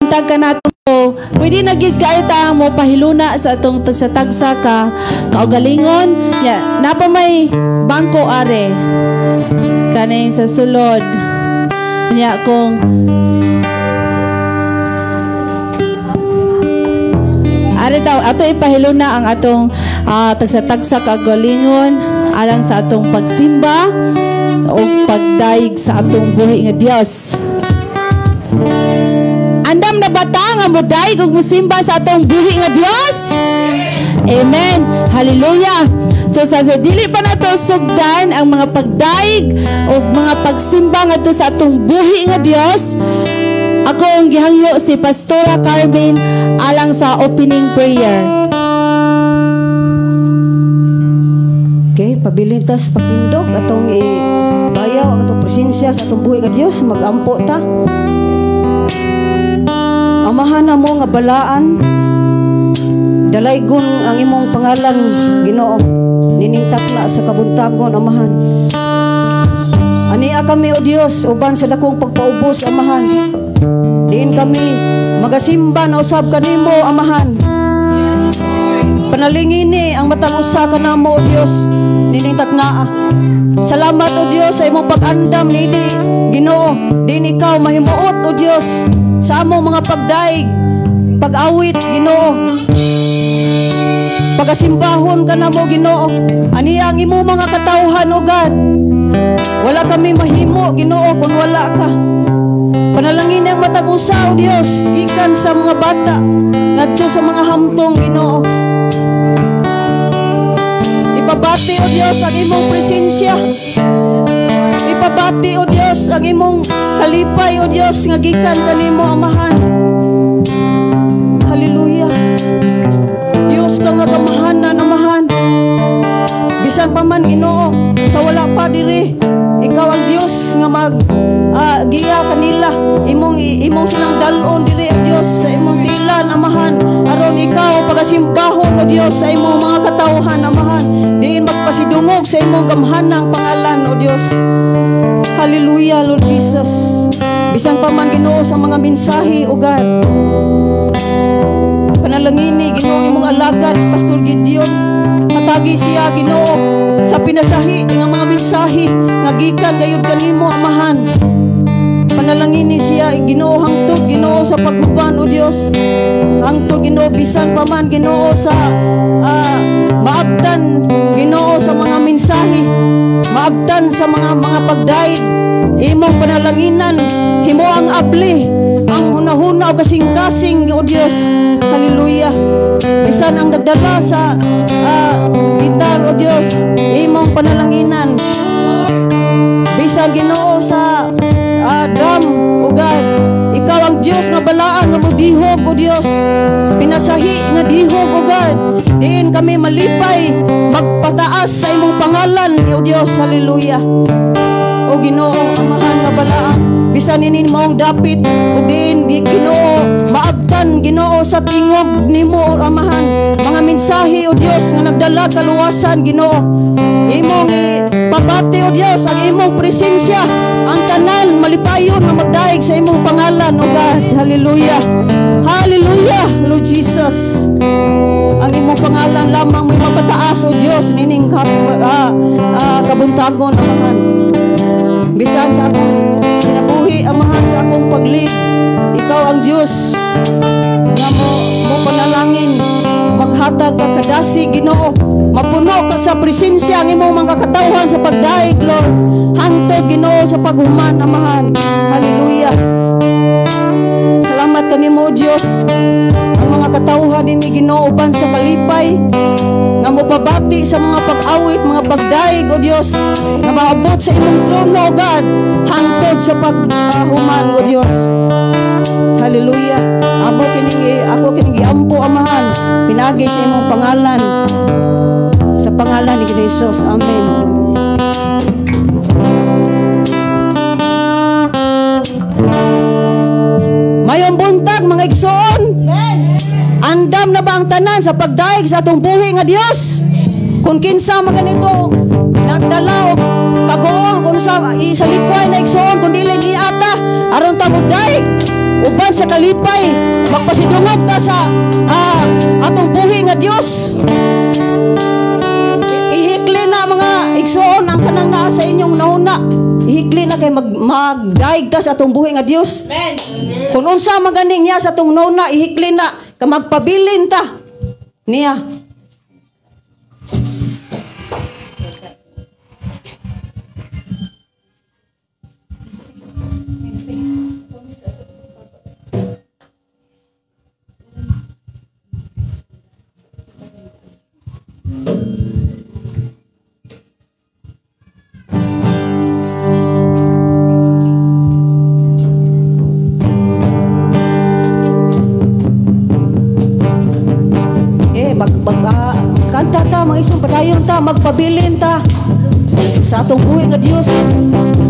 Buntag ka nato. Pwede na gid kaayo ta mo pahiluna sa atong tagsa-tagsa ka kaugalingon. Ya, napa may bangko are kaning sa sulod. Nya kung are taw ato ipahiluna ang atong tagsa-tagsa kaugalingon alang sa atong pagsimba o pagdayeg sa atong buhi nga Dios. Andam na bata nga modayeg ug mosimba sa atong buhi nga Dios? Amen. Hallelujah. So sa dili pa nato sugdan ang mga pagdayeg o mga pagsimba ngadto sa atong buhi nga Dios, akong gihangyo si Pastora Carmen alang sa opening prayer. Okay, pabilin tas pagtindog atong ibayaw ang atong presensya sa atong buhi nga Dios, magampo ta. Amahan na mo nga balaan, dalaygon ang imong pangalan, Ginoo, nining takna sa kabuntagon, Amahan. Ania kami, o Dios, uban sa dakong pagpaubos, Amahan. Diin kami magasimba na usab kanimo, Amahan. Panalingini ang matag usa kanamo, o Dios, nining taknaa. Salamat, o Dios, sa imong pag-andam nini, Ginoo. Diin ikaw mahimuot, o Dios, sa among mga pagdaig, pag-awit, Ginoo. Pagasimbahon ka na mo, Ginoo. Aniya ang imong mga katawhan, o God. Wala kami mahimo, Ginoo, kung wala ka. Panalangin ang matag usa, o Dios, gikan sa mga bata ngadto sa mga hamtong, Ginoo. Ipabati, o Dios, ang imong presensya. Ipabati, o Dios, ang imong kalipay, o Dios, nga gikan kanimo, Amahan. Hallelujah. Dios ka nga gamahanan, Amahan. Bisan pa man, Ginoo, sa wala pa diri, ikaw ang Dios nga mag giya kanila. Imong silang dalon diri, o Dios, sa imong tilan, Amahan. Aron ikaw pagasimbahon, o Dios, sa imong mga katawhan, Amahan. Diin magpasidungog sa imong gamhanang pangalan, o Dios. Hallelujah, Lord Jesus. Bisan pa man, Ginoo, sa mga mensahe, o God. Panalangini, Ginoo, imong alagad, Pastor Gideon. Hatagi siya, Ginoo, sa pinasahi nga mga mensahe nga gikan gayud kanimo, Amahan. Panalangini siya, Ginoo, hangtod, Ginoo, sa paghuban, o Dios. Hangtod, Ginoo, bisan pa man, Ginoo, sa maabtan, Ginoo, sa mga mensahe, maabtan sa mga pagdayeg. Imong panalanginan, himo ang abli, ang hunahuna o kasing-kasing, o Dios. Hallelujah. Bisan ang nagdala sa gitar, o Dios, imong panalanginan. Bisan, Ginoo, sa drum, o God, ikaw ang Dios nga balaan nga modihog, o Dios. Pinasahi nga dihog, o God. Diin kami malipay magpataas sa imong pangalan, o Dios. Hallelujah. O Ginoo, Amahan nga balaan, bisan ini maong dapit o diin di, Ginoo, maabtan, Ginoo, sa tingog nimo, o Amahan, mga mensahe, o Dios, nga nagdala kaluwasan, Ginoo. Imong ipabati, o Dios, ang imong presensya, ang tanan malipayon nga magdaig sa imong pangalan, o God. Hallelujah. Hallelujah, Lord Jesus. Ang imong pangalan lamang may mapataas, o Dios, nining kabuntagon, Amahan. Bisan sa akong kinabuhi, Amahan, sa akong paglit, ikaw ang Dios nga mo panalangin, maghatag ka kadasi, Ginoo. Mapuno ka sa presensya ang imong mga katawhan sa pagdaig, Lord. Hangtod, Ginoo, sa paghuman, Amahan. Hallelujah. Salamat kanimo, Dios. Ang mga katawhan dinhi, Ginoo, uban sa kalipay nga mopabati sa mga pag-awit, mga pagdaig, o Dios, nga maabot sa imong trono, o God, hangtod sa paghuman, o Dios. Hallelujah. Ako kining giampo, Amahan, pinagi sa imong pangalan, sa pangalan ni Jesus. Amen. Mayong buntag, mga igsoon. Andam na ba ang tanan sa pagdaig sa atong buhi nga Dios? Kung kinsa man ganito nagdala og kagool kung sa likway na igsoon, kun dili ni ata aron ta modaig. Uban sa kalipay, magpasidungog ta sa atong buhi nga Dios. Ihikli na, mga igsoon, ang kanang naa sa inyong hunahuna. Ihikli na kay magdaig ta sa atong buhi nga Dios. Amen. Kung unsa maganing niya sa atong hunahuna, ihikli na ka magpabilin ta niya. Eh, mag, mag kanta ta, mga isong padayon ta, magpabilin ta sa atong buhi nga Dios.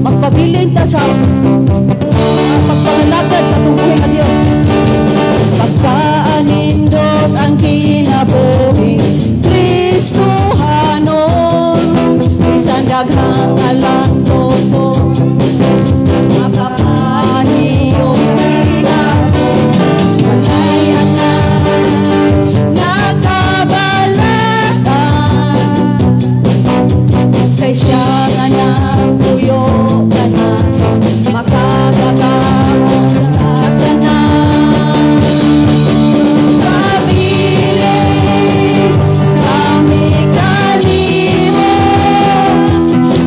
Magpabilin ta sa pagpangalagad sa atong buhi nga Dios. Pagkaanindot ang kinabuhi, Kristohanon, bisan daghang alantoson, makapahiyom gihapon, panayan na nakabalatan. Kay siya nga nagpuyo kanato, makakatapos sa tanan. Pabilin kami kanimo,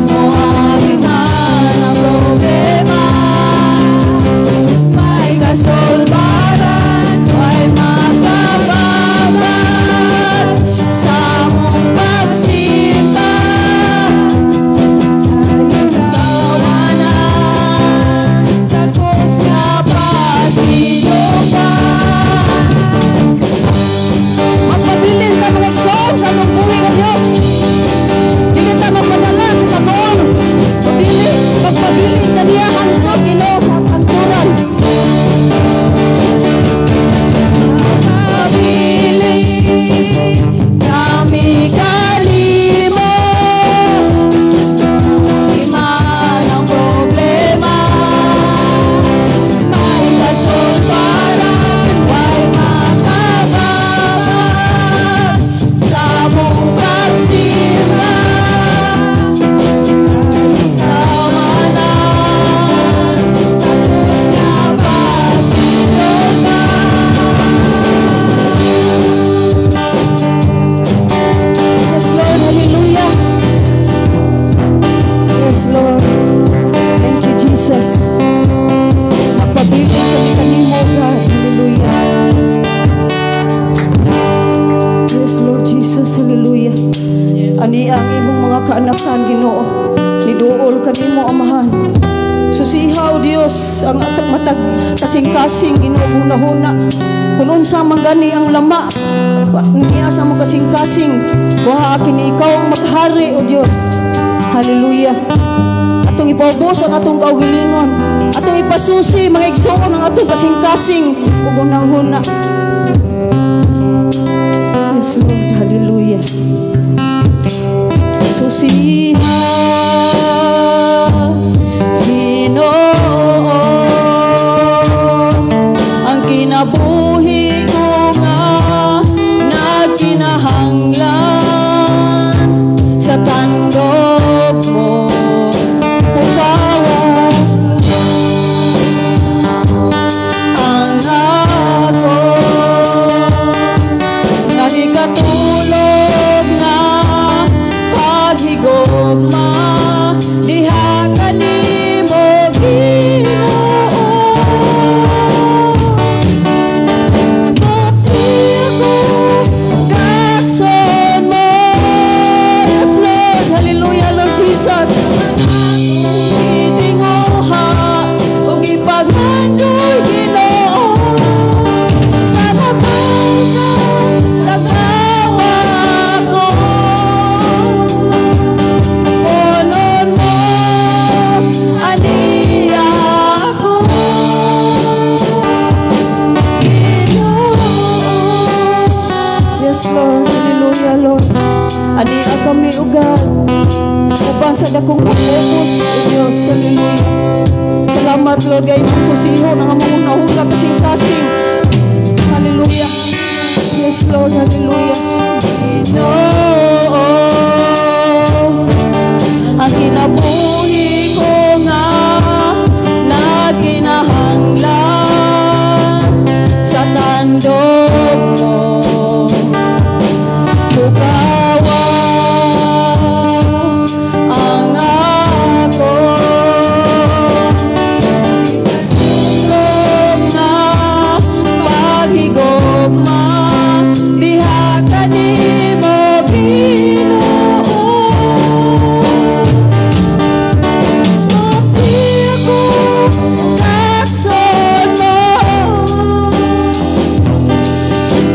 moagi man ang problema, may kasulbaran, may makababat sa among pagsimba. Tawanan, takos nga pasiyokan. Magpabilin ta, mga igsoon, sa atong buhi nga Dios. Dili ta magpadala sa tagoon. Dili magpabilin ta niya hangtod Ginoo sa hangturan. Pabilin kami kanimo, di man ang problema, may kasulbaran, way makababat sa among pagsimba. Tawanan, takos nga pasiyokan. Yes, Lord, hallelujah. Yes, Lord. Thank you, Jesus. Magpabilin kami kanimo, God. Hallelujah. Yes, Lord Jesus, hallelujah. Ani ang imong mga kaanakan, Ginoo. Niduol kanimo, Amahan. Susiha, O Dios, ang atong matag kasing-kasing, Ginoo, hunahuna. Kung unsa man gani ang lama niya sa among kasing-kasing, kuha kini ikaw ang maghari, O Dios. Hallelujah. Atong ipaubos ang atong kaugalingon. Atong ipasusi, mga igsoon, ang atong kasing-kasing ug hunahuna. Yes, Lord, hallelujah. Susiha, Ginoo, ang kinabuhi ko nga nagkinahanglan sa tandok mo. Pukawa ang ako nahikatulog nga paghigugma diha kanimo, Ginoo. Bati ako gakson mo. Yes, Lord, hallelujah, Lord Jesus. Gitinguha ug ipagmandoy, Ginoo, sa labaw sa tagnawa ko. Punon mo aniya ako, Ginoo. Yes, Lord, hallelujah, Lord. Ania kami, O God, uban sa dakong pag-ubos, O Diyos. Hallelujah. Salamat, Lord, kay imong susihon ang among hunahuna, kasing-kasing. Hallelujah. Yes, Lord, hallelujah. Ginoo, ang kinabuhi ko nga nagkinahanglan sa tandog mo. Bukawa ang ako tandog nga paghigugma diha kanimo, Ginoo. Di ako takson mo.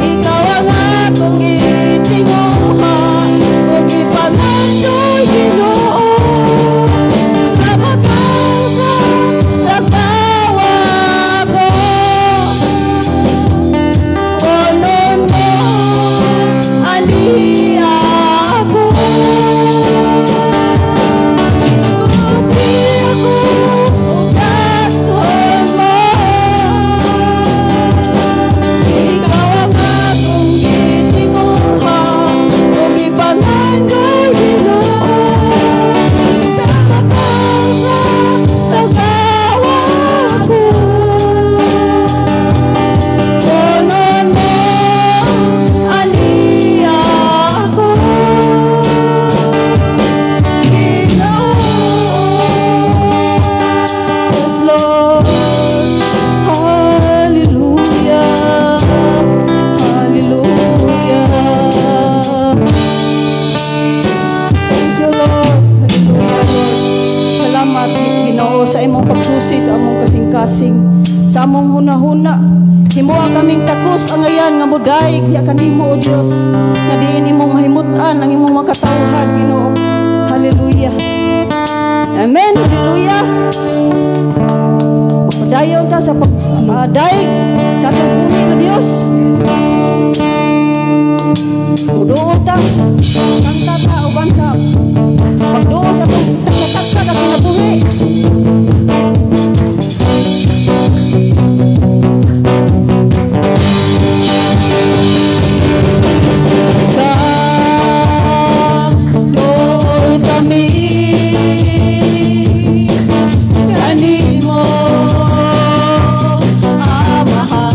Ikaw ang akong gitinguha ug ipangandoy, Ginoo, sa makaw sa tagbawa ko. Punon mo ani ako. Di ako takson mo. Ikaw ang akong gitinguha ug ipangandoy, Ginoo, sa makaw sa tagbawa ko. Punon mo ani ako, Ginoo. Yes, Lord. Hallelujah. Hallelujah. Thank you, Lord. Hallelujah, Lord. Salamat, Ginoo, sa imong pagsusi sa among kasing-kasing, sa among hunahuna. Himoa kaming takos angayan nga mudayeg diha kanimo, O Dios. Nga diin imong mahimut-an ang imong mga katawhan, Ginoo. Hallelujah. Amen. Hallelujah. Padayon ta sa pagdayeg sa atong buhi nga Dios. Muduol ta. Kanta ta uban sa pagduol sa atong taksa ka kinabuhi. Dool kami kanimo, Amahan,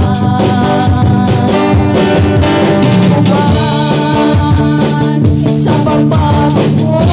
uban sa pagpapakot.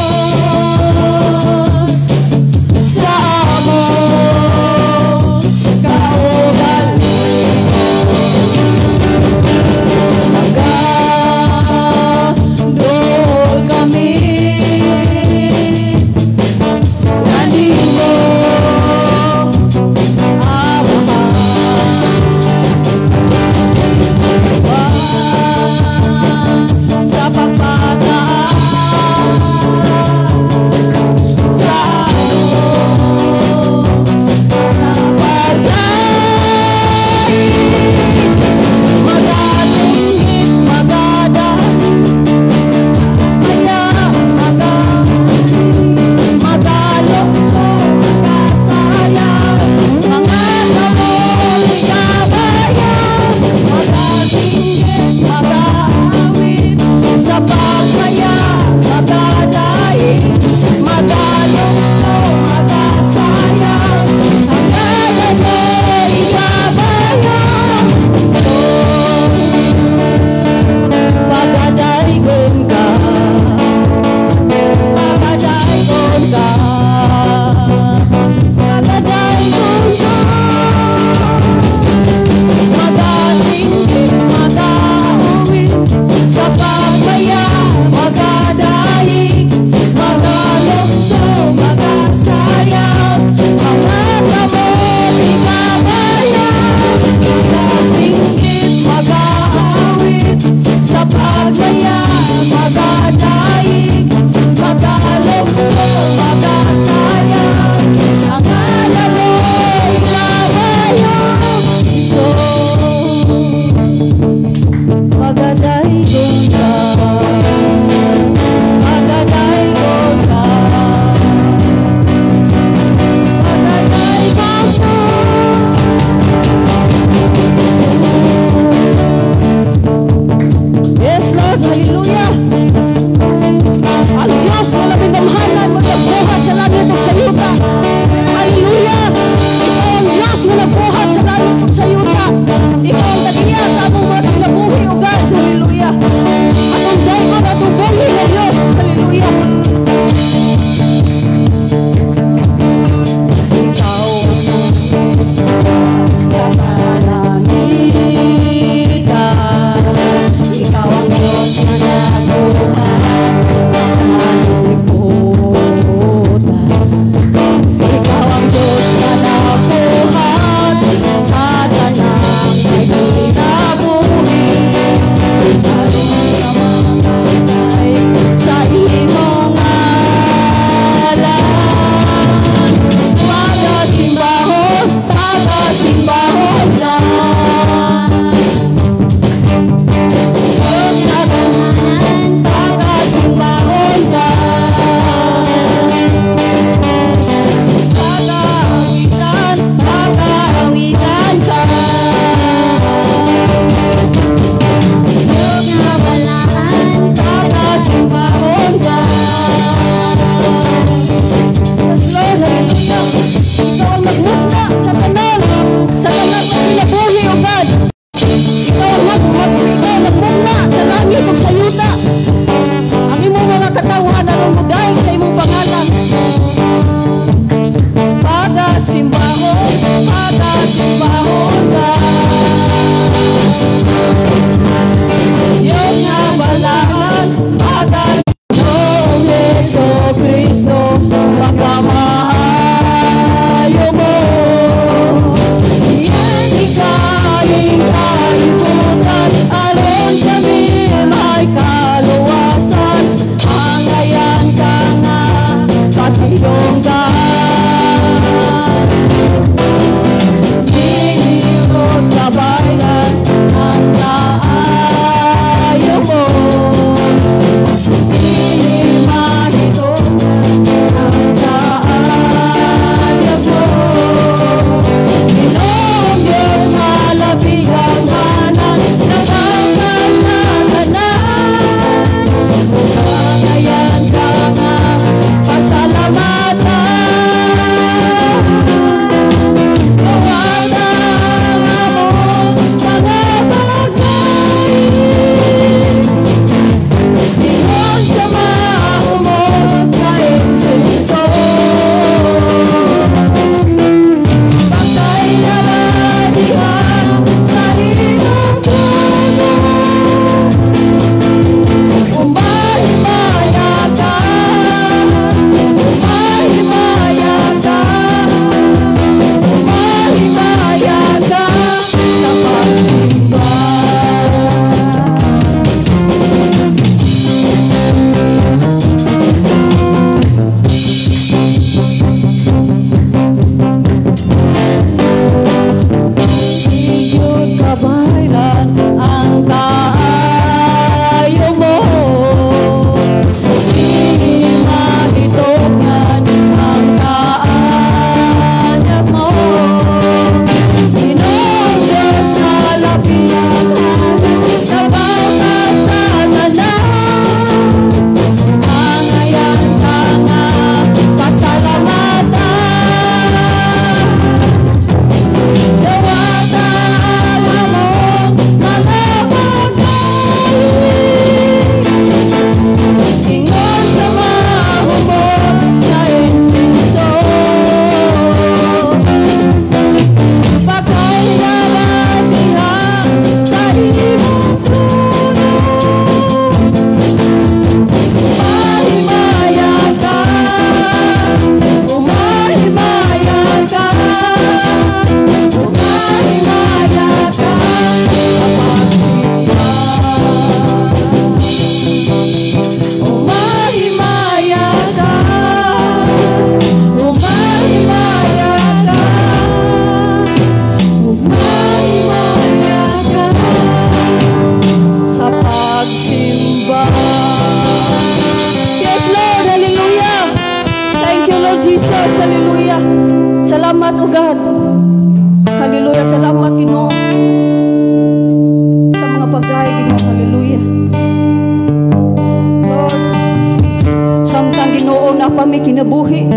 kinabuhi.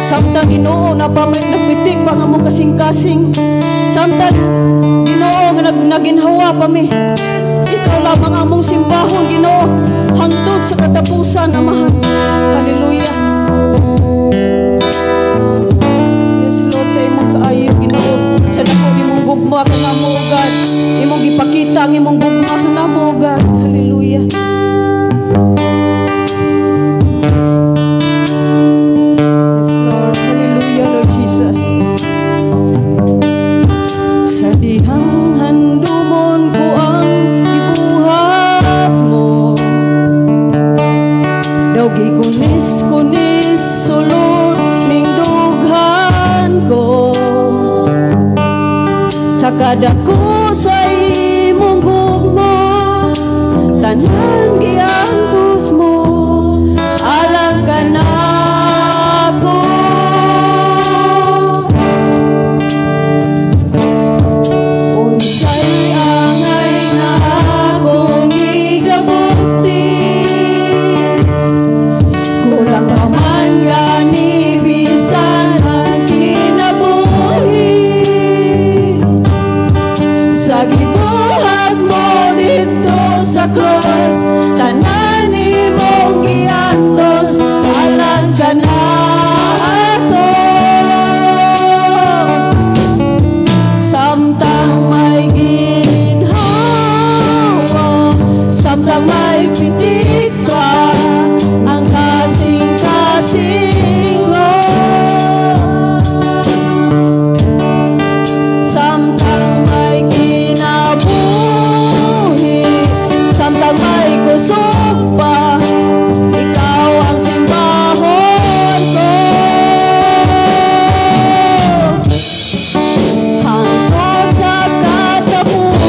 Samtang, Ginoo, napamay nagpitik pa nga among kasing-kasing. Samtang, Ginoo, nga naginhawa pa mi. Ikaw lamang among simbahon, Ginoo, hangtod sa katapusan, Amahan. Hallelujah. Yes, Lord, sa imong kaayo, Ginoo, sa dako nimong gugma kanamo, O God. Imong gipakita ang imong gugma kanamo, O God. Hallelujah. Yes, Lord. Hallelujah, Lord Jesus. Sa dihang handumon ko ang ibuhat mo, daw gikunis-kunis sulod ning dughan ko. Sa kadako sa imong gugma, tanan giantos mo alang kanako. Unsay angay nga akong gigabukti, kulang pa man gani bisan ang kinabuhi. Sa gibuhat mo didto sa cross, tanan nimong giantos alang kanako. Samtang may gininhawa, samtang may pitik pa ang kasing-kasing ko, samtang may kinabuhi, samtang may kusog pa, ikaw ang simbahon ko. Hangtod sa katapusan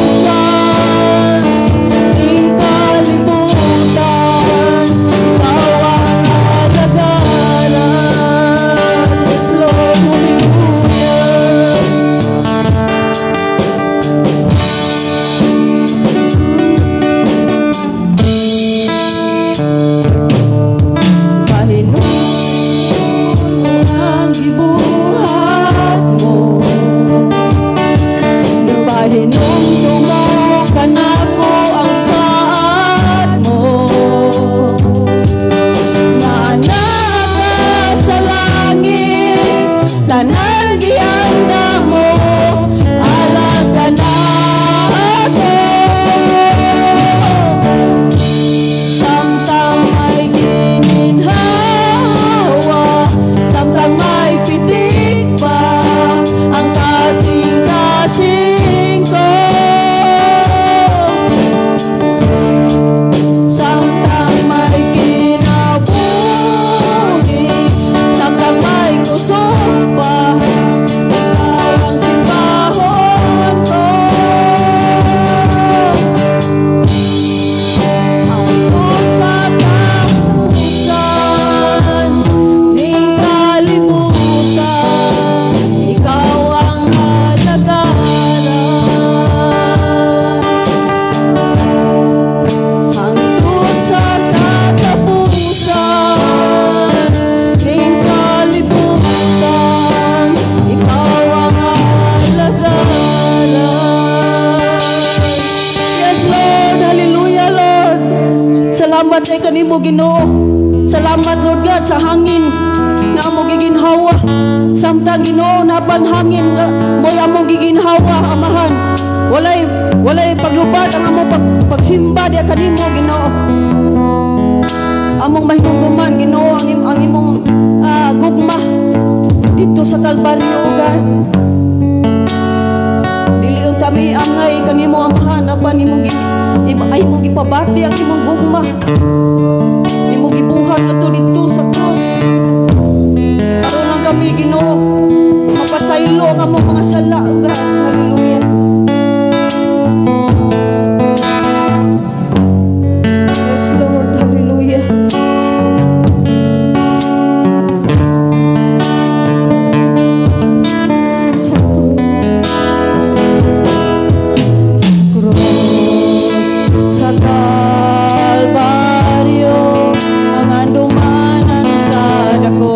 ning kalibutan, ikaw ang alagaran. Yes, Lord, hallelujah. Pahinumdum ang gibuhat mo, Pahinumdum mo kanako ang saad mo, nga naa ka sa langit, tanan gianda mo alang kanako. Samtang may gininhawa, samtang may pitik pa ang kasing-kasing ko, samtang may kinabuhi, samtang may kusog pa, ikaw ang simbahon ko. Hangtod sa katapusan ning kalibutan, ikaw ang alagaran. Hangtod sa katapusan ning kalibutan, ikaw ang alagaran. Yes, Lord. Hallelujah, Lord. Salamat kay kanimo, Ginoo. Salamat, Lord God, sa hangin nga among giginhawa. Samtang, Ginoo, napang hangin nga mo'y among giginhawa, Amahan. Walay paglubad ang among pagsimba diya kanimo, Ginoo. Among mahinumduman, Ginoo, ang imong gugma didto sa Kalbaryo, O God. Dili unta mi angay kanimo, Amahan, apan ay imong gipabati ang imong gugma. Imong gibuhat kadto didto sa krus. Aron lang kami, Ginoo, mapasaylo ang among mga sala, O God. Hallelujah. Yes, Lord. Hallelujah. Sa cross, sa Kalbaryo, ang handumanan sa dako.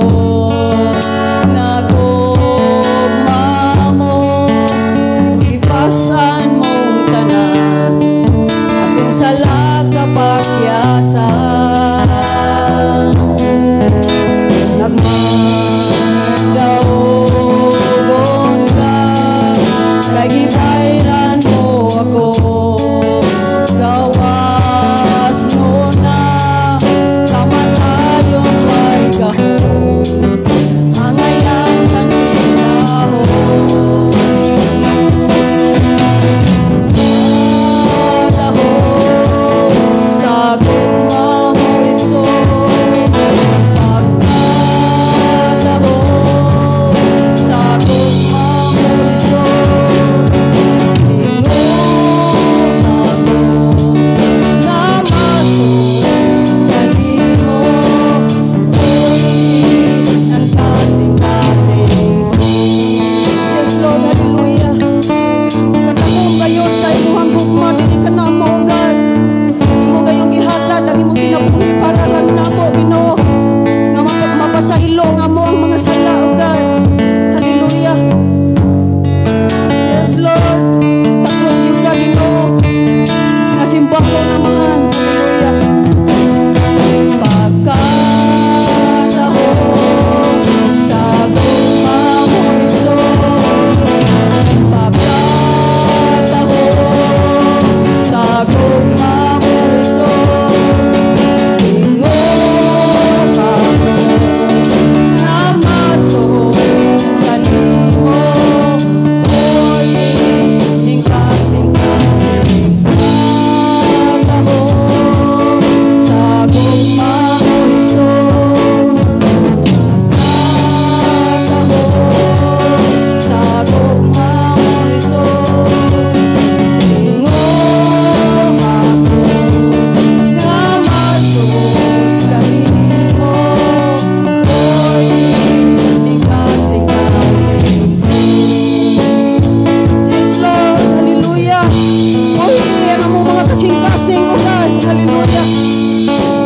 Kasing-kasing, O God. Hallelujah.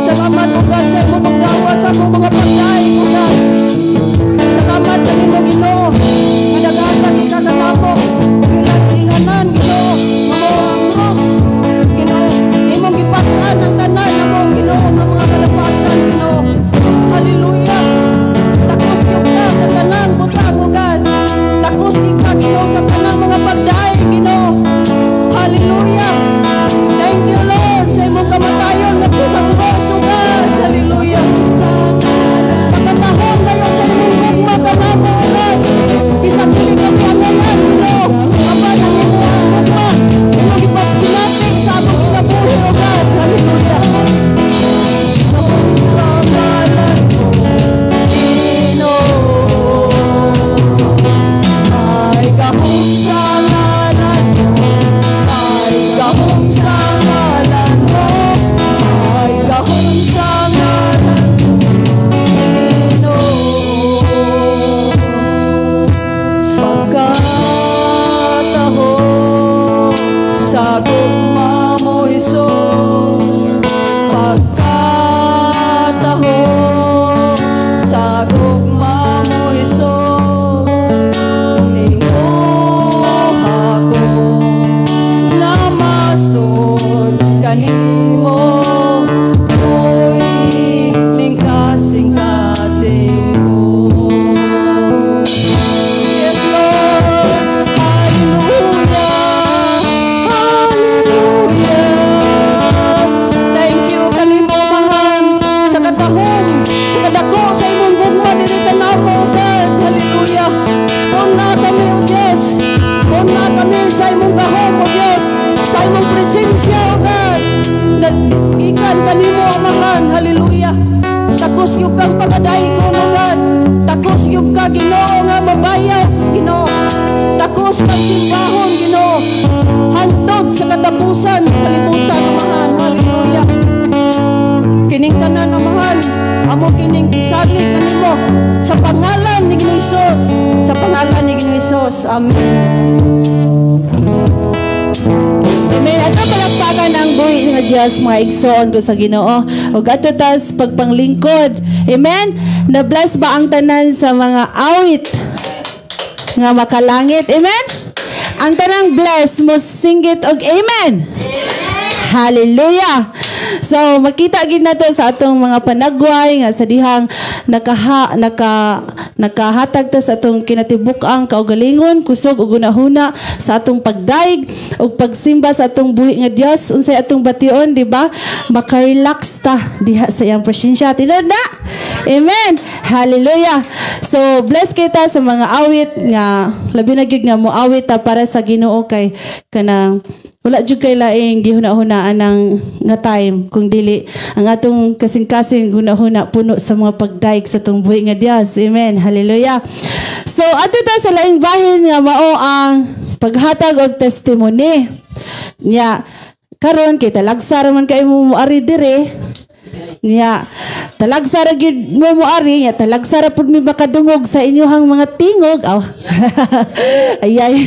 Salamat, O God, sa imong pagdawat sa among mga pagdaig, O God. Salamat kanimo, Ginoo, nga naghatag ka kanamo ug ilhanan, Ginoo, nga mao ang krus, Ginoo. Imong gipasan ang tanan namo, Ginoo, nga mga kalapasan, Ginoo. Hallelujah. Takos gyud ka sa tanang butang, O God. Takos gyud ka, Ginoo, sa tanang mga pagdaig, Ginoo. Hallelujah. Thank you, Lord, sa imong kamatayon ngadto sa krus, O God. Hallelujah. Pagkatahom kayo sa imong gugma kanamo, O God. Bisan dili kami angayan, Ginoo. Apan ang imong gugma, imong gipasinati sa among kinabuhi, O God. Hallelujah. Sa ngalan mo, Ginoo. May gahom sa ngalan mo, may gahom sa ngalan mo, may gahom sa ngalan mo, Ginoo. Pagkatahom sa gugma mo, Jesus. Pagkatahom sa gugma mo, Jesus. Tinguha ko nga masud kanimo, Uy, lingkasing-kasing ko. Yes, Lord. Hallelujah. Hallelujah. Thank you kanimo, Amahan, sa katahom, sa kadako sa imong gugma diri kanamo, O God. Hallelujah. Puna kami, O Dios. Puna kami sa imong gahom, O Dios. Sa imong presensya, O God. Gikan kanimo, Amahan. Hallelujah. Takos gyud kang pagadayon, O God. Takos gyud ka, Ginoo, nga mabayaw, Ginoo. Takos kang simbahon, Ginoo. Hantod sa katapusan sa kalibutan, Amahan. Hallelujah. Kining tanan, Amahan, amo kining gisalig kanimo sa pangalan ni Ginoo Hesus. Sa pangalan ni Ginoo Hesus. Amen. Amen. Ato palakpakan ang buhi nga Dios, mga igsoon ko sa Ginoo. Ug ato tas pagpanglingkod. Amen. Na-bless ba ang tanan sa mga awit nga makalangit? Amen. Ang tanang bless mo singgit og amen. Hallelujah. So makita gid nato sa atong mga panagway nga sa dihang nakahatag ta sa atong kinatibuk-ang kaugalingon, kusog ug hunahuna sa atong pagdaig ug pagsimba sa atong buhi nga Dios. Unsay atong bation, di ba? Maka-relax ta diha sa iyang presensya. Tinuod na. Amen. Hallelujah. So bless kita sa mga awit nga labi na gyud nga moawit ta para sa Ginoo kay kanang wala jud kay laing gihuna-hunaan ng nga time kung dili ang atong kasing-kasing hunahuna puno sa mga pagdaig sa atong buhi nga Dios. Amen. Hallelujah. So ato ta sa laing bahin nga mao ang paghatag og testimony. Nya karon kay talagsa ra man kay mo moari dire. Nya talagsa ra gyud mo moari, nya talagsa ra pud mi makadungog sa inyohang mga tingog. Aw. Ayay.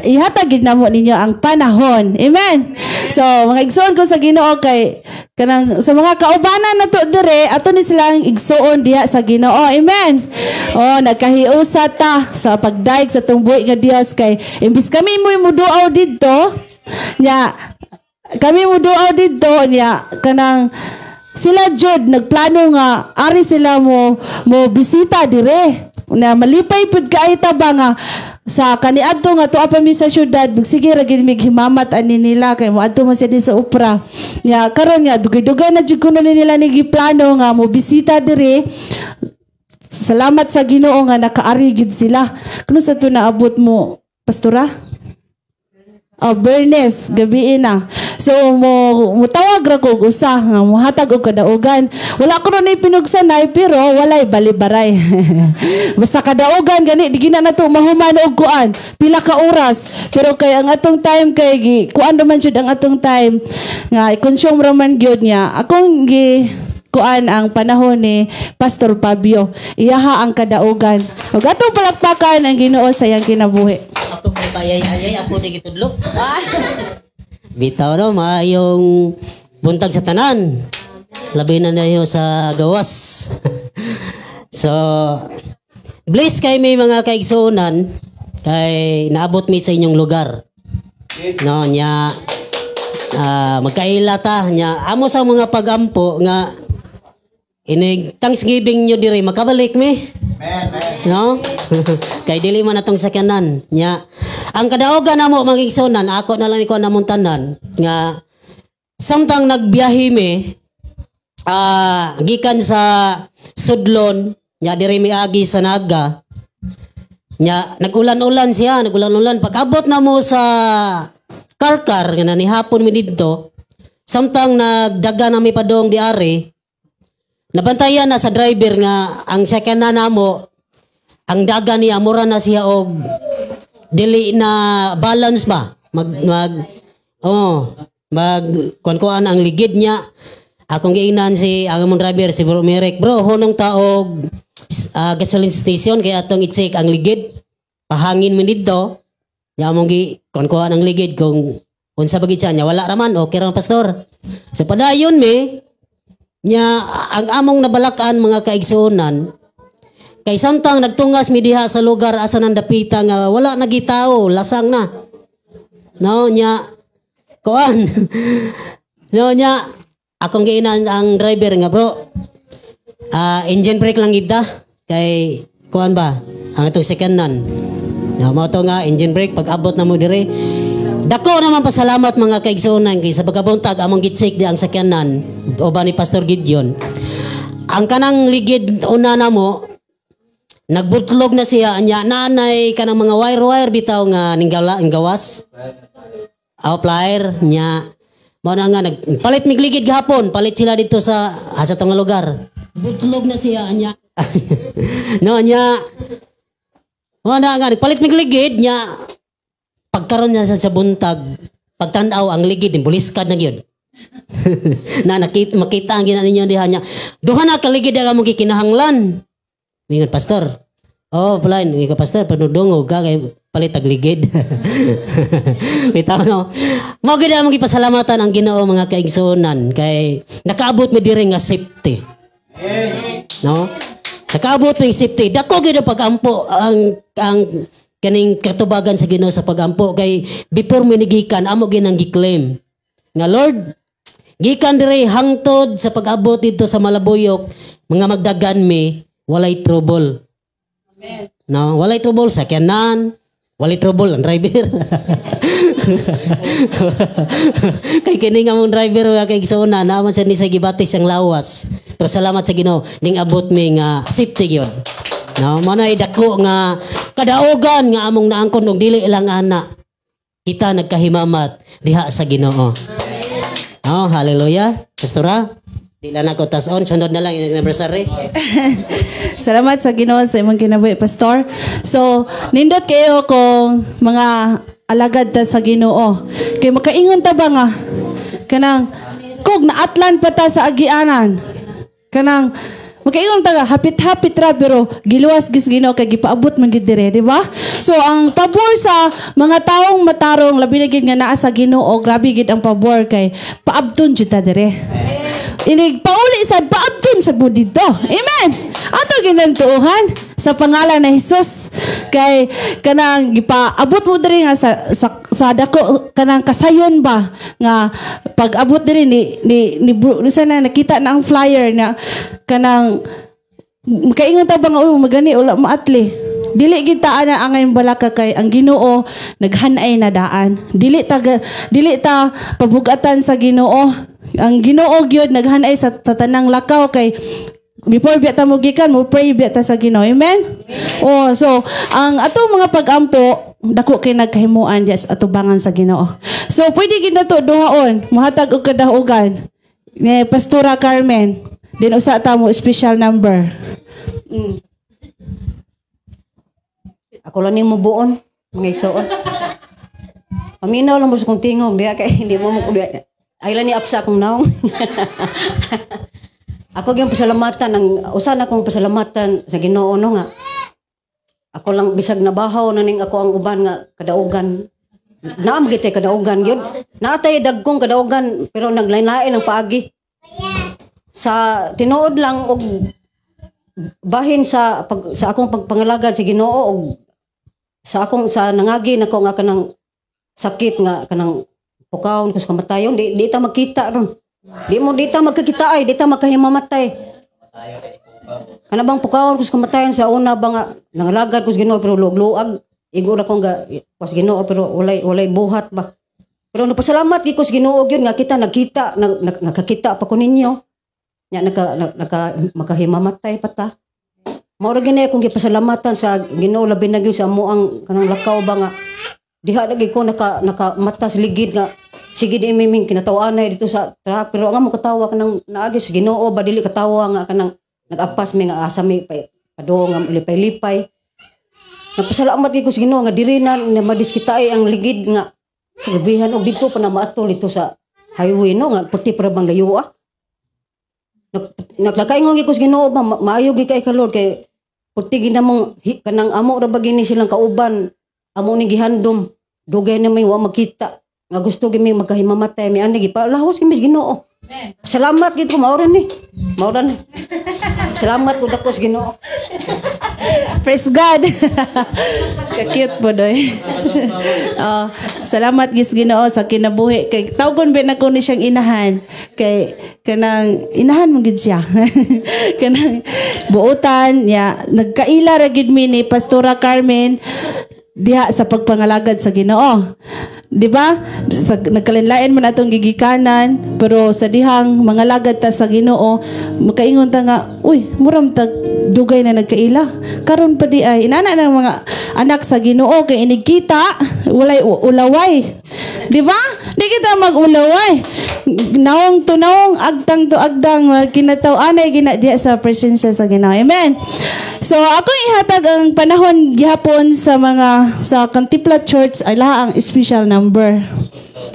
Ihatag gid namo ninyo ang panahon. Amen. So mga igsoon ko sa Ginoo, kay kanang sa mga kaubanan nato dire, ato ni silang igsoon diha sa Ginoo. Amen. Oh, nagkahiusa ta sa pagdaig sa atong buhi nga Dios kay imbis kami mo muduaw didto, nya kami muduaw didto, nya kanang sila jud nagplano nga ari sila mo mo bisita dire na malipay pud kaayo ta ba nga sa kaniadto nga tuwa pa mi sa syudad, magsige ra gid mig himamat ani nila kay moadto man siya din sa opera. Nya karon nga dugay-dugay na jud kuno ni nila ni giplano nga mo bisita dire. Salamat sa Ginoo nga nakaari gid sila. Kuno sa to naabot mo, pastora? Oh, Bernes, gabi na. So mo mutawag ra ko og usa nga mohatag og kadaugan. Wala ko ron pinugsanay pero walay balibaray. Basta kadaugan gani di gina nato mahuman og kuan pila ka oras. Pero kay ang atong time kay gi kuan raman jud ang atong time nga i-consume raman gyud niya. Akong gi kuan ang panahon ni Pastor Fabio. Iyaha ang kadaugan. Ug atong palakpakan ang Ginoo sa iyang kinabuhi. Ato mo tayay-ayay ako ni gitudlo. Bitaw no, maayong buntag sa tanan. Labi na nayo sa gawas. So, bless kay may mga kaigsuonan kay naabot mi sa inyong lugar. No, nya magkaila ta nya amo sa mga pagampo nga inig Thanksgiving nyo diri makabalik mi. No? Kay dili man atong sakyanan. Nya ang kadaogan namo, mga igsuonan, ako na lang ikaw namong tanan nga samtang nagbiyahe mi gikan sa Sudlon nya diri miagi sa Naga, nya nag-ulan-ulan siya, nag-ulan-ulan. Pag abot na mo sa Karkar nga ni hapon mi didto, samtang nagdaga na mi padong diari, nabantayan na sa driver nga ang sakyanan namo, ang daga niya mura na siya og dili na balance ba, mag mag oh mag kuan-kuan ang ligid niya. Akong giingnan si ang among driver, si Bro Merek, "Bro, hunong ta og gasoline station kay atong i-check ang ligid, pahangin mi didto." Nya among gi kuan-kuan ang ligid kung unsa ba gid siya. Nya wala raman, okay ra, pastor. So padayon mi. Nya ang among nabalakan, mga kaigsuonan, kay samtang nagtungas mi diha sa lugar asa nang dapita nga wala na gitao, lasang na. No, nya kuan. No, nya akong giingnan ang driver nga, "Bro, engine brake lang gid kay kuan ba ang atong sakyanan." Nya mao to nga engine brake pag abot na mo dire. Dako naman pasalamat, mga kaigsuonan, kay sa pagkabuntag among gi-check di ang sakyanan uban ni Pastor Gideon. Ang kanang ligid una namo nagbutlog na siya, anya nanay kanang mga wire-wire bitaw nga ninggala gawas. Aw plier nya mao na nga nagpalit mig ligid gahapon, palit sila dito sa asa tong lugar. Butlog na siya anya. No, nya mao na nga nagpalit mig ligid, nya pagkaron niya sa buntag, pagtan-aw ang ligid buliskad na gyud. Na nakita makita ang gina ninyo diha niya. Duha na kaligid ang among gikinahanglan. Mingon, "Pastor." Oh, pala, ka pastor, panudungog ka kay palit og ligid. Bitaw no. Mao gid among gipasalamatan ang Ginoo, mga kaigsuonan, kay nakaabot mi diri nga safety. No? Nakaabot mi safety. Dako gid ang pagampo, ang kaning katubagan sa Ginoo sa pagampo, kay before mi nigikan amo ginang gi-claim nga, "Lord, gikan diri hangtod sa pag-abot dito sa Malabuyok, mga magdagan mi, walay trouble." No, walay trouble sa sakyanan, walay trouble ang driver. Kay kini nga mong driver, nga kay igsoona, naman sa ni sa gibati siyang lawas. Pero salamat sa Ginoo ning abot mi nga safety gyud. No, mao na dako nga kadaogan nga among naangkon og dili lang ana kita nagkahimamat diha sa Ginoo. Oh, hallelujah. Pastora, di lang ako tas-on, sunod na lang yung anniversary. Salamat sa Ginoo sa imong kinabuhi, Pastor. So, nindot kayo kung mga alagad ta sa Ginoo. Kay makaingon ta ba nga kanang kog naatlan pa ta sa agianan. Kanang makaingon ta nga hapit-hapit ra pero giluwas gis Ginoo kay gipaabot man gid dire, di ba? So ang pabor sa mga taong matarong, labi na gid nga naa sa Ginoo, grabe gid ang pabor kay paabton jud ta dire. Inig pauli sad, paabton sa didto. Amen. Ato ginantuohan sa pangalan ni Jesus kay kanang gipaabot mo diri nga sa dako kanang kasayon ba nga pag abot diri ni sana nakita na ang flyer na kanang makaingon ta ba nga, "Uy, magani wala maatli." Dili gid ta ana angay balaka kay ang Ginoo naghanay na daan. Dili ta pabugatan sa Ginoo. Ang Ginoo gyud naghanay sa tanang lakaw kay before biya ta mo gikan, mo pray biya ta sa Ginoo. Amen. Oh, so ang ato mga pagampo dako kay nagkahimuan diya sa atubangan sa Ginoo. So pwede gid nato duhaon mohatag og kadaogan ni Pastora Carmen din, usa ta mo special number. Ako lang ning mubuon, mga igsoon. Paminaw lang mo sa kong tingog, diya kay hindi mo mo ay lang ni apsa akong naong. Ako gyud pasalamatan ang usa na akong pasalamatan sa Ginoo no nga. Ako lang bisag nabahaw na ning ako ang uban nga kadaugan. Naam gitay kadaugan gyud. Naatay dagkong kadaugan pero naglain-lain ang paagi. Sa tinuod lang og bahin sa pag, sa akong pagpangalagad sa Ginoo og sa akong sa nangagi nako nga kanang sakit nga kanang pukawon ko sa kamatayon, di ta magkita ron. Di ta magkakita ay, di ta magkahimamatay. Kana bang pukawon ko sa kamatayon sa una ba nga nangalagad ko sa Ginoo pero luag-luag igo ra ko nga ko sa Ginoo pero walay buhat ba. Pero napasalamat gyud ko sa Ginoo gyud nga kita nagkita nakakita pa ko ninyo. Nya naka makahimamatay pa ta. Mao ra gyud akong gipasalamatan sa Ginoo, labi na gyud sa amo ang kanang lakaw ba nga diha lagi ko naka mata sa ligid nga sige di miming kinataw-anay dito sa truck pero ang amo katawa kanang naagi sa Ginoo ba, dili katawa nga kanang nag-apas mi nga asa mi padung nga lipay-lipay. Nagpasalamat gyud ko sa Ginoo nga diri na madiskitaay ang ligid nga grabehan og dito pa na maatol dito sa highway, no, nga puti para bang layo ah. Nagkakaingon gyud ko sa Ginoo ba, maayo gyud kay ka Lord, kay puti ginamong kanang amo ra ba gini silang kauban, amo ni gihandom dugay na may wa magkita nga gusto gyud mi magkahimamatay mi ani gipalahos gyud mi sa Ginoo. Salamat gid ko, mao ra ni. Mao ra ni. Salamat ko dako sa Ginoo. Praise God. Ka-cute po doy. Oh, salamat gis Ginoo sa kinabuhi kay tawgon ba nako ni siyang inahan kay kanang inahan mo gid siya. Kanang buotan niya, nagkaila ra gid mi ni Pastora Carmen diha sa pagpangalagad sa Ginoo. Di ba? Sa, nagkalinlain man atong gigikanan, pero sa dihang mga lagad ta sa Ginoo, makaingon ta nga, uy, muram tag dugay na nagkaila. Karon pa di ay inana ng mga anak sa Ginoo kay inig kita, walay ulaway. Di ba? Di kita mag-ulaway. Naong to naong, agtang to agdang, kinataw-anay gina diha sa presensya sa Ginoo. Amen. So ako ihatag ang panahon gihapon sa mga sa Cantipla Church ay laha ang special number.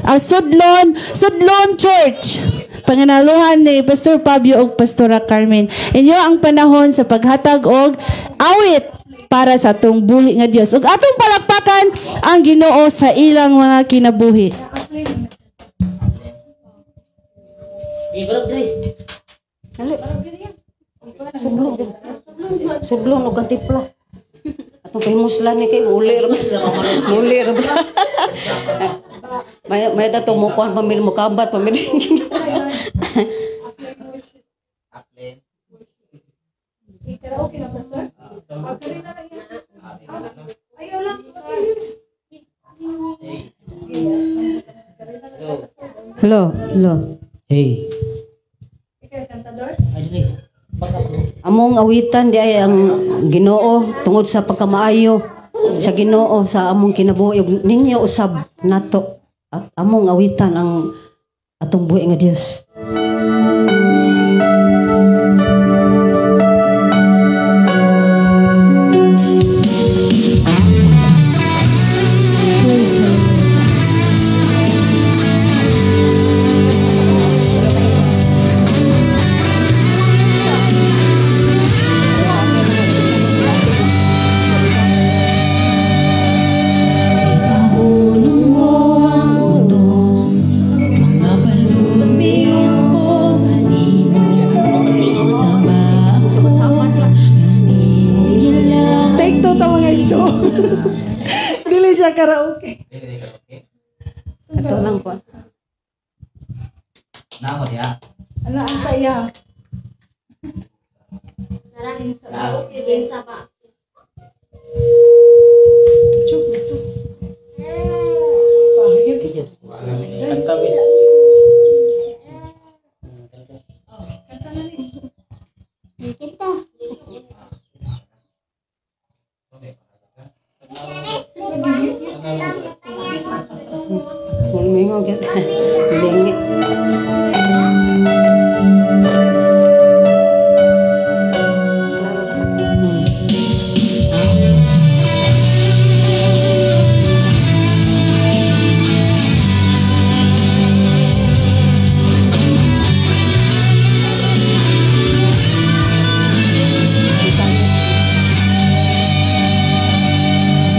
Ang Sudlon Church. Panganaluhan ni Pastor Fabio ug Pastora Carmen. Inyo ang panahon sa paghatag og awit para sa atong buhi nga Dios. Ug atong palakpakan ang Ginoo sa ilang mga kinabuhi. Dali. Sublon. Sublon og Cantipla. Atong pahimuslan ni kay muli ra. Muli ra. May dato mo kuan pamilya mo kabat pamilya. Karaoke na, Pastor? Karaoke na lang yan. Ayaw lang. Hello, hello. Hey. Ikaw, kantador? Ay, dili. Among awitan di ay ang Ginoo tungod sa pagkamaayo sa Ginoo sa among kinabuhi ug ninyo usab nato. At among awitan ang atong buhi nga Dios. Praise the Lord. Ipahuno mo ang unos, mga balumiyong po kanino. Sa ba ako nga di mo gila. Take two ta, mga igso. Dili siya karaoke. Ato lang po. Ano ang saya? Kinsa ba? Chuk, chuk. Pahayag. Kanta ba? Kanta na ni. Kita. Mingo gyud. Lingi.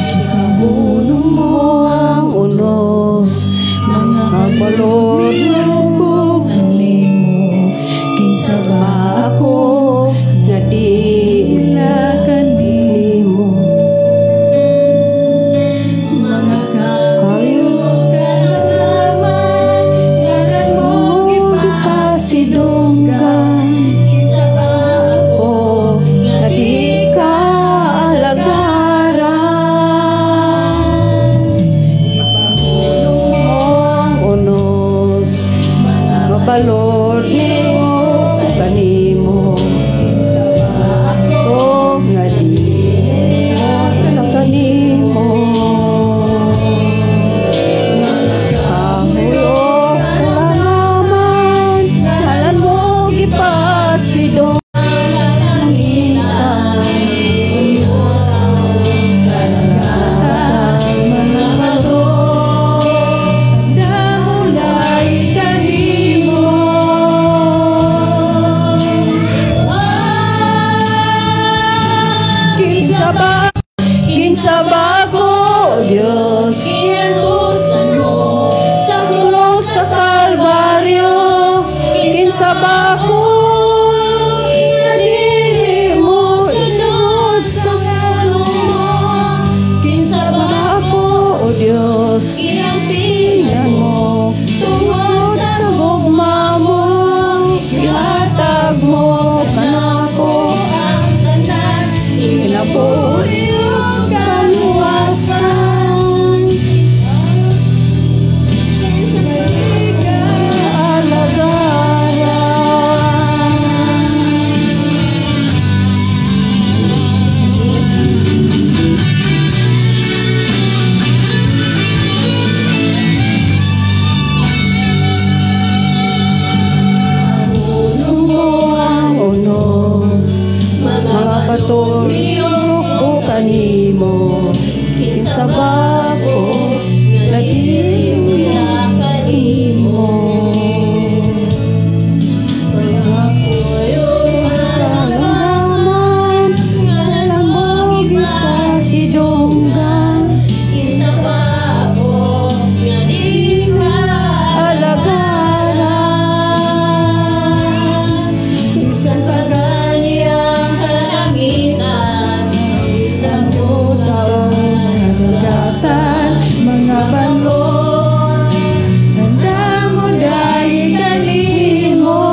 Ipahuno mo ang unos. Balod Miupo kanimo, kinsa ba ako nga di ila kanimo? nimo. Mga kahoy kalangaman, ngalan mo gipasidunggan, kinsa ba Ako nga di ka alagaran. Gipahulong Mo ang unos, mabalod nimo kanimo. Kinsa ba Ako nga di mo kanimo. Kahoy kalangaman, ngalan mo gipasidunggan. Mga bato, damulay kanimo. Kinsa ba, kinsa ba ako, Diyos? Sa krus sa Kalbaryo, kinsa ba ako? Nga dili mo sunod sa mo. Kinsa ba ako, O Diyos? Tingnan mo, tungod sa gugma mo, gihatag mo kanako ang tanan, kinabuhi ug kaluwasan. Alagaran. Hulong mo ang unos, mga bato ko kanimo, kinsa ba ako nga di mo kanimo? Mga puyo kalangaman, ngalan mo gipasidunggan, Kinsa ba ako nga di ka alagaran. Bisan pa gani ang kalangitan, ang Karagatan, mga balon, damulay kanimo.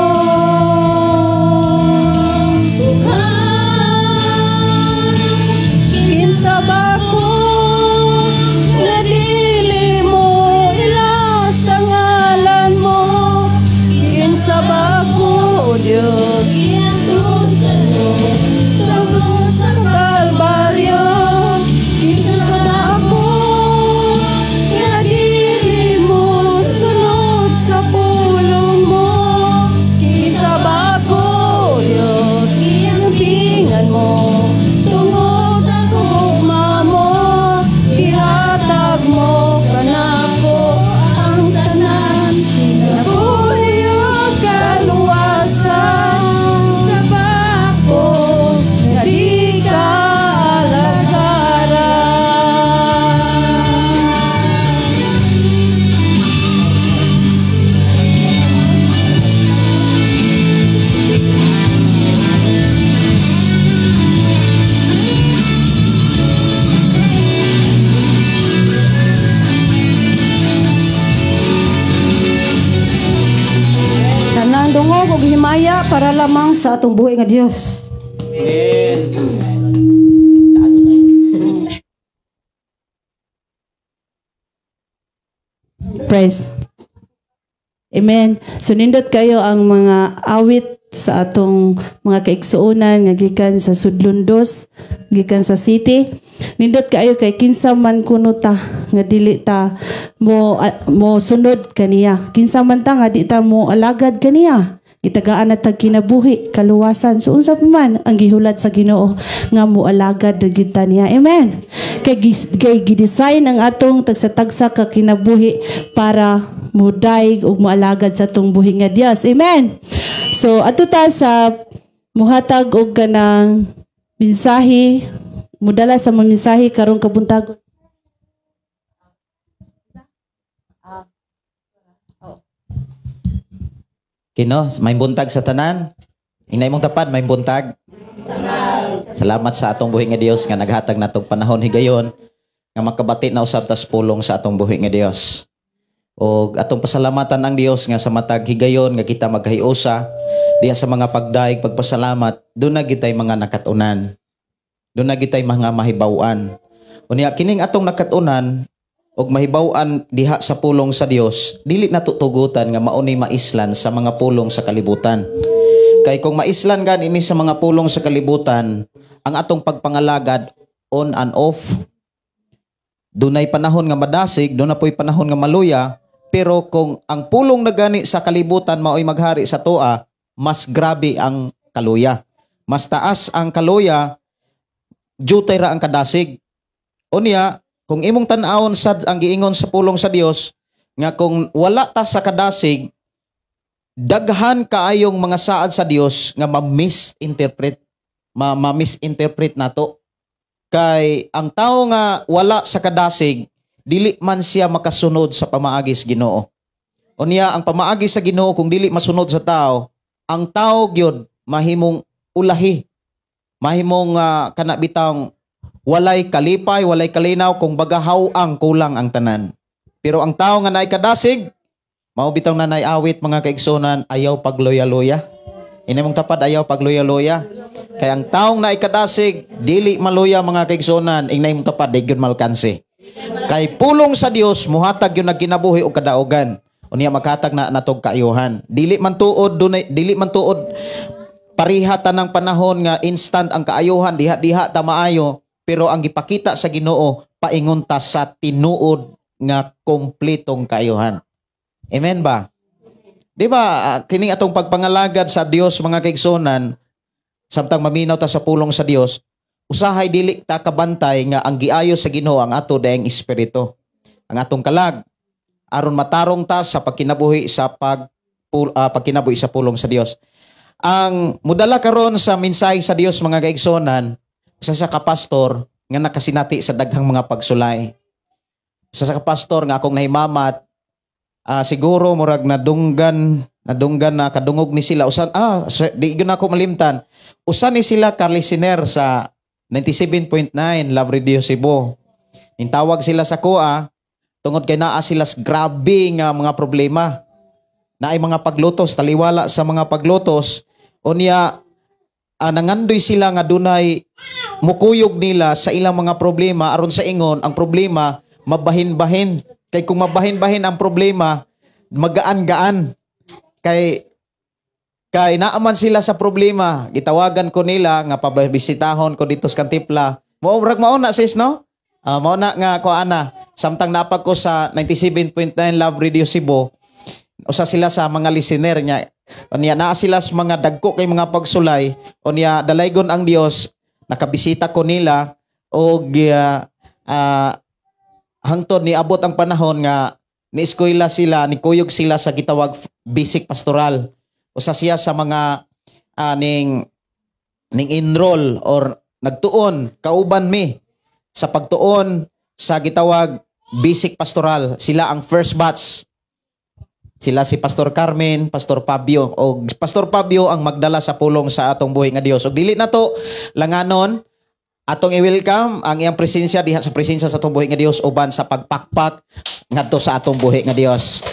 Kinsa ba ko nga dili mo ila sa ngalan mo? Kinsa ba ko, O Diyos? Sa krus sa Kalbaryo, kinsa ba ako nga dili mo sunod sa pulong mo? Kinsa ba ako, O Diyos? Nampingan mo tungod sa gugma mo, gihatag mo kanako ang tanan, kinabuhi ug kaluwasan. Sa Ko nga di ka alagaran. Tanan dungog og himaya para lamang sa atong buhi nga Dios. Amen. Taas na kayo. Praise. Amen. So nindot kayo ang mga awit sa atong mga kaigsuonan nga gikan sa Sudlundos, gikan sa city. Nindot kayo kay kinsa man kuno ta nga dili ta mo sunod kaniya. Kinsa man ta nga di ta mo alagad kaniya. Gitagaan na tag kinabuhi, kaluwasan. So unsa pa man ang gihulat sa Ginoo nga mo alagad na gyud ta niya. Amen. Kay gidesign ang atong tagsa-tagsa ka kinabuhi para mudayeg ug moalagad sa atong buhi nga Dios. Amen. So ato ta sa muhatag og kanang mensahe, mudala sa mga mensahe karong kabuntagon. Kino, may buntag sa tanan. Inay mong tapad, may buntag. Salamat sa atong buhi nga Dios nga naghatag natog panahon higayon nga makabati na usab tas pulong sa atong buhi nga Dios. Og atong pasalamatan ang Dios nga sa matag higayon nga kita magkahiusa diha sa mga pagdaig pagpasalamat, doon na gitay mga nakatunan. Doon na gitay mga mahibaw-an. Unya kining atong nakatunan og mahibaw-an diha sa pulong sa Dios, dili na tutugutan nga mauni maislan sa mga pulong sa kalibutan. Kay kung maislan gani ini sa mga pulong sa kalibutan, ang atong pagpangalagad on and off. Dunay panahon nga madasig, doon na po'y panahon nga maluya, pero kung ang pulong na gani sa kalibutan mao'y maghari sa toa, mas grabe ang kaluya. Mas taas ang kaluya, jutay ra ang kadasig. Unya, kung imong tan-awon sad ang giingon sa pulong sa Dios nga kung wala ta sa kadasig, daghan kaayong mga saad sa Dios nga ma-misinterpret, ma-misinterpret nato. Kay ang tao nga wala sa kadasig, dili man siya makasunod sa pamaagi sa Ginoo. Unya ang pamaagi sa Ginoo kung dili masunod sa tao, ang tao gyud mahimong ulahi. Mahimong kana bitang walay kalipay, walay kalinaw, kung bagahaw ang kulang ang tanan. Pero ang tao nga naay kadasig, mao bitaw na naay awit mga kaigsunan, ayaw pagluya-luya. Ini mong tapad, ayaw pagluya-luya. Kay ang taong naay kadasig, dili maluya mga kaigsunan, ingnay mong tapad, di gyud malkansi. Kay pulong sa Dios muhatag yun nagkinabuhi o kadaogan. Unya makatag na natog kaayuhan. Dili man tuod dunay, dili man tuod pariha tanang panahon nga instant ang kaayuhan, diha-diha ta maayo, pero ang gipakita sa Ginoo paingon ta sa tinuod nga kompletong kaayuhan. Amen ba? Di ba kining atong pagpangalagad sa Dios mga kaigsunan, samtang maminaw ta sa pulong sa Dios, usahay dili ta kabantay nga ang giayo sa Ginoo ang ato daeng espiritu, ang atong kalag, aron matarong ta sa pagkinabuhi sa pagkinabuhi sa pulong sa Dios. Ang mudala karon sa mensahe sa Dios mga kaigsunan, usa sa kapastor nga nakasinati sa daghang mga pagsulay. Usa sa kapastor nga akong nahimamat, siguro murag nadunggan na kadungog ni sila. Usa di gyud ako malimtan. Usa ni sila ka listener sa 97.9 Love Radio Cebu. Nintawag sila sa kuha tungod kay naa sila sa grabe nga mga problema. Naay mga paglutos, taliwala sa mga paglutos. Unya nangandoy sila nga dunay mukuyog nila sa ilang mga problema aron sa ingon ang problema mabahin-bahin. Kay kung mabahin-bahin ang problema, magaan-gaan. Kay naaman sila sa problema, gitawagan ko nila nga pabisitahon ko dito sa Kantipla. Mao murag mao na sis, no? Mao na nga ko ana, samtang napag ko sa 97.9 Love Radio Cebu, usa sila sa mga listener niya. Unya naa sila sa mga dagko kay mga pagsulay. Unya dalaygon ang Dios, nakabisita ko nila og hangtod niabot ang panahon nga nieskwela sila, nikuyog sila sa gitawag basic pastoral. Usa siya sa mga ning enroll or nagtuon kauban mi sa pagtuon sa gitawag basic pastoral. Sila ang first batch. Sila si Pastor Carmen, Pastor Fabio. O Pastor Fabio ang magdala sa pulong sa atong buhi nga Dios. Og dili na to langanon, atong i-welcome ang iyang presensya diha sa presensya sa atong buhi nga Dios uban sa pagpakpak ngadto sa atong buhi nga Dios.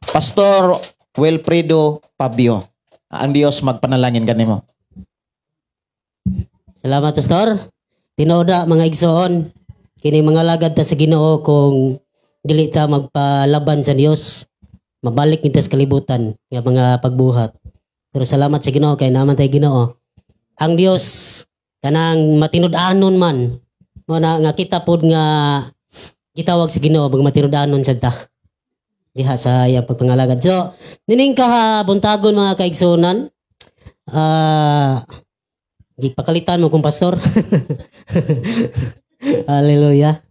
Pastor Wilfredo Fabio. Ang Dios magpanalangin kanimo. Salamat, Pastor. Tinuoda mga igsoon, kini mga lagad ta sa Ginoo kung dili ta magpalaban sa Dios, mabalik kita sa kalibutan nga mga pagbuhat. Pero salamat sa Ginoo kay naman tay Ginoo. Ang Dios kanang matinud-anon man mo na nga kita pod nga gitawag sa Ginoo pag matinud-anon sad ta diha sa iyang pagpangalagad. So nining kahabuntagon mga kaigsunan, gipakalitan mo kung pastor. Hallelujah.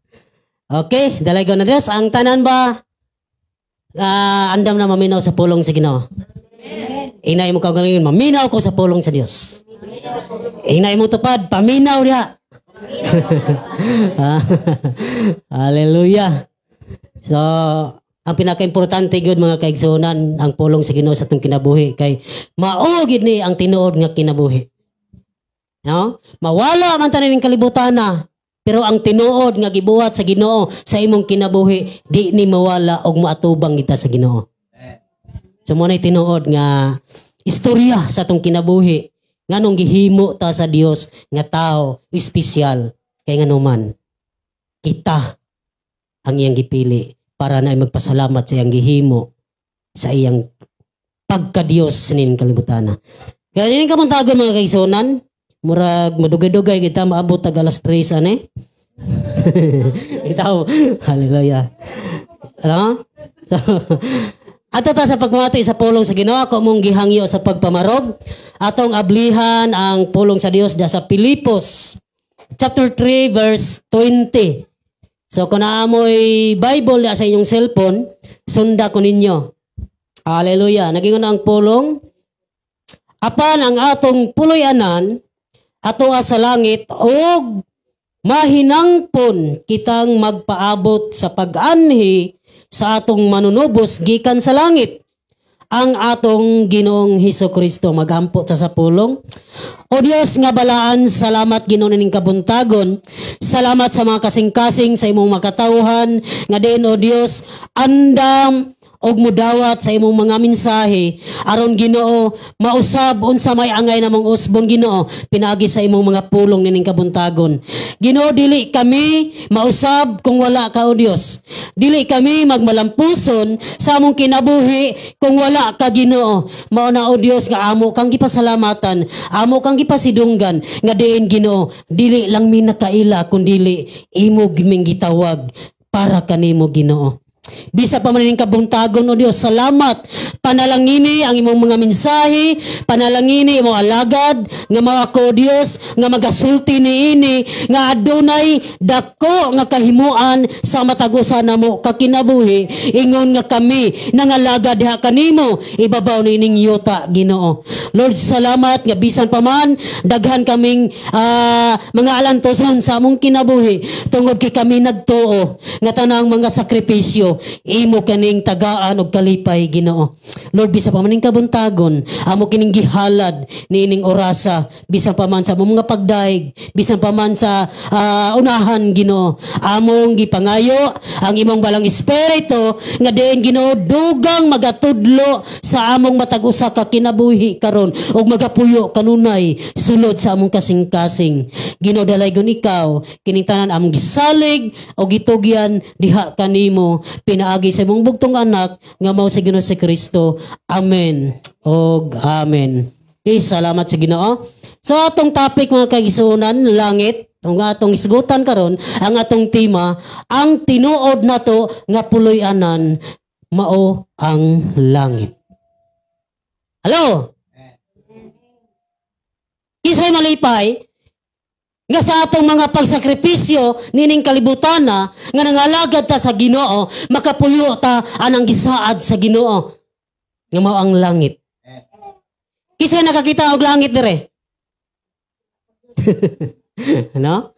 Okay, dalaygon na Dios. Ang tanan ba andam na maminaw sa pulong sa Ginoo? Inay mo kagalingon, maminaw ko sa pulong sa Dios. Inay mo tupad, paminaw diha. Hallelujah. So, Ang pinakaimportante gyud, mga kaigsuonan, ang pulong sa Ginoo sa atong kinabuhi kay mao gid ni ang tinuod nga kinabuhi. No? Mawala man tanan ning kalibutan na, pero ang tinuod nga gibuhat sa Ginoo sa imong kinabuhi di ni mawala og moatubang kita sa Ginoo. So mao nay tinuod nga istorya sa atong kinabuhi, nganong gihimo ta sa Dios nga tao espesyal, kay nganuman kita ang iyang gipili para na magpasalamat sa iyang gihimo sa iyang pagka-Dios sining kalibutan. Kaya nining kabuntagon, mga kaigsuonan, murag madugay-dugay kita, maabot tag alas 3 ane. Itaw, hallelujah. Ano? So, ato ta sa pagmati sa pulong sa Ginoo, ako mong gihangyo sa pagpamarog. Atong ablihan ang pulong sa Dios da sa Pilipos chapter 3 verse 20. So kung naamoy Bible sa inyong cellphone, sunda ko ninyo. Hallelujah. Naging ang pulong, "Apan ang atong puloy-anan atoa sa langit og mahinangpon kitang magpaabot sa pag-anhi sa atong manunubos gikan sa langit, ang atong Ginoong Hesus Kristo." Magampo ta sa pulong. O Dios nga balaan, salamat, Ginoo, ning kabuntagon. Salamat sa mga kasing-kasing sa imong makatawhan nga din, O Dios, andam og mudawat sa imong mga mensahe aron, Ginoo, mausab unsa may angay namong usbon, Ginoo, pinaagi sa imong mga pulong nining kabuntagon. Ginoo, dili kami mausab kung wala ka, O Dios. Dili kami magmalampuson sa among kinabuhi kung wala ka, Ginoo. Mao na, O Dios, nga amo kang gipasalamatan, amo kang gipasidunggan nga diin, Ginoo, dili lang mi nakaila kun dili imo ming gitawag para kanimo, Ginoo. Bisa pa man ning kabuntagon, O Dios, salamat. Panalangini ang imong mga mensahe, panalangini imong alagad nga mao ako, O Dios, nga magasulti niini nga adunay dako nga kahimuan sa matag usa namo ka kinabuhi, ingon nga kami nangalagad diha kanimo ibabaw niining yuta, Ginoo. Lord, salamat nga bisan pa man daghan kaming mga alantoson sa among kinabuhi, tungod kay kami nagtuo nga tanang mga sakripisyo imo kaning tagaan og kalipay, Ginoo. Lord, bisa pa man ning kabuntagon, amo kining gihalad niining orasa, bisan pa man sa among mga pagdaig, bisan pa man sa unahan, Ginoo. Among gipangayo ang imong balang espiritu nga diin, Ginoo, dugang magatudlo sa among matag usa ka kinabuhi karon ug magapuyo kanunay sulod sa among kasing-kasing. Ginoo, dalaygon ikaw, kining tanan among gisalig o gitugyan diha kanimo pinaagi sa imong bugtong anak nga mao si Ginoo si Kristo. Amen. Og amen. Okay, salamat sa Ginoo. So atong topic, mga kaigsuonan, langit. Ang atong isgutan karon, ang atong tema, ang tinuod nato nga puloy-anan mao ang langit. Hello? Kinsay malipay nga sa atong mga pagsakripisyo nining kalibutan na nga nangalagad ta sa Ginoo, makapuyo ta anang gisaad sa Ginoo nga mao ang langit? Kinsay nakakita og langit dire? Ano?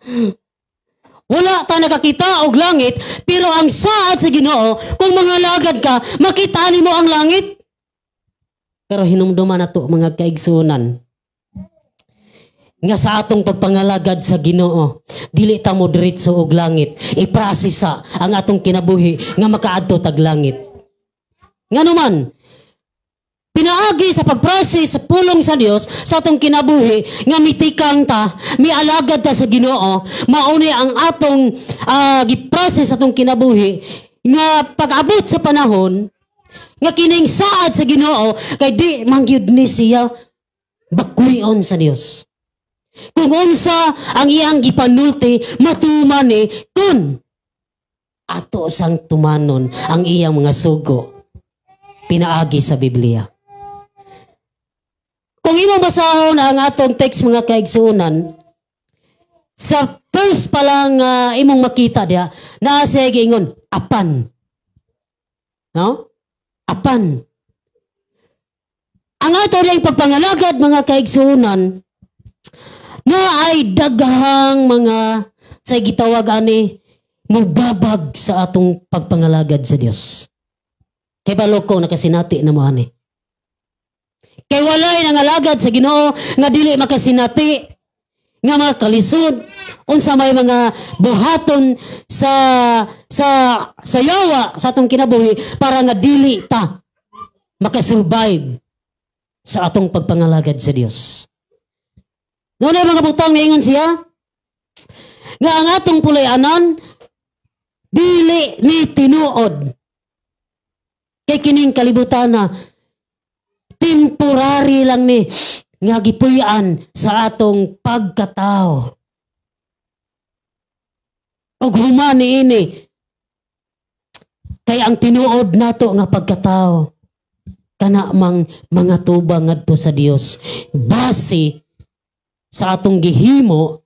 Wala ta nakakita og langit, pero ang saad sa Ginoo, kung mangalagad ka, makita nimo ang langit. Pero hinumduman nato, mga kaigsuonan, nga sa atong pagpangalagad sa Ginoo, dili ta mo diretso og langit. Iprasesa ang atong kinabuhi nga makaadto tag langit. Ngano man, pinaagi sa pagprocess sa pulong sa Dios sa atong kinabuhi nga mitikang ta, mialagad ta sa Ginoo, mauni ang atong giprocess sa atong kinabuhi nga pag-abot sa panahon nga kining saad sa Ginoo, kay di man gyud ni siya bakwion sa Dios. Kung unsa ang iyang gipanulti, matuman ni kun ato sang tumanon ang iyang mga sugo pinaagi sa Biblia. Kung imong basahon ang atong text, mga kaigsuonan, sa first pa lang imong makita diha, naa siya giingon, "Apan." No? Apan. Ang ato diyang pagpangalagad, mga kaigsuonan, na ay daghang mga sa gitawag ani mubabag sa atong pagpangalagad sa Dios. Kay balo ko nakasinati na mo ani. Kay walay nangalagad sa Ginoo nga dili makasinati, nga mga kalisod, unsa may mga buhaton sa sa sa yawa sa atong kinabuhi para nga dili ta makasurvive sa atong pagpangalagad sa Dios. Noon mga butang niingon siya nga ang atong pulay-anan dili ni tinuod. Kay kining kalibutan na temporary lang ni nga gipuy-an sa atong pagkatao. Og human niini kay ang tinuod nato nga pagkatao kana mang mga tubang ngadto sa Dios base sa atong gihimo,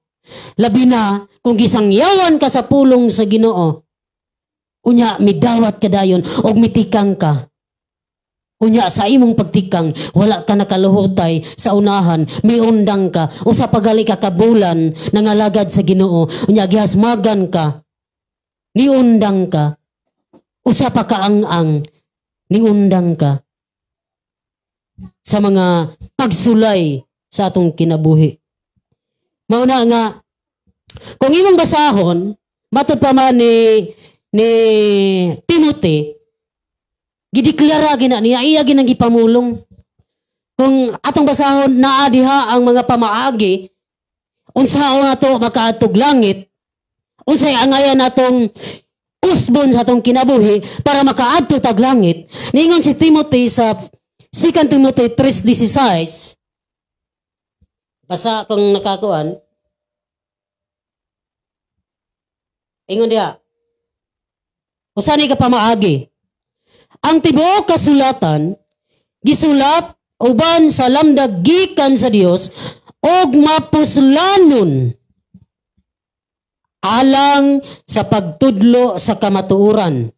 labi na kung gisangyawan ka sa pulong sa Ginoo, unya midawat ka dayon og mitikang ka. Unya sa imong pagtikang wala ka nakaluhotay sa unahan, miundang ka usa pagali ka kabulan nangalagad sa Ginoo, unya gihasmagan ka, niundang ka, usa pa kaang-ang, niundang ka sa mga pagsulay sa atong kinabuhi. Mao na nga kung imong basahon matud pa man ni Timothy, gideklara gina niya, iya ginang gipamulong. Kung atong basahon naa diha ang mga pamaagi unsaon nato makaadtog langit, unsay angayan natong usbon sa atong kinabuhi para makaadto tag langit. Niingon si Timothy sa 2 Timothy 3:16, basa kung nakakuan, ingon diha, usa ni ka pamaagi? Ang tibuok kasulatan gisulat uban sa lamdag gikan sa Dios og mapuslanon alang sa pagtudlo sa kamatuoran,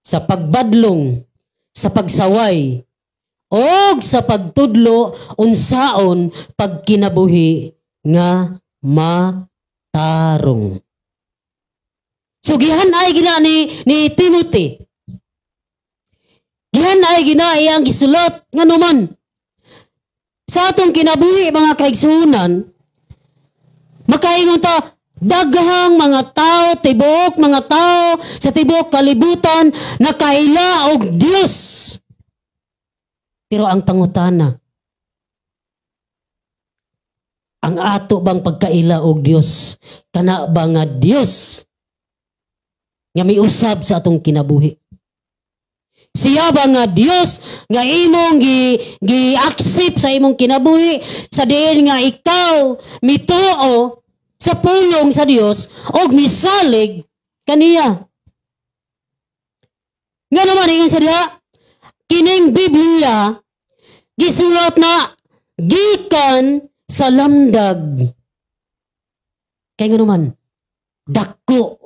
sa pagbadlong, sa pagsaway, og sa pagtudlo unsaon pagkinabuhi nga matarong. So gihan ay gina ni Timothy. Gihan ay gina iyang gisulat nganuman sa atong kinabuhi mga kaigsuonan, makaingon ta daghang mga tao, tibuok mga tao sa tibuok kalibutan nakaila og Dios. Pero ang pangutana, ang ato bang pagkaila og Dios kana ba nga Dios nga miusab sa atong kinabuhi? Siya ba nga Dios nga imong gi-accept sa imong kinabuhi sa diin nga ikaw mituo sa pulong sa Dios og misalig kaniya? Nga naman ingon sa diha, kining Biblia gisulat na gikan sa lamdag. Kay nga naman dako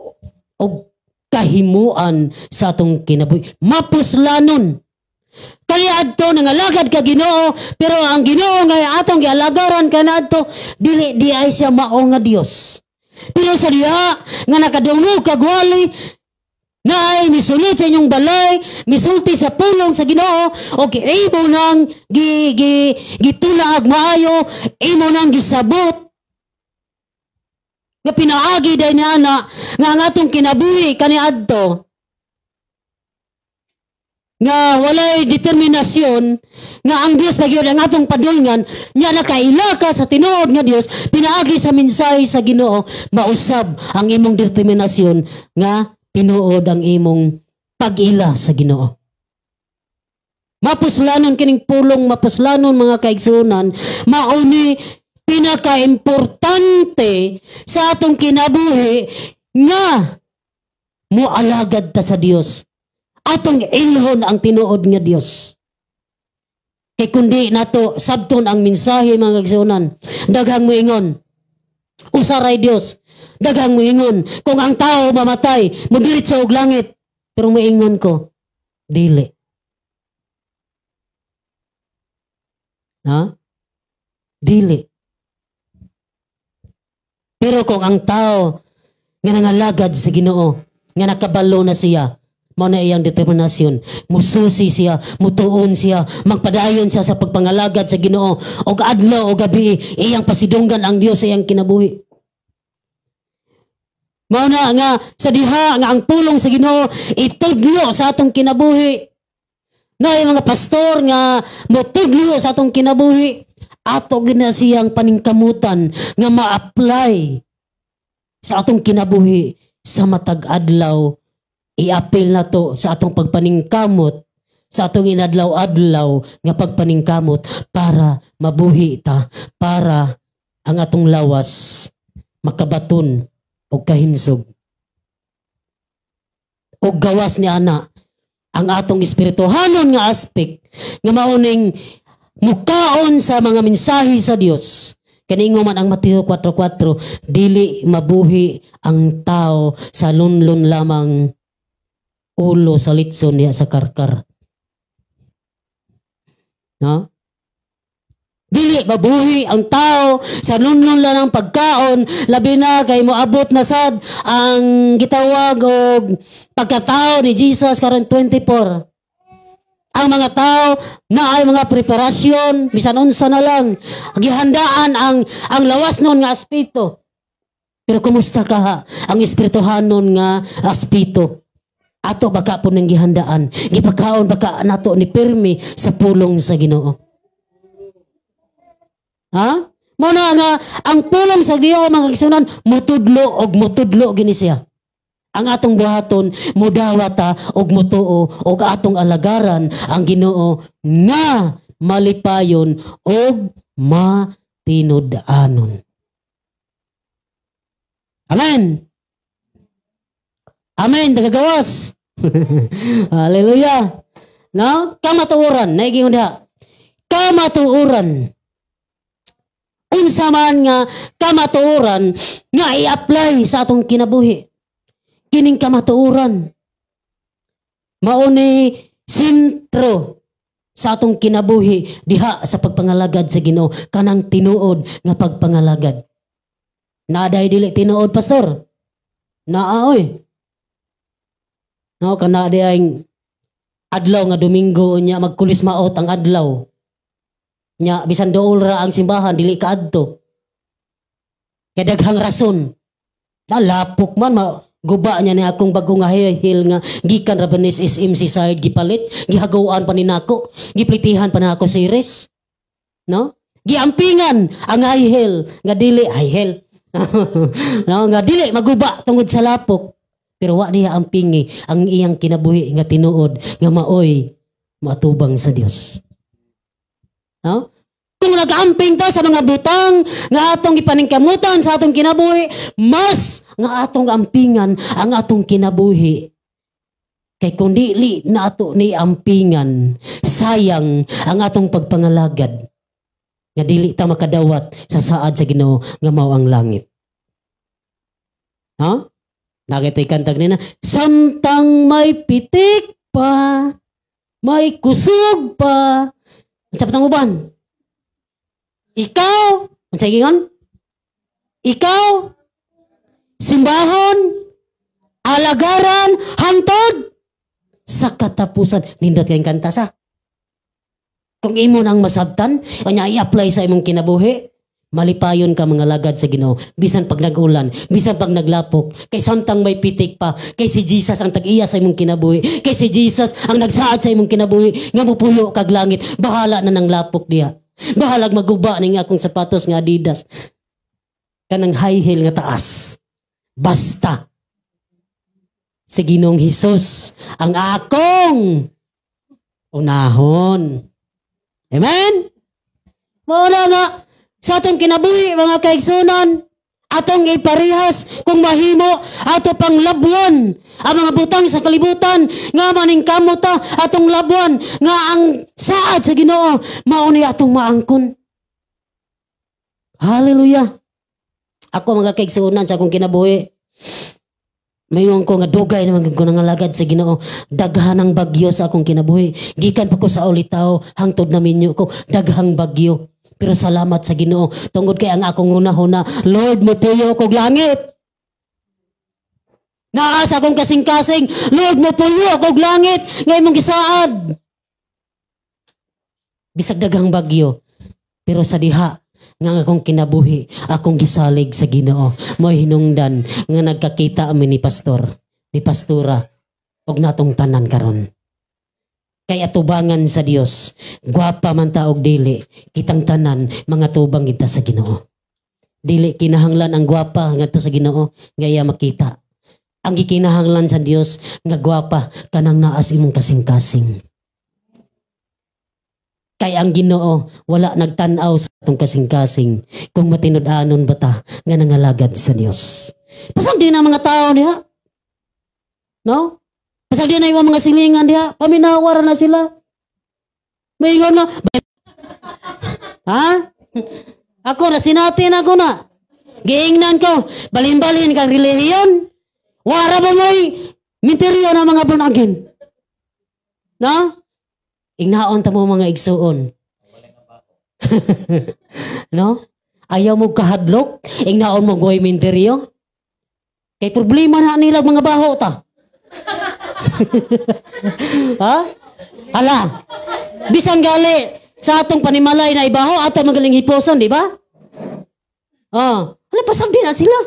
og kahimuan sa atong kinabuhi, mapuslanon. Kaya adto nangalagad ka Ginoo, pero ang Ginoo nga atong gialagaran kanadto dili di ay siya mao nga Dios. Pero sa diha nga nakadungog kag wali na ay misulod sa inyong balay, misulti sa pulong sa Ginoo, o imo nang gitulaag maayo, imo nang gisabot nga pinaagi day ni ana nga ang atong kinabuhi kaniadto nga walay determinasyon nga ang Dios pa gyud ang atong padulngan, nya nakaila ka sa tinuod nga Dios pinaagi sa mensahe sa Ginoo, mausab ang imong determinasyon nga tinuod ang imong pag-ila sa Ginoo. Mapuslanon kining pulong, mapuslanon mga kaigsuonan, mauni pinakaimportante sa atong kinabuhi nga moalagad ta sa Dios. Atong ilhon ang tinuod nga Dios. Kay kundi nato sabton ang mensahe mga kaigsuonan, daghang moingon usaray Dios, daghang moingon kung ang tao mamatay modiretso og langit, pero moingon ko dili. Ha? Dili. Pero kung ang tao nga nangalagad sa Ginoo, nga nakabalo na siya, Mao na iyang determinasyon. Mususi siya, mutuon siya, magpadayon siya sa pagpangalagad sa Ginoo. Og adlaw o gabi, iyang pasidunggan ang Dios sa iyang kinabuhi. Mao na nga sa diha nga ang pulong sa Ginoo itudlo sa atong kinabuhi. Na yung mga pastor nga motudlo sa atong kinabuhi, ato gina siyang paningkamutan nga ma-apply sa atong kinabuhi sa matag adlaw. I-apil na to sa atong pagpaningkamot, sa atong inadlaw-adlaw nga pagpaningkamot para mabuhi ta, para ang atong lawas makabaton og kahinsog. Og gawas ni ana ang atong espirituhanon nga aspect nga mauning mukaon sa mga mensahe sa Dios. Kaningo man ang Mateo 4:4, dili mabuhi ang tao sa lunlun lamang ulo sa litson niya sa karkar. No? Dili mabuhi ang tao sa lunlun lang ng pagkaon, labi na kay moabot na sad ang gitawag og pagkatao ni Jesus karon 24. Ang mga tao na ay mga preparasyon, bisan unsa na lang, gihandaan ang lawas nun nga aspeto. Pero kumusta ka ha? Ang espirituhanon nga aspeto. Ato baka po nang gihandaan, gipakaon baka nato ni pirmi sa pulong sa Ginoo. Ha? Mao na nga ang pulong sa Ginoo, mga kaigsuonan, mutudlo og mutudlo gini siya. Ang atong buhaton, mudawata og mutuo og atong alagaran ang Ginoo nga malipayon og matinud-anon. Amen. Amen, tagagawas. Hallelujah. No? Kamatuoran, naigingon diha. Kamatuoran. Unsa man nga kamatuoran nga i-apply sa atong kinabuhi. Kining kamatuoran mao ni sentro sa atong kinabuhi diha sa pagpangalagad sa Ginoo, kanang tinuod nga pagpangalagad. Naaday dili tinuod, pastor. Naa oy. No, kana di ay adlaw nga Domingo nya magkulis maot ang adlaw. Nya bisan dool ra ang simbahan dili kaadto. Kay daghang rason. Lapok man ma guba niya ni akong bago nga high heel nga gikan ra ba ni SMC side gipalit, gihagawan pa ni nako, giplitihan pa nako series. No? Giampingan ang high heel nga dili high heel. No, nga dili maguba tungod sa lapok. Pero wa niya ampingi ang iyang kinabuhi nga tinuod nga maoy matubang sa Dios. No? Kung nag-amping ta sa mga butang nga atong ipaningkamutan sa atong kinabuhi, mas nga atong ampingan ang atong kinabuhi. Kay kung dili na ato ni ampingan, sayang ang atong pagpangalagad. Nga dili ta makadawat sa saad sa Ginoo nga mao ang langit. Ha? Nakita kantag nina, samtang may pitik pa, may kusog pa. Unsa patang uban? Ikaw, unsa giingon? Ikaw, simbahon, alagaran, hangtod sa katapusan. Nindot kayong kanta sa. Kung imo nang masabtan, kanya i-apply sa imong kinabuhi, malipayon ka mga lagad sa Ginoo. Bisan pag nag-ulan, bisan pag naglapok, kay samtang may pitik pa, kay si Jesus ang tag-iya sa imong kinabuhi, kay si Jesus ang nagsaad sa imong kinabuhi, nga mupuyo kag langit, bahala na nang lapok diha. Bahalag maguba ning akong sapatos nga Adidas. Kanang high heel nga taas. Basta si Ginoong Hesus ang akong unahon. Amen? Mao na nga sa atong kinabuhi, mga kaigsunan, atong iparehas kung mahimo ato pang labuan ang mga butang sa kalibutan nga maningkamot ta, atong labuan nga ang saad sa Ginoo mao ni atong maangkon. Hallelujah. Ako, mga kaigsunan, sa akong kinabuhi, mayon ko nga dugay naman ko nangalagad sa Ginoo. Daghan ang bagyo sa akong kinabuhi. Gikan pa ko sa Ulitaw hangtod na minyo ko, daghang bagyo. Pero salamat sa Ginoo tungod kay ang akong hunahuna, Lord, mupuyo kog langit. Naa sa akong kasing-kasing, Lord, mo puyo akong langit nga imong gisaad. Bisag daghang bagyo, pero sa diha nga ang akong kinabuhi, akong gisalig sa Ginoo. Mo'y hinungdan nga nagkakita ami ni pastor, ni pastora, og natong tanan karon. Kay atubangan sa Dios, gwapa man ta og dili, kitang tanan mga tubang kita sa Ginoo. Dili kinahanglan ang gwapa ngadto sa Ginoo nga iya makita. Ang gikinahanglan sa Dios nga gwapa kanang naa sa imong kasing-kasing. Kay ang Ginoo wala nagtan-aw sa atong kasing-kasing kung matinud-anon ba ta nga nangalagad sa Dios. Pasag di na mga tao diha. No? Pasag di na yung mga silingan diha. Paminawar na sila. Maingon na. Ha? Ako na sinatin ako na. Giingnan ko. Balin-balin kang relihiyon. Wara ba mo'y minteryo na mga born again? No? Ingnaon ta mo mga igsuon. No? Ayaw mo kahadlok, ingnaon mo goy minteryo. Kay problema na nila mga baho ta. Ha? Hala. Bisan gali sa atong panimalay na ibaho ato magaling hiposon, di ba? Oh, hala pasag din na sila.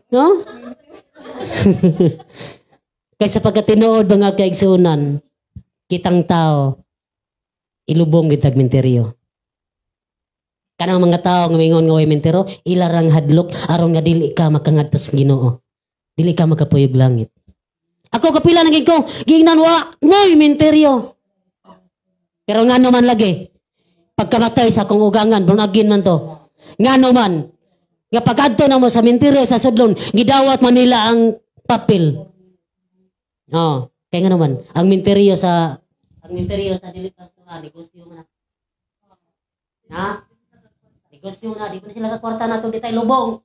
No? Kaysa pagkatinuod mga kaigsuonan, kitang tao ilubong gitag minteryo. Kanang mga tao nga mingon nga way mintero, ilarang hadlok aron nga dili ka makangadto sa Ginoo. Dili ka makapuyog langit. Ako kapila na gid ko, giingnan wa moy minteryo. Pero ngano man lagi, pagkamatay sa akong ugangan, born again man to. Ngano man, nga pag-adto na mo sa minteryo sa sudlon, gidawat man nila ang papel. Oh, kaya nga naman, ang minteryo sa dili pa sa negosyo man na. Na? Negosyo na, di ko na sila kakwarta na di tayo lubong.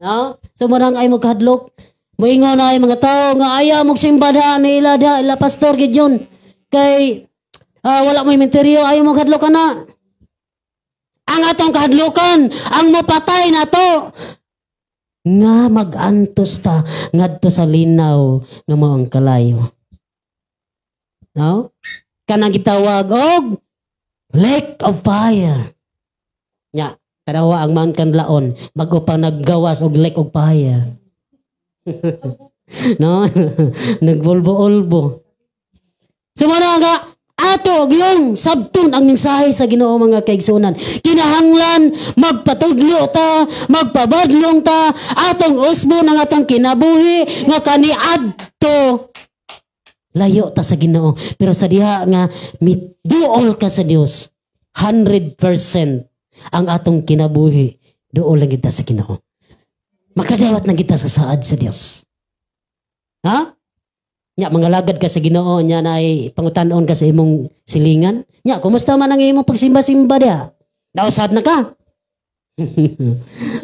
No? So marang ay magkahadlok. Moingon na ay mga tao nga ayaw magsimba da nila da ila pastor gid yun. Kay wala mo minteryo, ayaw mo kahadlok na. Ang atong kahadlokan, ang mapatay na to nga magantos ta ngadto sa linaw nga mao ang kalayo. No? Kanang gitawag og lake of fire. Nya, tanawa ang Mount Kanlaon bago pa naggawas og lake of fire. No? Nagbolbo-olbo. So mana nga ato yung sabton ang mensahe sa Ginoo, mga kaigsunan. Kinahanglan magpatudlo ta, magpabadlong ta, atong usbon ang atong kinabuhi nga kaniadto layo ta sa Ginoo. Pero sa diha nga miduol ka sa Dios, 100% ang atong kinabuhi duol lang kita sa Ginoo. Makadawat na kita sa saad sa Dios. Ha? Nya mangalagad ka sa Ginoo nya nay pangutan-on ka sa imong silingan. Nya kumusta man ang imong pagsimba-simba diha? Nausad na ka?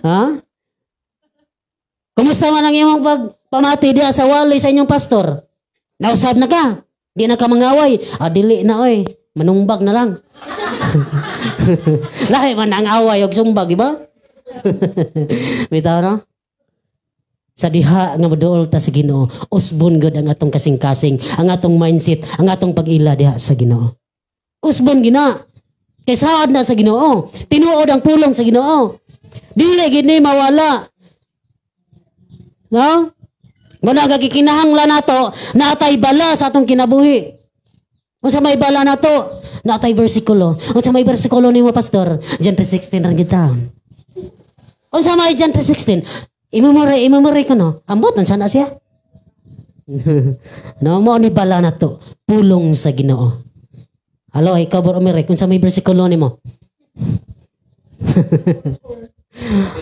Ha? Kumusta man ang imong pagpamati diha sa wali sa inyong pastor? Nausad na ka? Di na ka mangaway? Ah, dili na oy. Manumbag na lang. Lahi man ang away og sumbag, di ba? Bitaw no? Sa diha nga moduol ta sa Ginoo, usbon gud ang atong kasing-kasing, ang atong mindset, ang atong pag-ila diha sa Ginoo. Usbon gina. Kay saad na sa Ginoo. Tinuod ang pulong sa Ginoo. Dili gid ni mawala. No? Muna gagikinahanglan nato naatay bala sa atong kinabuhi. Unsa may bala nato? Naatay bersikulo. Unsa may bersikulo nimo, pastor? John 3:16 ra kita. Unsa may John 3:16? Imemori, imemori ko no. Ambot unsa na siya? No, mo ni bala nato. Pulong sa Ginoo. Halo, ikaw bro Amerik, unsa may bersikulo nimo?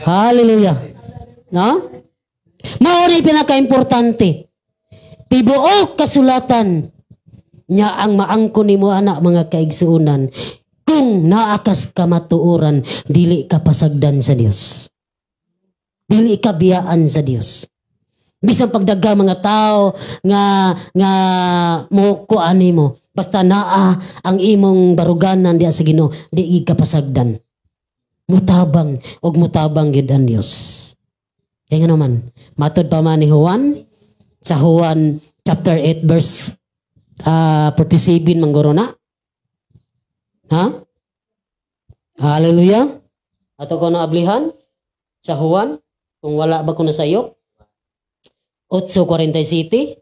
Hallelujah. No? Mao ni pinaka-importante. Tibuok kasulatan nya ang maangko nimo ana, mga kaigsuonan, kung naakas kamatuoran, dili ka pasagdan sa Dios. Dili ka biyaan sa Dios. Bisan pagdaga mga tao nga nga mo kuan nimo, basta naa ang imong baruganan diha sa Ginoo, di ka pasagdan. Mutabang og mutabang gid ang Dios. Kaya nga naman, matod pa man ni Juan, sa Juan chapter 8 verse 47 mangguro na. Ha? Hallelujah. Ato ko na ablihan sa Juan, kung wala ba ko nasayop. 8:47.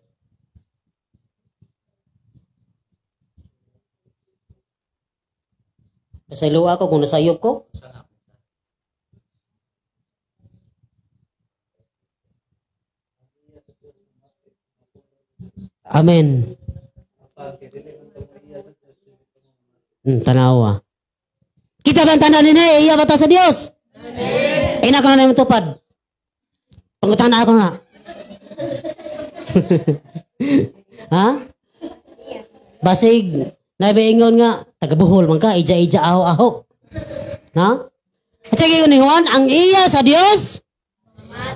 Pasaylo ako kung nasayop ko. Amen. Tanawa. Kita ba ang tanan nini? Iya ba ta sa Dios? Amen. Ina ko na na tupad. Pangutana ako na. Ha? Basig, naibaingon nga, taga-Bohol man ka, ija-ija, aho-aho. Ha? Sige yun ni Juan, ang iya sa Dios,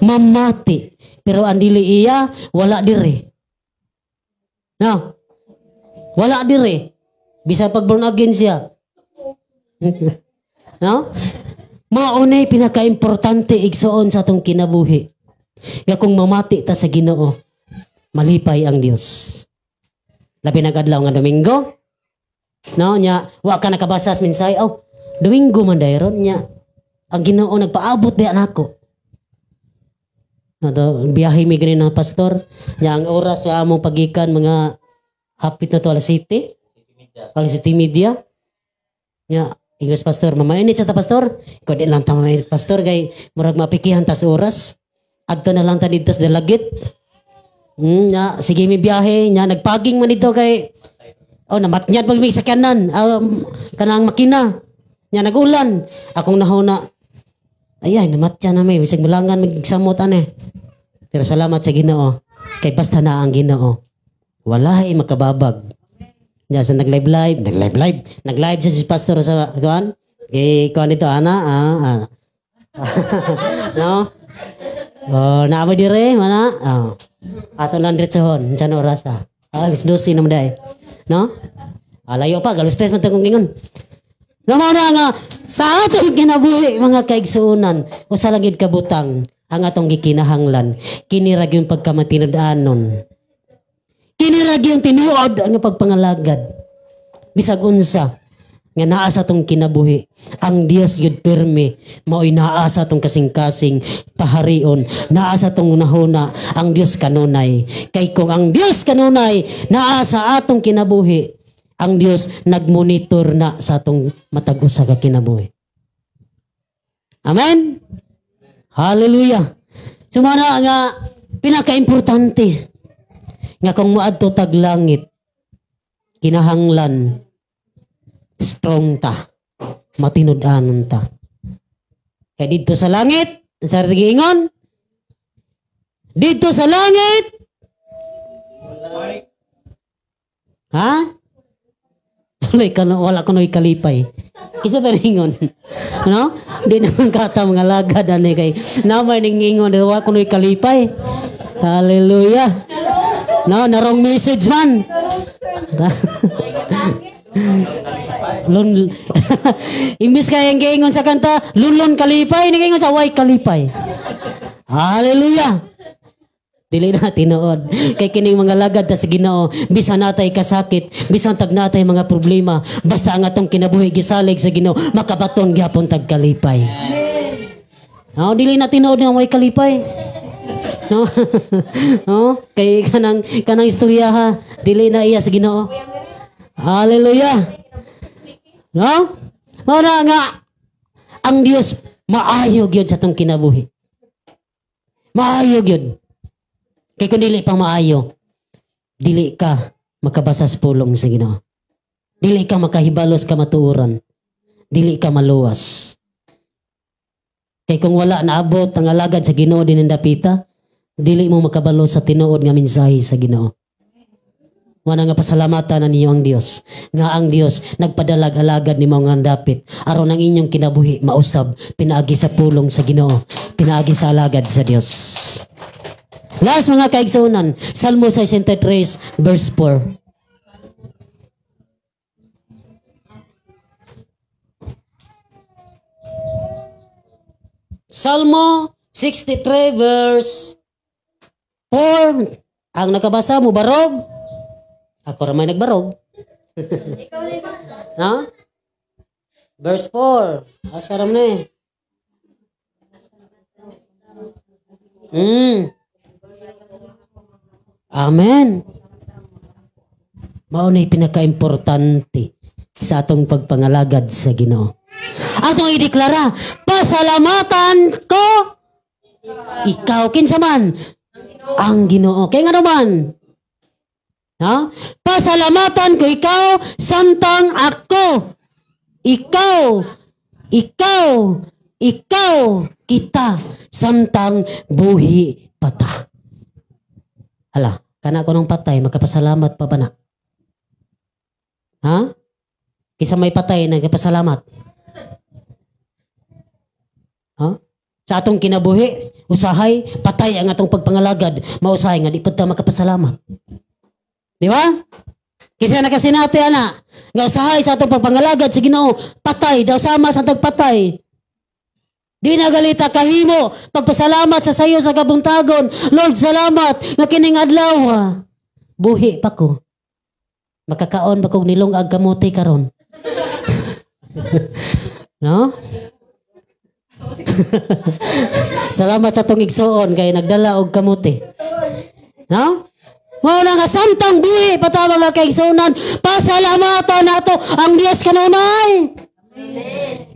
mamati. Pero ang dili iya, wala diri. No? Wala diri. Bisa pag born again siya. No? Maunay pinaka-importante igsoon sa atong kinabuhi. Nga kung mamati ta sa Ginoo, malipay ang Dios. Labi nag-adlaw nga Domingo. No, nya wa ka nakabasas minsay. Oh, Domingo man dayron nya. Ang Ginoo nagpaabot biya nako. No, do, biyahe mi gani na pastor. Nya ang oras sa among pagikan mga hapit na to alas 7. Alas 7 media. Nya ingos pastor, mamainit sa ta pastor. Ikaw di lang ta mamainit pastor kay murag mapikihan ta sa oras. Adto na lang ta didto sa Dalagit. Nya sige mi biyahe, nya nagpaging man dito kay oh namatnyad pag may sakyanan, kanang makina. Nya nagulan, akong nahuna. Ayan, namatya na may bisag malangan magsamot ane. Pero salamat sa Ginoo kay basta na ang Ginoo. Wala ay makababag. Nya sa nag-live live, nag-live siya si pastor sa kuan. Eh kuan dito ana ah. No? Oh, naamo dire mana? Oh. Ato lang diretsohon, unsa na oras ah? Alas 12 naman day. No? Layo pa, alas 3 man tagong ingon. No mao na nga sa atong kinabuhi mga kaigsuonan, usa lang gyud kabutang ang atong gikinahanglan. Kini ra gyud pagkamatinud-anon. Kini ra gyud tinuod ang pagpangalagad. Bisag unsa nga naa sa atong kinabuhi, ang Dios gyud pirmi maoy naa sa atong kasing-kasing paharion, naa sa atong hunahuna ang Dios kanunay. Kay kung ang Dios kanunay naa sa atong kinabuhi, ang Dios nagmonitor na sa atong matag usa ka kinabuhi. Amen. Hallelujah. Sumana nga pinakaimportante nga kung moadto tag langit, kinahanglan strong ta, matinud-anon ta. Kaya dito sa langit, sa giingon, dito sa langit, ha? Wala ko no'y kalipay. Isa ta ingon. No? Di naman kata mga lagad ani kay namay ning ingon, wala ko no'y kalipay. Hallelujah. No, narong message man. Lun imbis kay ang giingon sa kanta lulon kalipay, ningingon sa way kalipay. Hallelujah. Dili na tinuod kay kining mga lagad ta sa Ginoo, bisan natay kasakit, bisan tag natay mga problema, basta ang atong kinabuhi gisalig sa Ginoo, makabaton gyapon tag kalipay. No, dili na tinuod nga way kalipay. No. No, kay kanang istorya ha, dili na iya sa Ginoo. Hallelujah. No? Mao na nga ang Dios maayo gyud sa atong kinabuhi. Maayo gyud. Kay kung dili pa maayo, dili ka makabasa sa pulong sa Ginoo. Dili ka makahibalos kamatuoran. Dili ka maluwas. Kay kung wala naabot ang alagad sa Ginoo dinindapita, dili mo makabalo sa tinuod nga mensahe sa Ginoo. Wala nga pasalamatan na ninyo ang Dios. Nga ang Dios nagpadalag-alagad nimo nga dapit aron ang inyong kinabuhi mausab pinaagi sa pulong sa Ginoo, pinaagi sa alagad sa Dios. Last mga kaigsuonan, Salmo 63 verse 4. Salmo 63 verse 4. Ang nakabasa mo barog. Ako ra may nagbarog. No? Verse 4. Asa ram ni? Amen. Mao na'y pinakaimportante sa atong pagpangalagad sa Ginoo. Atong ideklara, pasalamatan ko ikaw kinsa man ang Ginoo. Kay ngano man? Ha? Pasalamatan ko ikaw samtang ako. Ikaw, ikaw, ikaw kita samtang buhi pata. Hala, kana ko nung patay, magkapasalamat pa ba na? Ha? Kisa may patay, nagkapasalamat. Ha? Sa atong kinabuhi, usahay, patay ang atong pagpangalagad, mausahay nga di pud ta makapasalamat. Di ba? Kisa nakasinati ana, nga usahay sa atong pagpangalagad sa Ginoo, patay daw sama sa tagpatay. Di na galita kahimo pagpasalamat sa sayo sa kabuntagon. Lord, salamat nga kining adlaw. Buhi pa ko. Makakaon ba kog nilong ag kamote karon? No? Salamat sa tong igsuon kay nagdala og kamote. No? Mao na nga samtang buhi patawag nga kaigsuonan, pasalamatan nato ang Dios kanunay.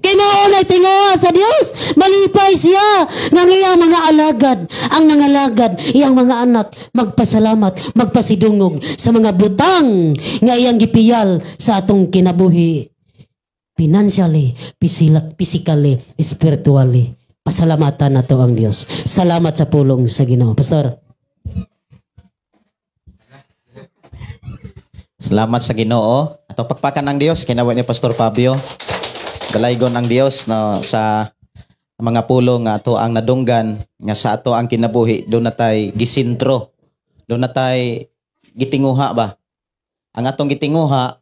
Kay mao nay tinguha sa Dios, malipay siya nga iyang mga alagad, ang nangalagad iyang mga anak magpasalamat, magpasidungog sa mga butang nga iyang gipiyal sa atong kinabuhi. Financially, physically, spiritually. Pasalamatan nato ang Dios. Salamat sa pulong sa Ginoo. Pastor. Salamat sa Ginoo. Atong pakpakan ang Dios kinawa ni Pastor Fabio. Dalaygon ang Dios no sa mga pulong nga ato ang nadunggan nga sa ato ang kinabuhi do na tay gisintro. Do na tay gitinguha ba. Ang atong gitinguha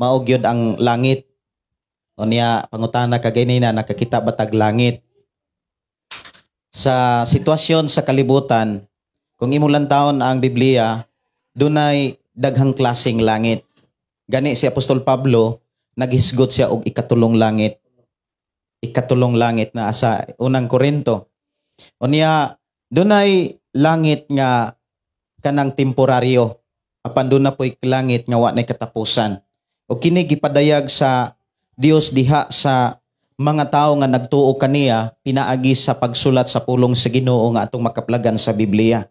mao gyud ang langit. Unya pangutana ka ganina nakakita ba tag langit? Sa sitwasyon sa kalibutan, kung imo lantawon ang Biblia, dunay daghang klaseng langit. Gani si Apostol Pablo naghisgot siya og ikatulong langit. Ikatulong langit na sa unang Korinto. Unya dunay langit nga kanang temporaryo, apan duna po'y langit nga wa nay katapusan. O kini gipadayag sa Dios diha sa mga tawo nga nagtuo kaniya pinaagi sa pagsulat sa pulong sa Ginoo nga atong makaplagan sa Biblia.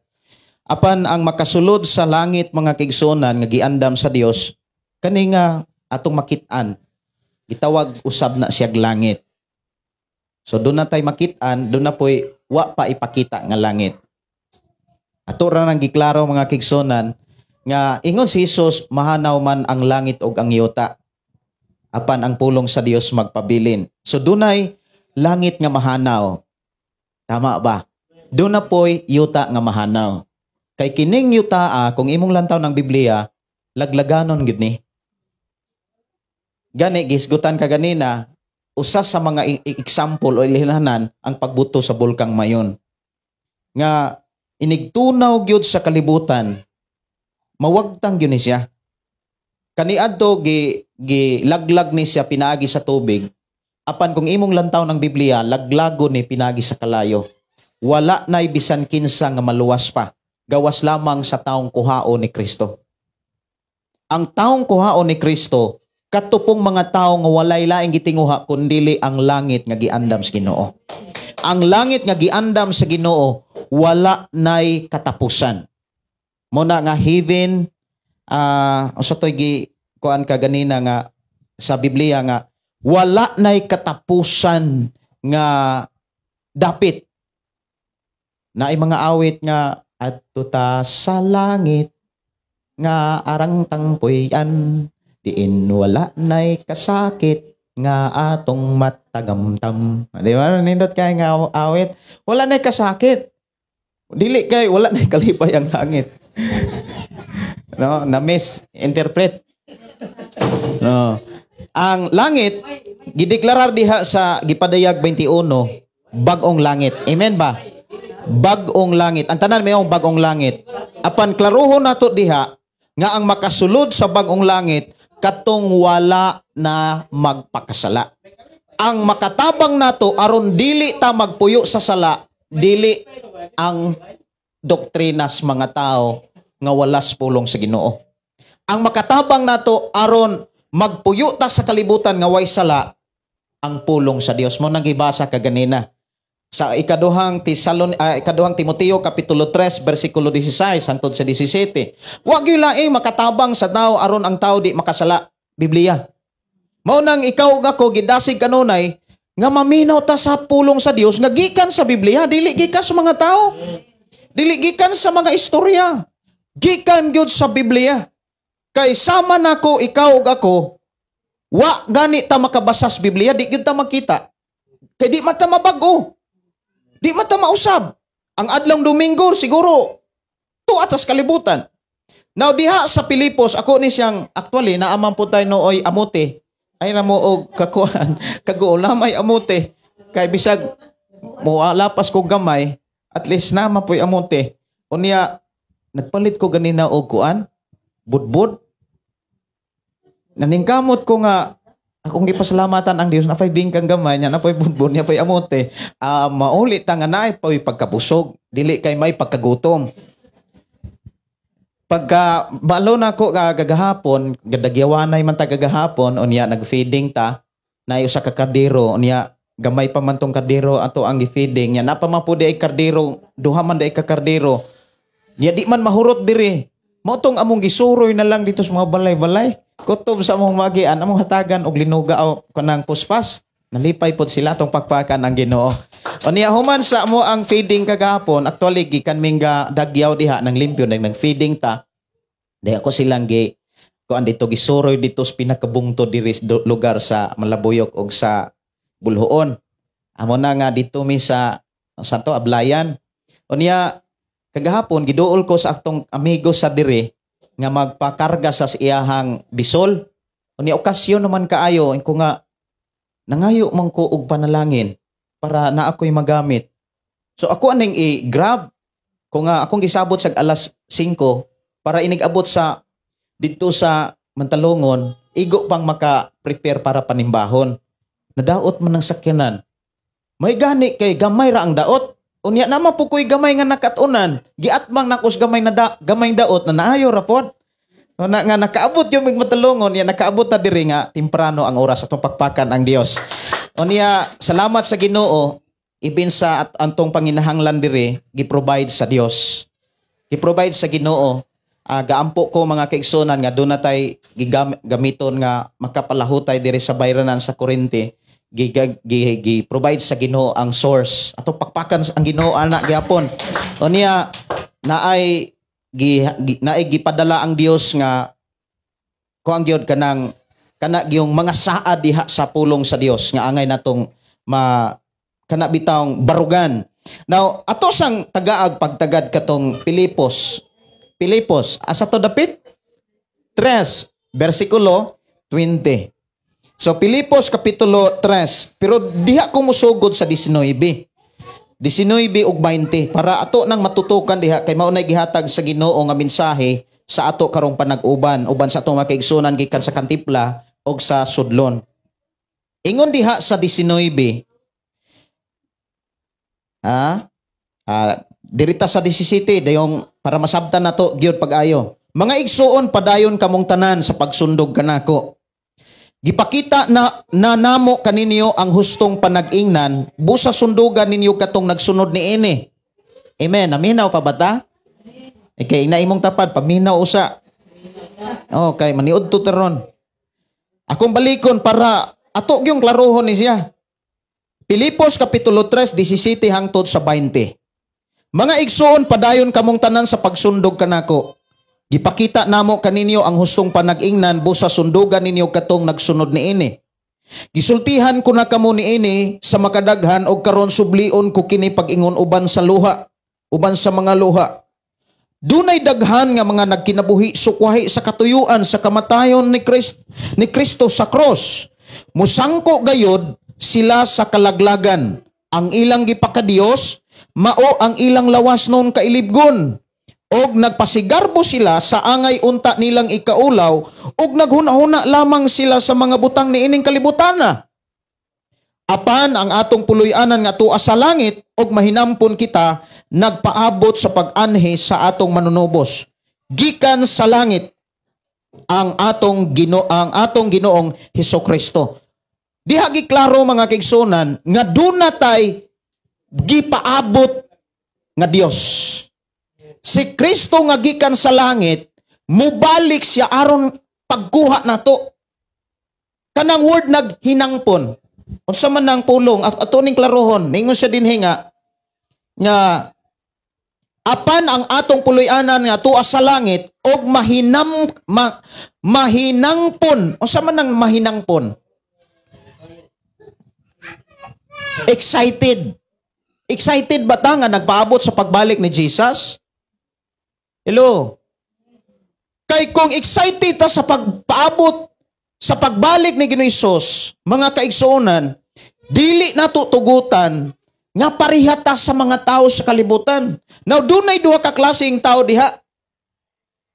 Apan ang makasulod sa langit mga kaigsuonan nga giandam sa Dios kani nga atong makit-an, gitawag usab na siyag langit. So doon na tay makit-an, doon na po'y wa pa ipakita nga langit. Ato ra nang giklaro mga kaigsuonan nga ingon si Jesus mahanaw man ang langit og ang yuta, apan ang pulong sa Dios magpabilin. So dunay langit nga mahanaw. Tama ba? Doon na po'y yuta nga mahanaw. Kay kining yuta, kung imong lantaw ng Biblia, laglaganon gid ni. Gani gisgutan ka ganina, usa sa mga example o ilhanan ang pagbuto sa bulkang Mayon. Nga inigtunaw gyud sa kalibutan, mawagtang gyud ni siya. Kaniadto gilaglag ni siya pinaagi sa tubig. Apan kung imong lantaw ng Biblia, laglago ni pinaagi sa kalayo. Wala na'y bisan kinsa nga maluwas pa. Gawas lamang sa taong kuhao ni Kristo. Ang taong kuhao ni Kristo, katupong mga tao nga walay laing gitinguha kundili ang langit nga giandam sa Ginoo. Ang langit nga giandam sa Ginoo wala nay katapusan. Muna nga heaven, usa toy gi kuan ka ganina nga sa Biblia nga wala nay katapusan nga dapit. Naay mga awit nga adto ta sa langit nga arang tangpuyan, diin wala nay kasakit nga atong matagamtam. Di ba? Nindot kay nga awit. Wala nay kasakit. Dili kay wala nay kalipay ang langit. No, na misinterpret. No. Ang langit gideklarar diha sa gipadayag 21, bag-ong langit. Amen ba? Bag-ong langit. Ang tanan mayong bag-ong langit. Apan klaruhon nato diha nga ang makasulod sa bag-ong langit katong wala na magpakasala. Ang makatabang nato aron dili ta magpuyo sa sala, dili ang doktrinas mga tao nga walas pulong sa Ginoo. Ang makatabang nato aron magpuyo ta sa kalibutan nga way sala, ang pulong sa Dios. Mo nang gibasa kaganina sa ikaduhang Timoteo kapitulo 3 bersikulo 16 hangtod sa 17. Wa gyud laing makatabang sa tao aron ang tao di makasala. Biblia. Mao nang ikaw ug ako gidasig kanunay nga maminaw ta sa pulong sa Dios nga gikan sa Biblia, dili gikan sa mga tao. Dili gikan sa mga istorya. Gikan gyud sa Biblia. Kay sama nako ikaw ug ako, wa gani ta makabasa sa Biblia, di gyud ta makita. Kay di man ta mabag-o. Di man ta mausab. Ang adlong Domingo siguro tuwa tas kalibutan. Now diha sa Pilipos, ako ni siyang actually naaman po tayo nooy amote. Ay ra mo og kakuan, kaguolam ay amote. Kay bisag mo lapas ko gamay, at least naman po'y amote. Unya nagpalit ko ganina og kuan, budbud. Naningkamot ko nga akong gipasalamatan ang Dios na pay bingkang gamay niya, na pay budbud, niya pay amote. Mauli ta nga naay pay pagkabusog, dili kay may pagkagutom. Pagka balo na ko gagahapon, gadagyawanay man ta gagahapon, unya nagfeeding ta, na usa ka kardero, unya gamay pa man tong kardero ato ang gi-feeding nya, napa man po di ay kardero, duha man di ay ka kardero. Nya di man mahurot diri. Mao tong among gisuroy na lang dito sa mga balay-balay. Kutob sa among magian, among hatagan og linuga o kanang puspas. Nalipay pod sila tong pakpakan ang Ginoo. Unya human sa amo ang feeding kagahapon, actually gikan mingga dagyaw diha nang limpyo nang feeding ta. Di ako silang gi kuan dito gisuroy dito sa pinakabungto diri sa lugar sa Malabuyok og sa Bulhoon. Amo na nga dito mi sa Santo Ablayan. Unya kagahapon giduol ko sa atong amigo sa diri nga magpakarga sa iyahang bisol. Unya okasyon naman kaayo ko nga nangayo man ko og panalangin para na ako'y magamit. So ako aning i-grab ko nga akong gisabot sa alas 5 para inig-abot sa didto sa Mantalongon, igo pang maka-prepare para panimbahon. Nadaot man ang sakyanan. May gani kay gamay ra ang daot. Unya naman po ko'y gamay nga nakatunan. Giatmang nakos gamay na gamay daot na naayo ra pod. Na nga nakaabot yung Mantalongon, ya nakaabot ta diri nga temprano ang oras atong pakpakan ang Dios. Unya salamat sa Ginoo ibin sa at antong panginahanglan diri gi-provide sa Dios. Gi-provide sa Ginoo. Gaampo ko mga kaigsunan nga doon na tay gamiton nga makapalahutay diri sa bayranan sa kuryente. Gi-provide sa Ginoo ang source. Ato pakpakan ang Ginoo ana gyapon. Unya naay naay gipadala ang Dios nga kuang gyud kanang kana gyung mga saa diha sa pulong sa Dios nga angay natong ma kana bitawng barugan. Now ato sang tagaag pagtagad katong Pilipos. Pilipos asa to dapit? 3 bersikulo 20. So Pilipos kapitulo 3, pero diha ko musugod sa 19. 19 ug 20 para ato nang matutukan diha kay mao nay gihatag sa Ginoo nga mensahe sa ato karong panag-uban uban sa atong mga kaigsunan gikan sa Kantipla og sa Sudlon. Ingon diha sa 19. Ha? Dirita sa 17 dayong para masabtan nato gyud pag-ayo. Mga igsuon, padayon kamong tanan sa pagsundog kanako. Gipakita na namo kaninyo ang hustong panag-ingnan, busa sundugan ninyo katong nagsunod niini. Amen. Naminaw pa ba ta? Kay ina imong tapad, paminaw usa. Okay, maniud to taron. Akong balikon para ato gyung klarohon ni siya. Pilipos kapitulo 3, 17 hangtod sa 20. Mga igsuon, padayon kamong tanan sa pagsundog kanako. Gipakita namo kaninyo ang hustong panag-ingnan, busa sundugan ninyo katong nagsunod niini. Gisultihan ko na kamo niini sa makadaghan og karon sublion ko kini pag-ingon uban sa luha, uban sa mga luha. Dunay daghan nga mga nagkinabuhi sukwahi sa katuyuan sa kamatayon ni Kristo sa cross. Musangko gayod sila sa kalaglagan. Ang ilang gipakadiyos Mao ang ilang lawas noon kailibgon. Og nagpasigarbo sila sa angay unta nilang ikaulaw og naghuna-huna lamang sila sa mga butang niining kalibutana. Apan ang atong puloy-anan nga tua sa langit og mahinampon kita nagpaabot sa pag-anhi sa atong manunubos gikan sa langit ang atong Ginoong Hesukristo. Diha giklaro mga kaigsunan nga duna tay gipaabot nga Dios. Si Kristo nga gikan sa langit mubalik siya aron pagkuha nato. Kanang word naghinangpon. Unsa man ang pulong at ato ning klarohon, ningon siya dinhi nga apan ang atong puloy-anan nga tuwa sa langit og mahinangpon. Unsa man ang mahinangpon? Excited. Excited ba ta nga nagpaabot sa pagbalik ni Jesus? Hello. Kay kung excited ta sa pagpaabot sa pagbalik ni Ginoong Hesus, mga kaigsuonan, dili nato tugutan nga pareha ta sa mga tao sa kalibutan. Now, dunay duha ka klaseng tao diha.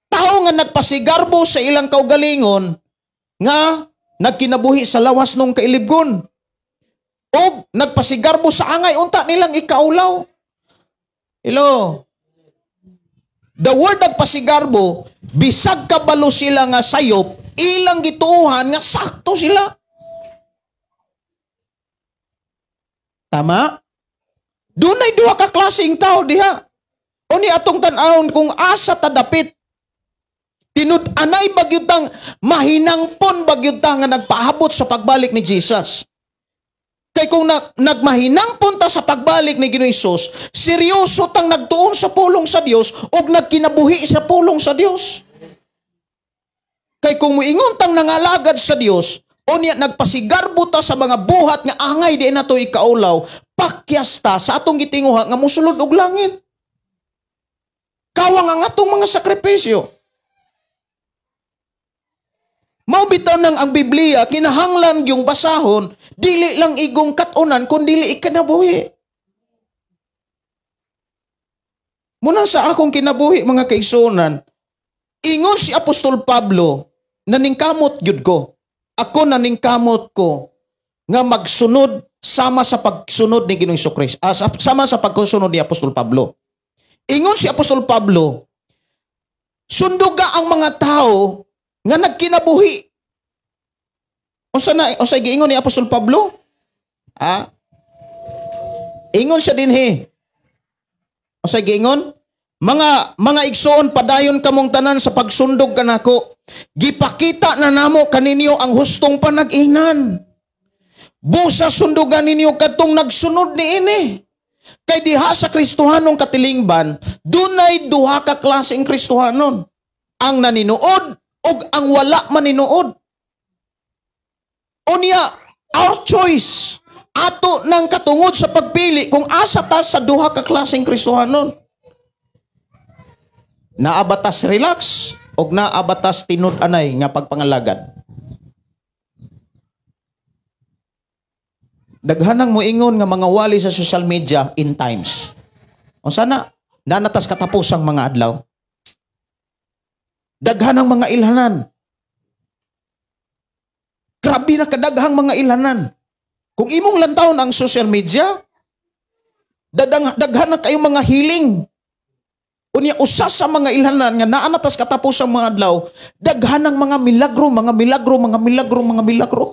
Tao nga nagpasigarbo sa ilang kaugalingon nga nagkinabuhi sa lawas nung kailibgon. O nagpasigarbo sa angay unta nilang ikaulaw. Hello. The word nagpasigarbo, bisag kabalo sila nga sayop, ilang gituohan nga sakto sila. Tama? Dunay duha ka klaseng tao diha. Uni atong tan-awon kung asa ta dapit. Tinud-anay bagyud tang mahinangpon bagyud ta nga nagpaabot sa pagbalik ni Jesus. Kay kung nagmahinangpon ta sa pagbalik ni Ginoong Hesus, seryoso tang nagtuon sa pulong sa Dios ug nagkinabuhi sa pulong sa Dios. Kay kung muingon tang nangalagad sa Dios, unya nagpasigarbo ta sa mga buhat nga angay di nato ikaulaw, pakyas ta sa atong gitinguha nga mosulod og langit. Kawang ang atong mga sakripisyo. Mao bitaw nang ang Biblia kinahanglan yung basahon, dili lang igong kat-unan kun dili ikinabuhi. Muna sa akong kinabuhi mga kaigsuonan, ingon si Apostol Pablo, naningkamot gyud ko. Ako naningkamot ko nga magsunod sama sa pagsunod ni Ginoong Hesukristo, sama sa pagsunod ni Apostol Pablo. Ingon si Apostol Pablo, sunduga ang mga tao nga nagkinabuhi. Unsa na unsa giingon ni Apostol Pablo? Ingon siya dinhi. Unsa giingon? Mga igsoon, padayon kamong tanan sa pagsundog kanako. Gipakita na namo kaninyo ang hustong panag-inan. Busa sundugan ninyo kadtong nagsunod niini. Kay diha sa Kristohanong katilingban, dunay duha ka klaseng Kristohanon. Ang naninuod og ang wala maninuod. Unya, our choice ato nang katungod sa pagpili kung asa ta sa duha ka klaseng Kristohanon. Naabatas relax og naabatas tinud-anay nga pagpangalagad. Daghanang moingon nga mga wali sa social media in times. Unsa na nanatas katapusang mga adlaw. Daghanang mga ilhanan. Grabe na kadaghang mga ilhanan. Kung imong lantawon ang social media, daghan na kayong mga healing. Unya usa sa mga ilhanan nga naa na tas katapos ang mga adlaw, daghan ang mga milagro, mga milagro, mga milagro, mga milagro.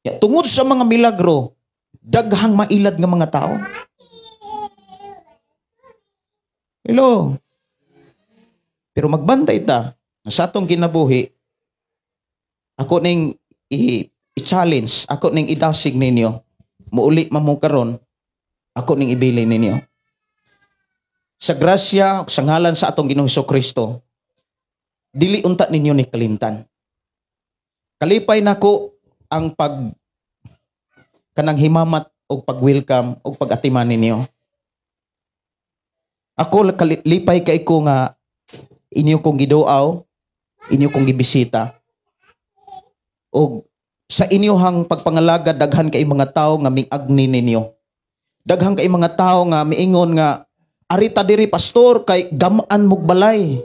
Ya, tungod sa mga milagro, daghang mailad nga mga tao. Hello. Pero magbantay ta sa atong kinabuhi, ako ning i-challenge, ako ning idasig ninyo, muuli man mo karon, ako ning ibili ninyo. Sa grasya, sa ngalan sa atong Ginoong Hesukristo, dili unta ninyo ni kalimtan. Kalipay nako ang pag kanang himamat og pag-welcome og pag-atiman ninyo. Ako lipay kay ko nga inyo kong giduaw, inyo kong gibisita. Og sa inyohang pagpangalagad daghan kay mga tawo nga ming-agni ninyo. Daghang kay mga tao nga miingon nga arita diri, pastor, kay gamaan mog balay.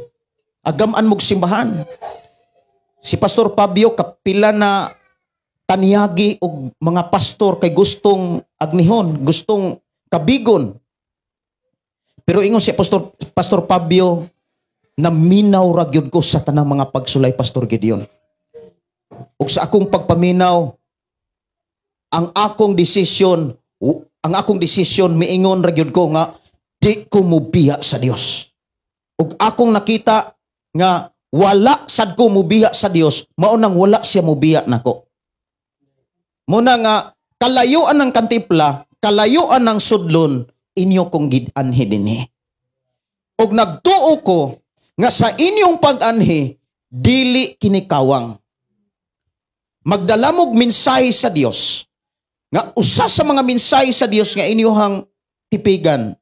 Agamaan mog simbahan. Si Pastor Fabio kapila na tanyagi og mga pastor kay gustong agnihon, gustong kabigon. Pero ingon si Pastor Pastor Fabio, naminaw ra gyud ko sa tanang mga pagsulay, Pastor Gideon. Ug sa akong pagpaminaw, ang akong desisyon, miingon ra gyud ko nga di ko mubiya sa Dios. Ug akong nakita nga wala sad ko mubiya sa Dios, mao nang wala siya mubiya nako. Muna nga kalayuan ng kantipla, kalayuan ng sudlon, inyo kong gid-anhi dinhi. Ug nagtuo ko nga sa inyong pag-anhi, dili kinikawang. Magdala mog mensahe sa Dios nga usa sa mga mensahe sa Dios nga inyuhang tipigan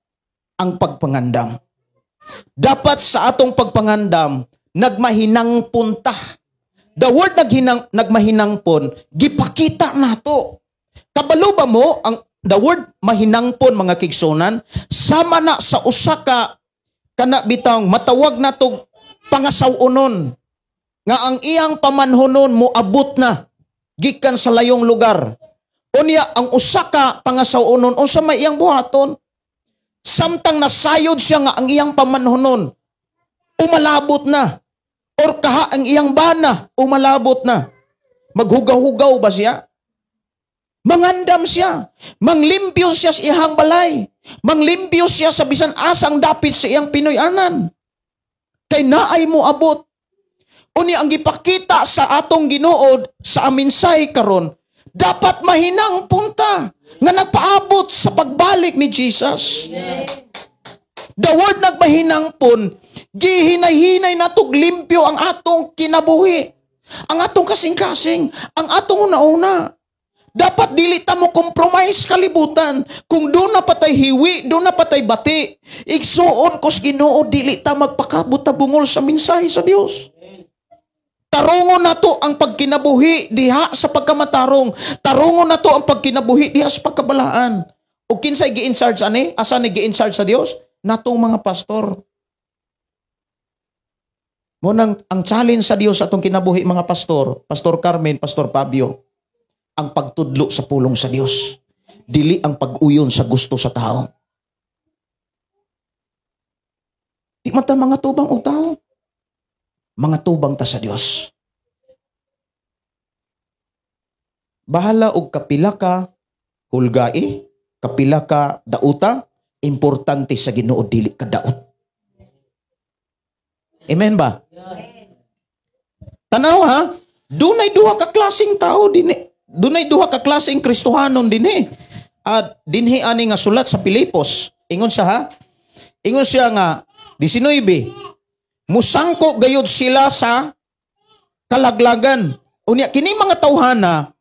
ang pagpangandam. Dapat sa atong pagpangandam, nagmahinang punta. The word nagmahinangpon, gipakita nato. Kabalo ba mo ang the word mahinangpon, mga kaigsuonan, sama na sa usa ka kana bitang matawag nato pangasaw-onon nga ang iyang pamanhonon moabot na gikan sa layong lugar. Unya ang usa ka pangasaw-onon, unsa may iyang buhaton? Samtang nasayod siya nga ang iyang pamanhonon umalabot na or kaha ang iyang bana umalabot na, maghugaw-hugaw ba siya? Mangandam siya. Manglimpyo siya sa iyang balay. Manglimpyo siya sa bisan asang dapit sa iyang Pinoy-anan. Kay naay mo abot. Unya ang gipakita sa atong Ginoo sa mensahe karon, dapat mahinang punta nga nagpaabot sa pagbalik ni Jesus. The word nagmahinangpon, gihinay-hinay natog limpyo ang atong kinabuhi, ang atong kasing-kasing, ang atong una-una. Dapat dili ta mo compromise kalibutan. Kung duna pa tay hiwi, duna pa tay bati. Igsuon kos Ginoo, dili ta magpakabot ta bungol sa mensahe sa Dios. Tarungon nato ang pagkinabuhi diha sa pagkamatarong. Tarungon nato ang pagkinabuhi diha sa pagkabalaan. O kinsay gi-in charge ani? Asa ni gi-in charge sa Dios? Natong mga pastor. Mo nang ang challenge sa Dios atong kinabuhi, mga pastor, Pastor Carmen, Pastor Fabio, ang pagtudlo sa pulong sa Dios. Dili ang pag-uyon sa gusto sa tao. Di man ta mga tubang og tao. Mga tubang ta sa Dios. Bahala og kapila ka hulgai, kapila ka dauta, importante sa Ginoo dili ka daot. Amen ba? Tanaw ha, dunay duha ka klaseng tao dinhi. Dunay duha ka klaseng Kristohanon dinhi. At dinhi ani nga sulat sa Pilipos. Ingon siya ha. Ingon siya nga 19. Musangko gayud sila sa kalaglagan. Unya kini mga tawhana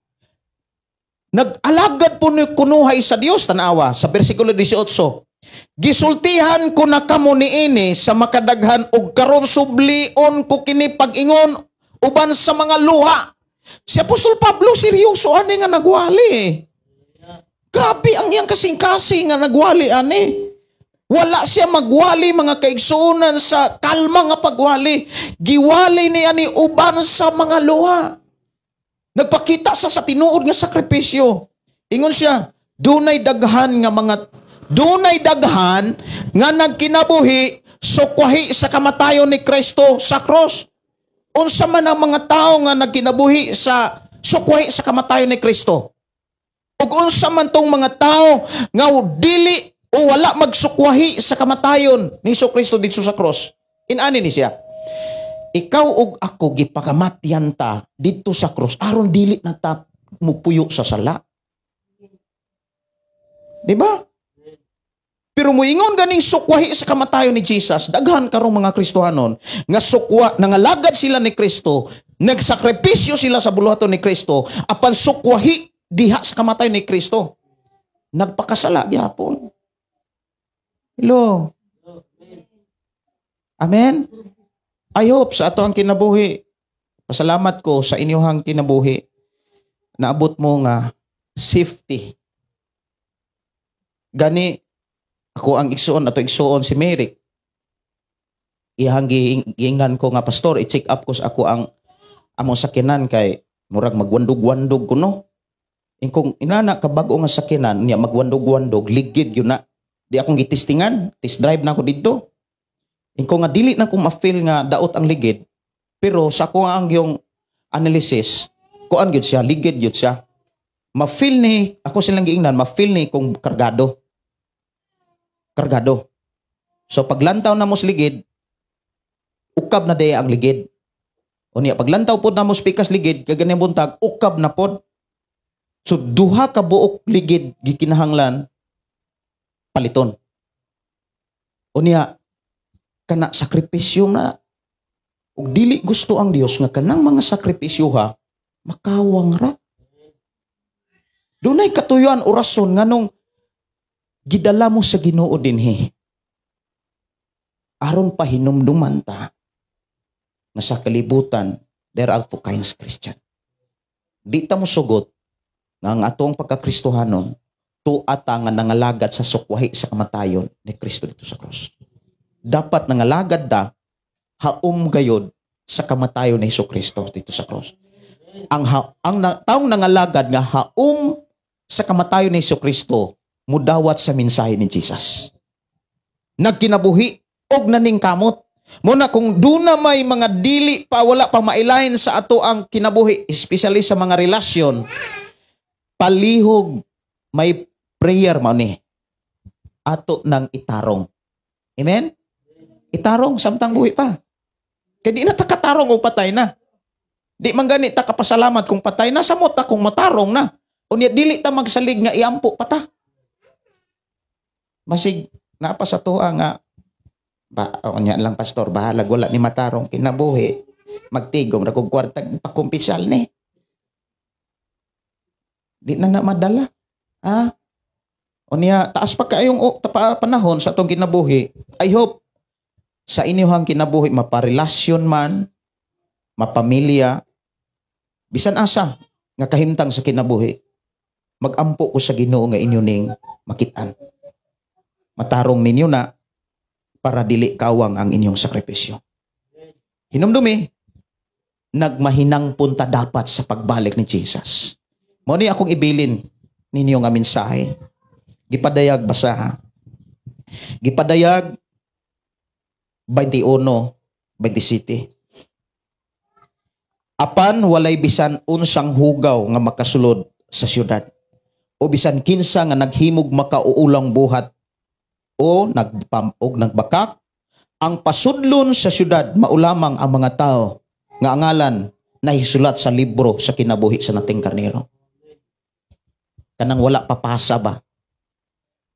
nag-alagad po ni kunuhay sa Dios, tanawa sa bersikulo 18. Gisultihan ko na kamo niini sa makadaghan og karon sublion ko kini pag-ingon uban sa mga luha. Si Apostol Pablo seryoso ani nga nagwali. Grabe ang iyang kasing-kasing nga nagwali ani. Wala siya magwali, mga kaigsuonan, sa kalma nga pagwali. Giwali niya ni uban sa mga luha. Nagpakita sa tinuod nga sakripisyo. Ingon siya, dunay daghan nga nagkinabuhi sukwahi sa kamatayon ni Kristo sa cross. Unsa man ang mga tao nga nagkinabuhi sa sukwahi sa kamatayon ni Kristo? Ug unsa man tong mga tao nga dili o wala magsukwahi sa kamatayon ni Hesus Kristo didto sa cross? Inani ni siya. Ikaw ug ako gipakamatyan ta didto sa cross aron dili na ta mupuyo sa sala. Di ba? Pero muingon ganing sukwahi sa kamatayon ni Jesus, daghan karong mga Kristohanon nga sukwa, nangalagad sila ni Kristo, nagsakripisyo sila sa buluhaton ni Kristo, apan sukwahi diha sa kamatayon ni Kristo, nagpakasala gyapon. Hello. Amen. I hope sa ato ang kinabuhi. Pasalamat ko sa inyong kinabuhi. Naabot mo nga safety. Gani ako ang igsuon ato igsuon si Mary. Iyang giingnan ko nga pastor, i-check up ko sa ako ang among sakyanan kay murag magwandog-wandog kuno. Ingkong inana ka bag-o nga sakyanan niya magwandog-wandog ligid gyud na. Di akong gitistingan, test drive na ako didto. Ingko nga dili na ko ma-feel nga daot ang ligid, pero sa ako ang yung analysis, kuan gyud siya, ligid gyud siya. Ma-feel ni ako silang giingnan, ma-feel ni kung kargado. Kargado. So paglantaw na mo sa ligid, ukab na daya ang ligid. O niya, paglantaw pod na mo sa pikas ligid, kaganyang buntag, ukab na pod. So duha ka buok ligid gikinahanglan paliton. O niya, kana sakripisyo na. Ug dili gusto ang Dios nga kanang mga sakripisyo ha, makawang ra. Dunay katuyuan o rason nganong gidala mo sa Ginoo dinhi. Aron pahinumduman ta nga sa kalibutan there are two kinds Christian. Di ta mo sugot nga ang atong pagkakristohanon tuwa ta nga nangalagad sa sukwahi sa kamatayon ni Kristo dito sa cross. Dapat nangalagad da haom gayod sa kamatayon ni Hesukristo dito sa cross. Ang taong nangalagad nga haom sa kamatayon ni Hesukristo mudawat sa mensahe ni Jesus. Nagkinabuhi og naningkamot. Muna kung duna may mga dili pa wala pa mailain sa ato ang kinabuhi, especially sa mga relasyon, palihog may prayer man ni ato nang itarong. Amen? Itarong samtang buhi pa. Kay di na ta katarong o patay na. Di man gani ta kapasalamat kung patay na, samot ta kung matarong na. Unya dili ta magsalig nga iampo pa ta. Masig napa sa tuwa nga ba unya lang pastor bahalag wala ni matarong kinabuhi, magtigom ra kog kwarta pakumpisal ni. Di na na madala. Ha? Unya taas pa kayong panahon sa atong kinabuhi. I hope sa inyong kinabuhi maparelasyon man, mapamilya, bisan asa nga kahimtang sa kinabuhi, magampo ko sa Ginoo nga inyo ning makitaan. Matarong ninyo na para dili kawang ang inyong sakripisyo. Hinumdumi, nagmahinang punta dapat sa pagbalik ni Jesus. Mo ni akong ibilin ninyo nga mensahe. Gipadayag basa ha. Gipadayag 21:27. Apan walay bisan unsang hugaw nga makasulod sa syudad o bisan kinsa nga naghimog makauulang buhat o nagpamog nagbakak, ang pasudlon sa syudad maulamang ang mga tao nga ang ngalan nahisulat sa libro sa kinabuhi sa nating karnero. Kanang wala papasa ba?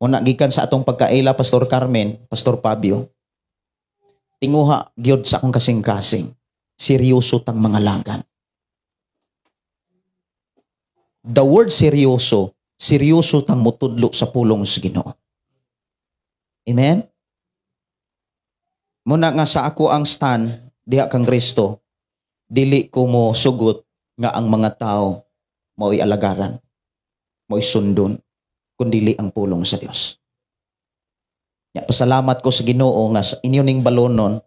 Una gikan sa atong pagkaila, Pastor Carmen, Pastor Fabio, tinguha gyud sa akong kasing-kasing, seryoso tang mga lagan. The word seryoso, seryoso tang mutudlo sa pulong sa Ginoo. Amen? Muna nga sa ako ang stand diha kang Kristo, dili ko mo sugot nga ang mga tao mao'y alagaran, mao'y sundon, kundili ang pulong sa Dios. Ya, pasalamat ko sa Ginoo nga sa inyo ning balonon,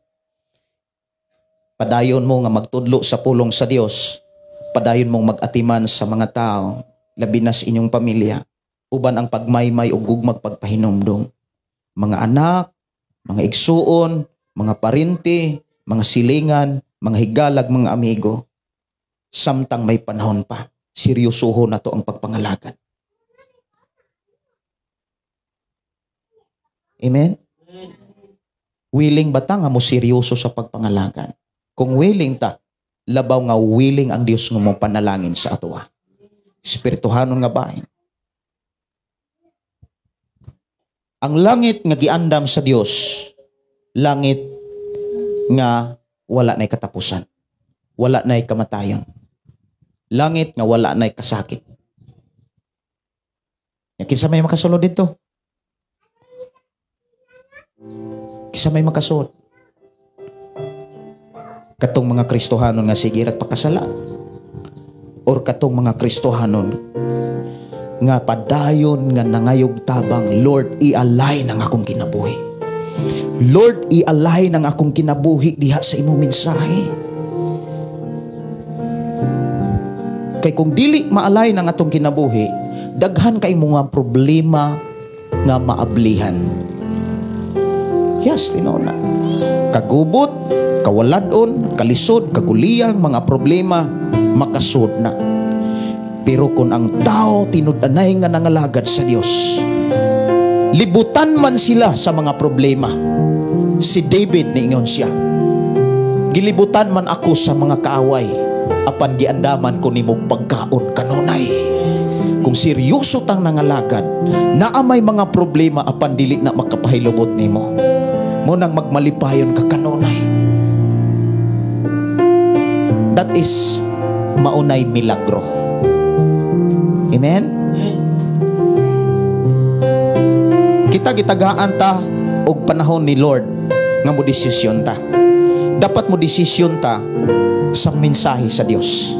padayon mo nga magtudlo sa pulong sa Dios, padayon mong mag-atiman sa mga tao, labi na sa inyong pamilya, uban ang pagmaymay ug gugmag pagpahinumdum. Mga anak, mga igsuon, mga parente, mga silingan, mga higalag, mga amigo, samtang may panahon pa, seryosoho na to ang pagpangalagad. Amen? Willing ba ta nga mo seryoso sa pagpangalagan? Kung willing ta, labaw nga willing ang Dios nga mo panalangin sa atoa. Espirituhanon nga bahin. Ang langit nga giandam sa Dios, langit nga wala na'y katapusan, wala na'y kamatayon. Langit nga wala na'y kasakit. Kinsa may makasulod dito? Kinsa may makasulod? Katong mga Kristohanon nga sige rag pakasala, or katong mga Kristohanon Nga padayon nga nangayog tabang, Lord, i-align ang akong kinabuhi. Lord, i-align ang akong kinabuhi diha sa imong mensahe. Kay kung dili ma-align ang atong kinabuhi, daghan kay mga problema nga maablihan. Yes, tinuod na. Kagubot, kawaladon, kalisod, kaguliyang, mga problema, makasud na. Pero kung ang tao tinud-anay nga nangalagad sa Dios, libutan man sila sa mga problema. Si David niingon siya, gilibutan man ako sa mga kaaway, apan giandaman ko nimog pagkaon kanunay. Kung seryoso tang nangalagad, naa may mga problema apan dili na makapahilubot nimo. Mo nang magmalipayon ka kanunay. That is maunay milagro. Amen? Kita gitagaan ta og panahon ni Lord nga mo desisyon ta. Dapat mo desisyon ta sa mensahe sa Dios.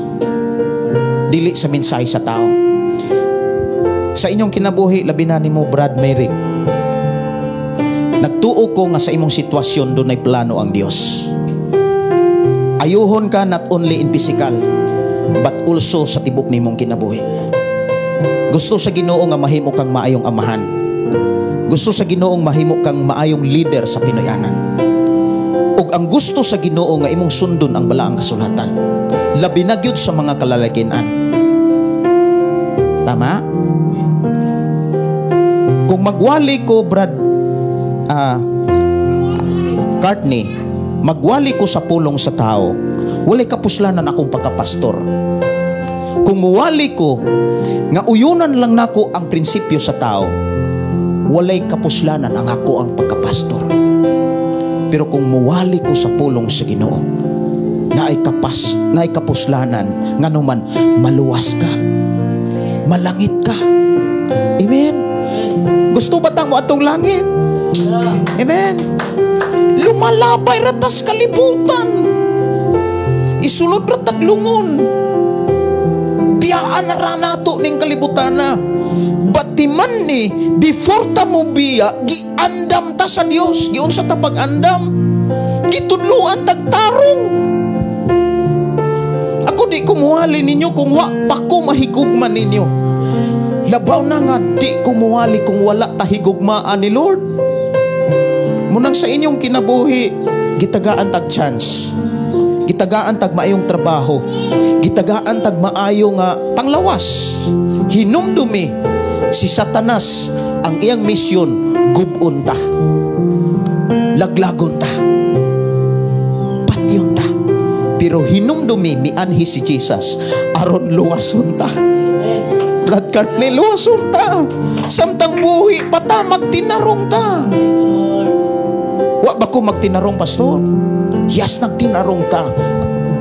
Dili sa mensahe sa tao. Sa inyong kinabuhi, labi na nimo Brad Merrick. Nagtuo ko nga sa imong sitwasyon dunay plano ang Dios. Ayuhon ka not only in physical but also sa tibok nimong kinabuhi. Gusto sa Ginoo nga mahimo kang maayong amahan. Gusto sa Ginoong mahimo kang maayong leader sa Pinoyanan. Ug ang gusto sa Ginoo nga imong sundon ang balaang kasulatan. Labi na gyud sa mga kalalakian. Tama? Kung magwali ko, Brad Cartney, magwali ko sa pulong sa tao, walay kapuslanan akong pagkapastor. Kung muwali ko, nga uyunan lang nako ang prinsipyo sa tao, walay kapuslanan ang ako ang pagkapastor. Pero kung muwali ko sa pulong sa Ginoo, naay kapuslanan, nganuman maluwas ka, malangit ka. Amen? Gusto ba tang mo atong langit? Amen? Lumalabay ratas kalibutan. Isulod ratag lungon. Biyaan na ra nato ning kalibutan na. Batiman ni, before ta mo biya, giandam ta sa Dios. Giunsa ta pag-andam? Gitudloan tagtarong. Ako di ko muwali ninyo kung wa pa ko mahigugma ninyo. Labaw na nga di ko muwali kung wala ta higugmaan ni Lord. Munang sa inyong kinabuhi, gitagaan tag chance. Gitagaan tag maayong trabaho. Gitagaan tag maayo nga panglawas. Hinumdumi si Satanas ang iyang misyon, gubon ta. Laglagon ta. Patyon ta. Pero hinumdumi mianhi si Jesus aron luwason ta. Brad Cartney, luwason ta. Samtang buhi pa ta, magtinarong ta. Wa ba ko magtinarong, pastor? Yes, nagtinarong ta.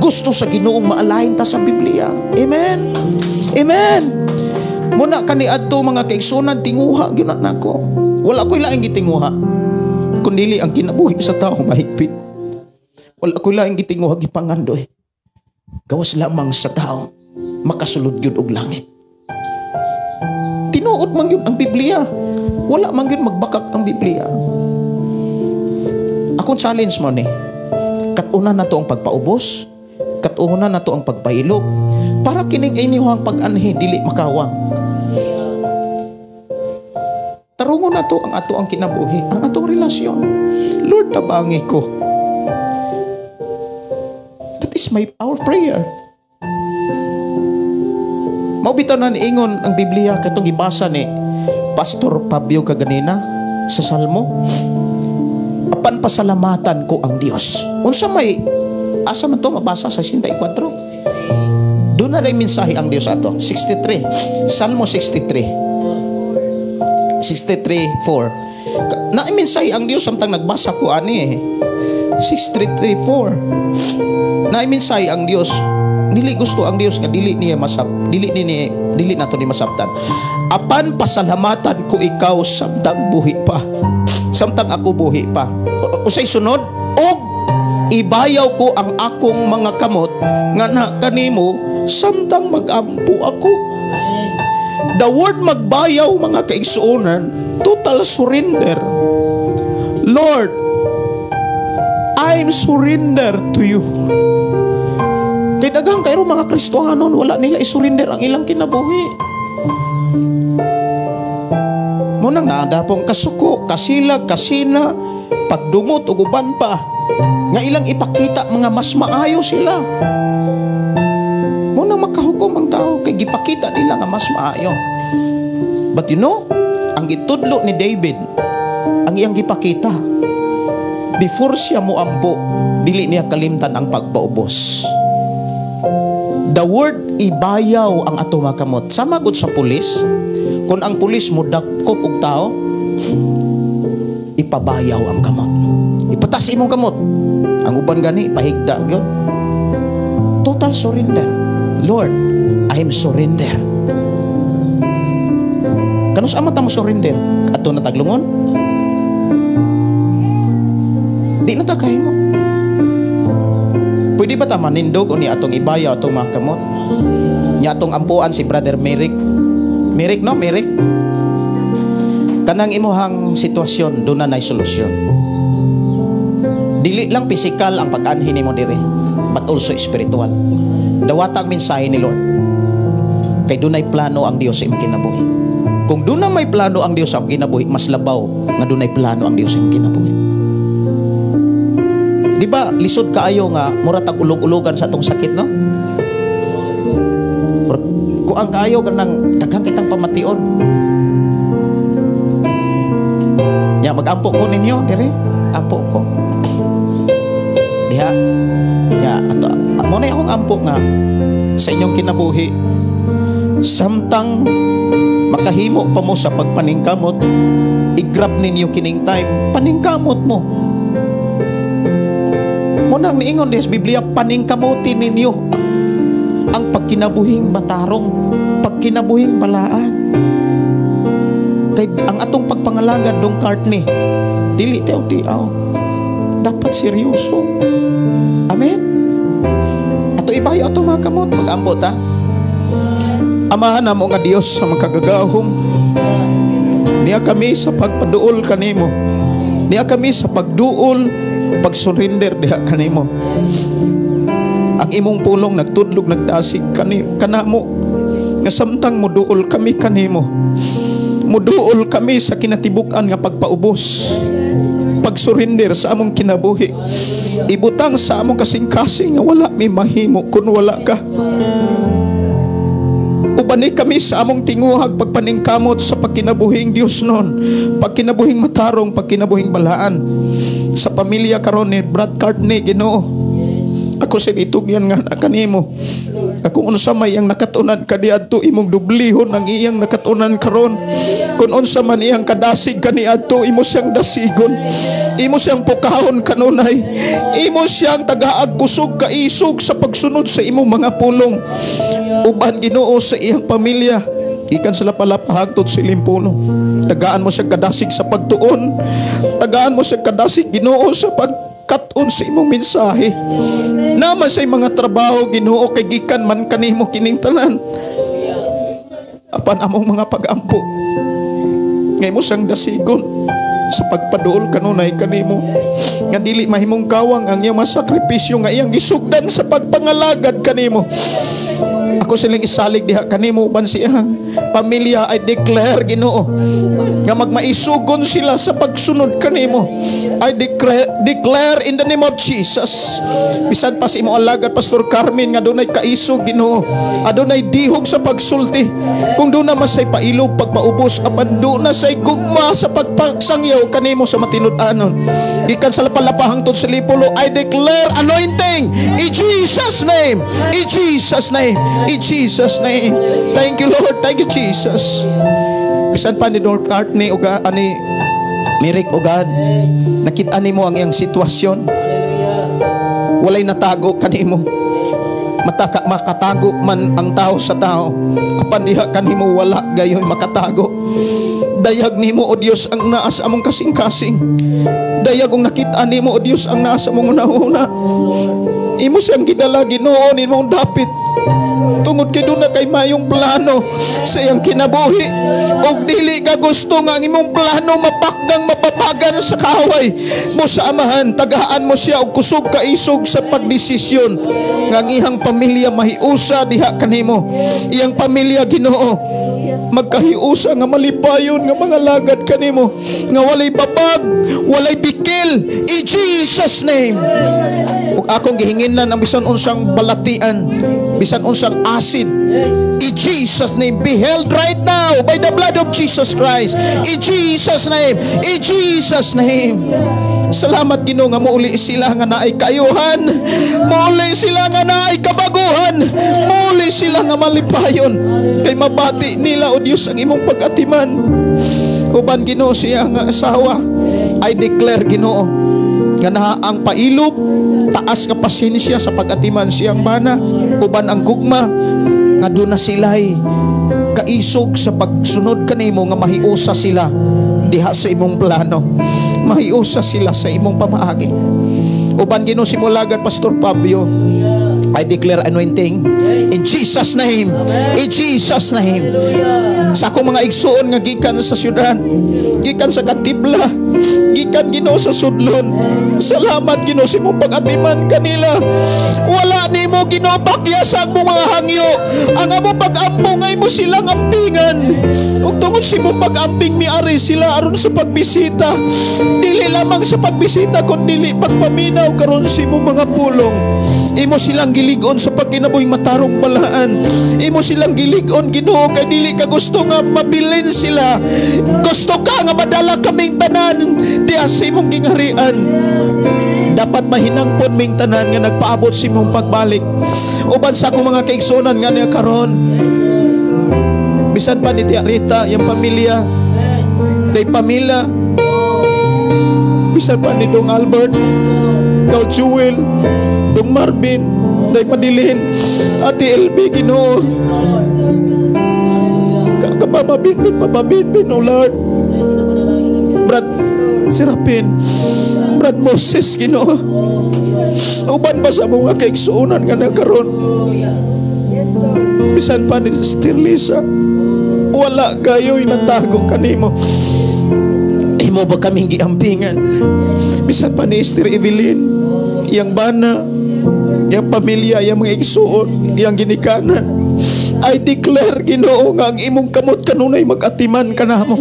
Gusto sa Ginoong maalahin ta sa Biblia. Amen? Amen? Muna kaniadto mga kaigsunan, tinguha gyud na nako. Wala ko'y laing gitinguha kundili ang kinabuhi sa tao mahigpit. Wala ko'y laing gitinguha, gipangandoy. Gawas lamang sa tao makasulod gyud og langit. Tinuod man gyud ang Biblia. Wala man gyud magbakak ang Biblia. Akong challenge mo ni, katuna na to ang pagpaubos, katuna na to ang pagpailog, para kining inyong pag-anhi dili makawang. Tarungon na to ang ato ang kinabuhi, ang atong relasyon. Lord, tabangi ko. That is our prayer. Mao bitaw na niingon ang Biblia katong gibasa ni Pastor Fabio kaganina sa Salmo. Apan pasalamatan ko ang Dios. Unsa may asa man to mabasa sa 64? Doon na rin mensahe ang Dios ato. 63. Salmo 63. 63:4. Naimensahe ang Dios samtang nagbasa ko ani eh. 63:4. Naimensahe ang Dios. Dili gusto ang Dios nga dili niya masab, dili ni dili nato ni masabtan. Apan pasalamatan ko ikaw samtang buhi pa. Samtang ako buhi pa. Usay sunod, og ibayaw ko ang akong mga kamot nga na kanimo samtang magampo ako. The word magbayaw, mga kaigsuonan, total surrender. Lord, I'm surrender to you. Kay daghang kayo mga Kristohanon, wala nila isurrender ang ilang kinabuhi. Munang naadapong kasuko, kasilag, kasina, pagdumot ug uban pa nga ilang ipakita mga mas maayo sila. Munang makahukom ang tao kay gipakita nila nga mas maayo. But you know, ang gitudlo ni David, ang iyang gipakita, before siya moampo, dili niya kalimtan ang pagpaubos. The word ibayaw ang ato makamot. Sama gud sa pulis, kung ang pulis mo dakop og tao, ipabayaw ang kamot. Ipatas imong kamot. Ang uban gani pahigda gyud. Total surrender. Lord, I am surrender. Kanus ama ta mo surrender? Adto na taglungon? Di na ta kahimo. Pwede ba ta manindog o ni atong ibayaw atong mga kamot? Nya atong ampuan si Brother Merrick. Merrick, no? Merrick? Kanang imuhang sitwasyon, doon na na'y solusyon. Dili lang pisikal ang pag-anhi nimo diri, but also spiritual. Dawata ang mensahe ni Lord. Kay dunay plano ang Dios sa imong kinabuhi. Kung doon na may plano ang Dios sa imong kinabuhi, mas labaw nga dunay plano ang Dios sa imong kinabuhi. Di ba lisod kaayo nga mura tag ulog-ulogan sa atong sakit, no? Kuang kaayo kanang daghang kitang pamation. Nya magampo ko ninyo dire, ampo ko. Diha. Nya ato mo na akong ampo nga sa inyong kinabuhi samtang makahimo pa mo sa pagpaningkamot, i-grab ninyo kining time, paningkamot mo. Munang niingon diha sa Biblia, paningkamutin ninyo ang pagkinabuhing matarong, pagkinabuhing balaan. Kay ang atong pagpangalagad dong Courtney, dili tiaw-tiaw. Dapat seryoso. Amen. Ato ibayo ato mga kamot, mag-ampo ta. Amahan namo nga Dios sa makagagahom. Niya kami sa pagpaduol kanimo. Niya kami sa pagduol, pagsurrender diha kanimo. Ang imong pulong nagtudlog nagdasig kanamo nga samtang moduol kami kanimo. Moduol kami sa kinatibuk-an nga pagpaubos, pagsurrender sa among kinabuhi. Ibutang sa among kasing-kasing nga wala mi mahimo kun wala ka. Ubani kami sa among tinguhag pagpaningkamot sa pagkinabuhing Dios nun, pagkinabuhing matarong, pagkinabuhing balaan. Sa pamilya karon ni Brad Courtney, Ginoo, ako sa itugyan nga na kanimo. Kung unsa may iyang nakatunan kaniadto, imong dublihon ang iyang nakatunan karon. Kung unsa man iyang kadasig kaniadto, imo siyang dasigon, imo siyang pukahon kanunay, imo siyang tagaag kusog kaisog sa pagsunod sa imong mga pulong. Uban Ginoo sa iyang pamilya, ikan sila palapahagtod sa limpuno. Tagaan mo siyang kadasig sa pagtuon, tagaan mo siyang kadasig Ginoo sa pagkat-on sa imong mensahe. Naman sa mga trabaho Ginoo kay gikan man kanimo kining tanan. Apan among mga pag-ampo ngay mo siyang dasigon sa pagpaduol kanunay kanimo, nga dili mahimong kawang ang iyang masakripisyo nga iyang gisugdan sa pagpangalagad kanimo. Ako silang isalig diha kanimo uban siyang pamilya. I declare Ginoo nga magmaisugon sila sa pagsunod kanimo. I declare in the name of Jesus. Bisan pa sa imong alagad Pastor Carmen nga dunay kaisog Ginoo, adunay dihog sa pagsulti. Kung duna man say pailog pagpaubos, apan duna say gugma sa pagpagsangyaw kanimo sa matinud-anon. Gikan sa lapalapahang tud sa lipulo, I declare anointing in Jesus name, in Jesus name, in Jesus name. Thank you Lord, thank you Jesus. Bisan pa ni Lord Courtney o ani Merrick o God, nakita nimo ang iyang sitwasyon. Walay natago kanimo. Makatago man ang tao sa tao, apan diha kanimo wala gayoy makatago. Dayag nimo o Dios ang naa sa among kasing-kasing. Dayag ang nakita nimo o Dios ang naa sa among una-una. Imo siyang gidala Ginoo nimong dapit. Tungod kay duna kay mayong plano sa iyang kinabuhi. Og dili ka gusto nga ang imong plano mapakgang mapapagan sa kaaway mo sa Amahan. Tagaan mo siya og kusog kaisog sa pagdesisyon nga ang iyang pamilya mahiusa diha kanimo. Iyang pamilya, Ginoo, magkahiusa nga malipayon nga mga lagad kanimo, nga walay babag, walay bikil, in Jesus' name. Ug akong gihinginan ang bisan unsang balatian, bisan unsang acid, in Jesus' name, be healed right now by the blood of Jesus Christ, in Jesus' name, in Jesus' name. Salamat, Ginoo, nga muuli sila nga naay kayuhan, muuli sila nga naay kabaguhan, muuli sila nga malipayon kay mabati nila, O Dios, ang imong pag-atiman. Uban, Ginoo, siya nga asawa, I declare, Ginoo, nga naa ang pailob, taas nga pasensya sa pag-atiman siyang bana uban ang gugma, nga duna sila'y kaisog sa pagsunod kanimo, nga mahiusa sila diha sa imong plano, mahiusa sila sa imong pamaagi. Uban, Ginoo, simulagan Pastor Fabio, I declare anointing in Jesus' name, in Jesus' name. Sa akong mga igsuon nga gikan sa syudad, gikan sa Kantibla, gikan, Ginoo, sa Sudlon, salamat, Ginoo, sa imong pag-atiman kanila. Wala nimo, Ginoo, bakya sa among mga hangyo. Ang among pag-ampo ngay mo silang ampingan, ug tungod sa imong pag-amping, miari sila aron sa pagbisita. Dili lamang sa pagbisita kun dili pagpaminaw karon sa imong mga pulong. Imo silang gilig-on sa pagkinabuhing matarong, balaan. Imo silang gilig-on, Ginoo, kay dili ka gusto nga mabilin sila. Gusto ka nga madala kaming tanan diha sa imong gingharian. Dapat mahinangpon ming tanan nga nagpaabot sa imong pagbalik. Uban sa akong mga kaigsuonan nga niya karon, bisan pa ni Tia Rita, yung pamilya, day pamilya, bisan pa ni Dong Albert, Kau Jewel, Dong Marvin, Day Madilin, Ate LB, Ginoo. Kababa Binbin, Papa Binbin, O Lord. Brad Serapin, Brad Moses, Ginoo. Uban pa sa mga kaigsuonan nga nagkaroon. Bisan pa ni Sister Lisa, wala kayo'y natago kanimo. Imo ba kaming giampingan? Bisan pa ni Sister Evelyn, iyang bana, iyang pamilya, iyang mga igsuon, iyang ginikanan. I declare, Ginoo, nga ang imong kamot kanunay mag-atiman kanamo.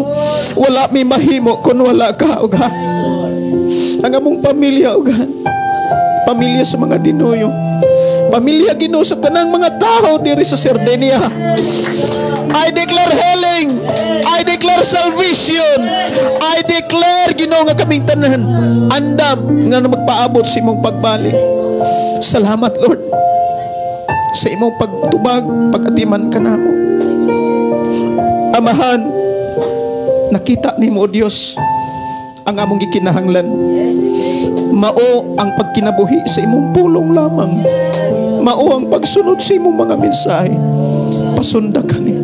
Wala mi mahimo kung wala ka, uga. Ang among pamilya, uga. Pamilya sa mga Dinoyo. Pamilya, Ginoo, sa tanang mga tao diri sa Sardinia. I declare healing. I declare salvation. I declare, Ginoo, nga kaming tanan andam nga magpaabot sa imong pagbalik. Salamat, Lord, sa imong pagtubag, pag-atiman kanamo. Amahan, nakita nimo, O Dios, ang among gikinahanglan. Mao ang pagkinabuhi sa imong pulong lamang. Mao ang pagsunod sa imong mga mensahe. Pasunda kani.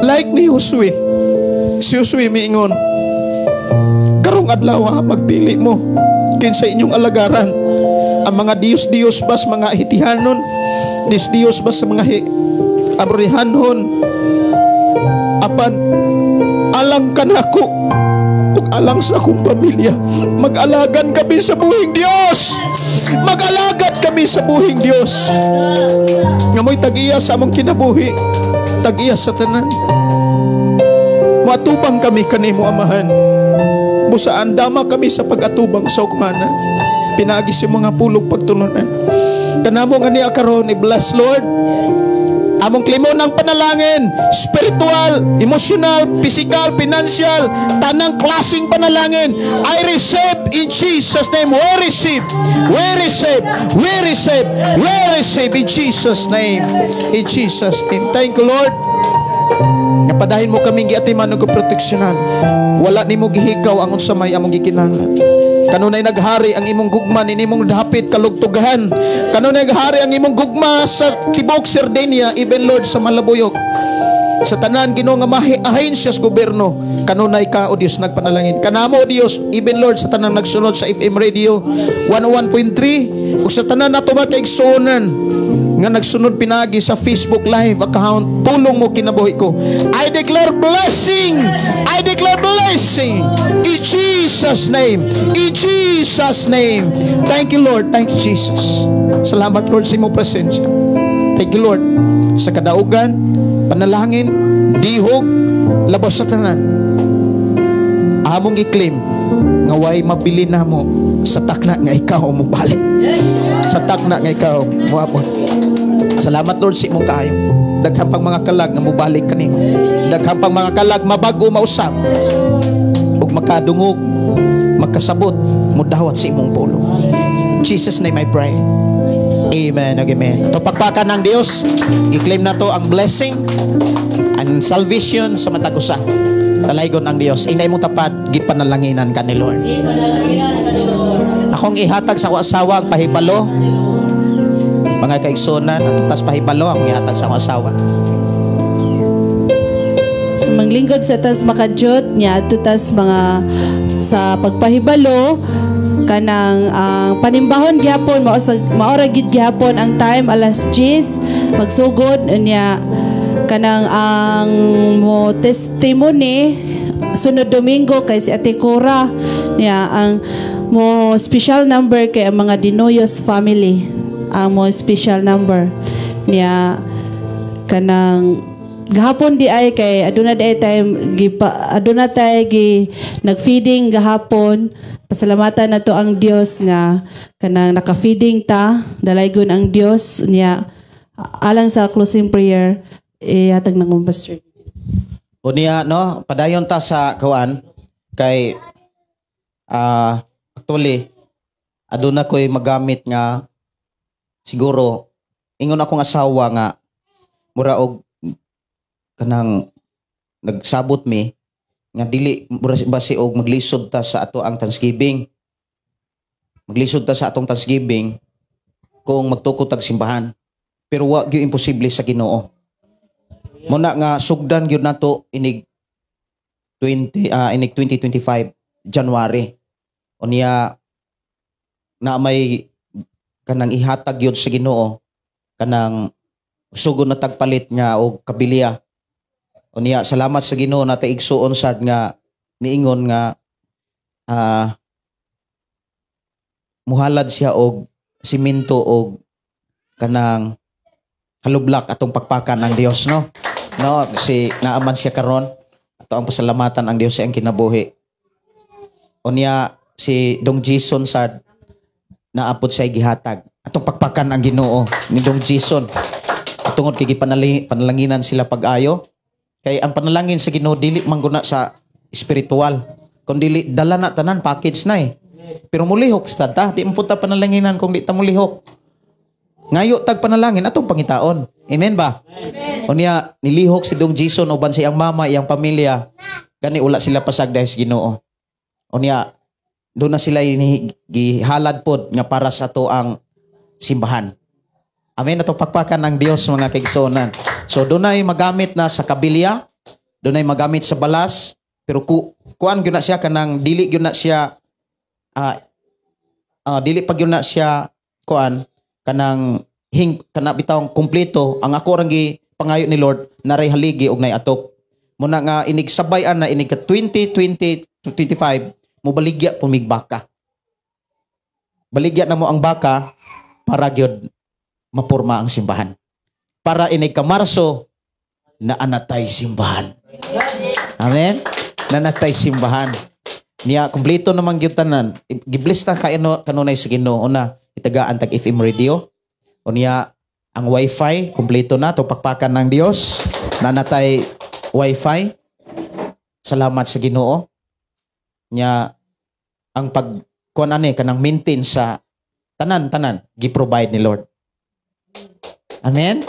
Like ni Josue. Si Josue miingon, "Karong adlaw, magpili mo kinsa inyong alagaran. Ang mga Diyos-Diyos bas mga Hitihanon, Diyos-Diyos bas sa mga Amorihanon, apan alang kanako ug alang sa akong pamilya, mag-alagan kami sa buhing Dios. Mag-alagad kami sa buhing Dios nga mo'y tag-iya sa among kinabuhi, tag-iya sa tanan. Moatubang kami kanimo, Amahan. Busa andama kami sa pag-atubang sa ugmanan pinaagi sa mga pulong pagtulunan kanamo nga niya karon. I-bless, Lord, among klimon ang panalangin, spiritual, emotional, physical, financial, tanang klaseng panalangin. I receive in Jesus' name. We receive, we receive, we receive, we receive in Jesus' name, in Jesus' name. Thank you, Lord, nga padahin mo kaming giatiman ug proteksyonan. Wala nimo gihikaw ang unsa may among gikinahanglan. Kanunay naghari ang imong gugma ni nimong dapit kalugtugahan. Kanunay naghari ang imong gugma sa tibuok Sardinia, even, Lord, sa Malabuyok. Sa tanan, Ginoo, nga mahi ahensya sa gobyerno, kanunay ka, O Dios, nagpanalangin. Kanamo, O Dios, even, Lord, sa tanan nagsunod sa FM Radio 101.3 ug sa tanan nato mga kaigsuonan. nga nagsunod pinagi sa Facebook Live account, pulong mo kinabuhi ko. I declare blessing. I declare blessing. In Jesus' name. In Jesus' name. Thank you, Lord. Thank you, Jesus. Salamat, Lord, sa imong presensya. Thank you, Lord. Sa kadaugan, panalangin, dihog, labas sa tanan. Among i-claim nga way mabili namo sa takna nga ikaw mo balik. Sa takna nga ikaw moabot. Salamat, Lord, sa imong kaayo. Daghan pang mga kalag nga mobalik kanimo. Daghan pang mga kalag mabago mausab ug makadungog, makasabot, mudawat sa imong pulong. Jesus' name I pray. Amen. Amen. To pakpakan ng Dios, i-claim na to ang blessing and salvation sa matag usa. Talaygon ang Dios. Inay mo tapad, gipanalanginan ka ni Lord. Akong ihatag sa akong asawa ang pahibalo. Mga kaigsunan, at tas pahibalo akong ihatag sa akong asawa. Sa manglingkod sa tas makajot niya tutas mga sa pagpahibalo kanang ang panimbahon gihapon mao sa maora gid gihapon ang time alas 10 magsugod niya kanang ang mo testimony sunod Domingo kay si Ate Cora niya ang mo special number kay ang mga Dinoyos family ang mo special number niya kanang gahapon di ay kay aduna di ay time gipa, aduna tay gi nagfeeding gahapon. Pasalamatan nato ang Dios nga kanang naka-feeding ta, dalaygon ang Dios niya. Alang sa closing prayer, ihatag na kong Pastor. O niya, no, padayon ta sa kuan kay actually aduna ko'y magamit nga siguro ingon akong asawa nga mura og kanang nagsabot mi nga dili mura basi og maglisod ta sa ato ang Thanksgiving. Maglisod ta sa atong Thanksgiving kung magtukod tag simbahan. Pero wa gyud imposible sa Ginoo. Muna nga sugdan gyud nato inig 20 inig 2025 January. Unya na may kanang ihatag gyud sa Ginoo kanang sugod na tagpalit nga og kabilia. Unya salamat sa Ginoo na igsuon sad nga niingon nga muhalad siya og simento og kanang halublak atong pakpakan ang Dios, no. No, si naaman siya karon ato ang pasalamatan ang Dios sa iyang kinabuhi. Unya si Dong Jason sad naapod siya gihatag atong pakpakan ang Ginoo ni Dong Jason tungod kay gipanalanginan sila pag-ayo. Kay ang panalangin sa Ginoo dili mangguna sa espiritual kun dili dala na tanan package na eh. Pero mulihok sad ta, di man punta panalanginan kung di ta mulihok. Ngayo tag panalangin atong pangitaon. Amen ba? Amen. Unya nilihok si Dong Jason uban sa iyang mama, iyang pamilya. Gani wala sila pasag dahil sa Ginoo. Unya doon na sila gihalad pod nga para sa ato ang simbahan. Amen, atong pakpakan ng Dios mga kaigsuonan. So doon ay magamit na sa kabilya, doon ay magamit sa balas, pero kuan gyud na siya kanang dili gyud na siya dili pa gyud na siya kuan kanang hing kana bitawng kumpleto. Ang ako rang gi pangayo ni Lord naray haligi og nay atop. Muna nga inig sabay-an na inig ka 2020 25 mobaligya pumig baka. Baligya na mo ang baka para gyud mapurma ang simbahan. Para inig ka Marso na anatay simbahan. Amen. Nanatay simbahan. Niya kumpleto namang gyud tanan. Gibless ta kay ano kanunay sa Ginoo na itagaan tag FM radio. Unya ang wifi kumpleto na to pakpakan ng Dios. Nanatay wifi. Salamat sa Ginoo. Nya ang pag kuan ani kanang maintain sa tanan-tanan gi-provide ni Lord. Amen.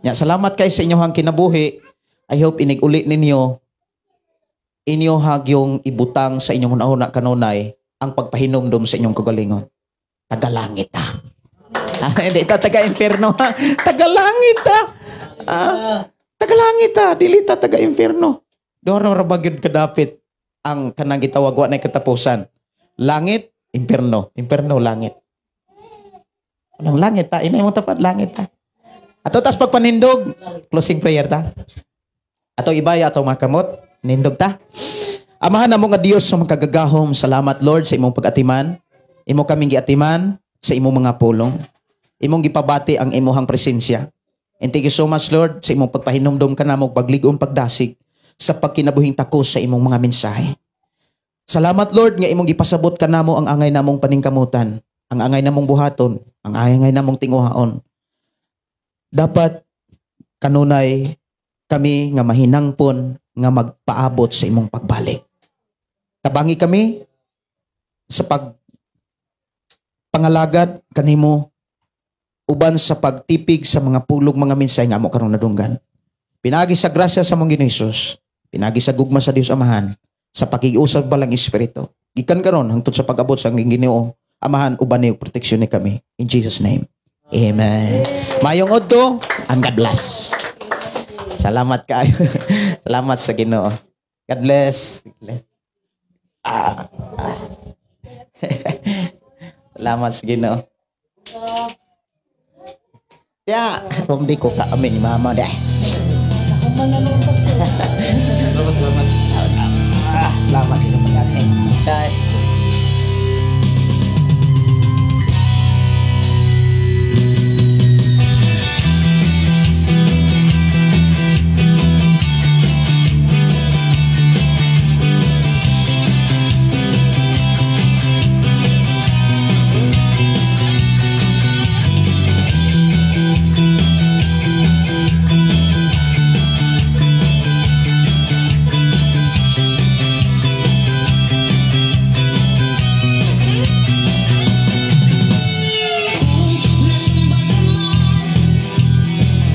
Nya salamat kay sa inyong kinabuhi. I hope inig uli ninyo inyo hagyong ibutang sa inyong hunahuna kanunay ang pagpahinumdum sa inyong kagalingon. Tagalangit ta. Hindi ta taga-impyerno ha. Tagalangit ta. Tagalangit ta. Dili ta taga-impyerno. Doon ra ba gyud kadapit ang kanang gitawag wa nay katapusan. Langit, impyerno. Impyerno, langit. Anong langit ta? Inay mo tapat langit ta. Ato tas pagpanindog, closing prayer ta. Ato ibaya ato mga kamot, nindog ta. Amahan namo nga Dios sa makagagahom, salamat Lord sa imong pag-atiman. Imo kaming giatiman sa imong mga pulong. Imong gipabati ang imuhang presensya. And thank you so much Lord sa imong pagpahinumdom kanamo paglig-on, pagdasig sa pagkinabuhing takos sa imong mga mensahe. Salamat Lord nga imong gipasabot kanamo ang angay namong paningkamutan, ang angay namong buhaton, ang angay namong tinguhaon. Dapat kanunay kami nga mahinangpon nga magpaabot sa imong pagbalik. Tabangi kami sa pag pangalagad kanimo uban sa pagtipig sa mga pulog, mga mensahe nga amo karong nadunggan. Pinagi sa grasya sa among Ginoo Hesus, pinagi sa gugma sa Dios Amahan, sa pakiusap balang Espiritu. Gikan karon hangtod sa pag-abot sa aming Ginoo, Amahan, uban ni proteksyon ni kami. In Jesus' name. Amen. Mayong udto and God bless. Salamat kaayo. Salamat sa Ginoo. God bless. God bless. Ah. Ah. Salamat sa Ginoo. Ya, kung di ko kaamin ni mama deh. Salamat, salamat. Ah, salamat sa pag-atin. Bye.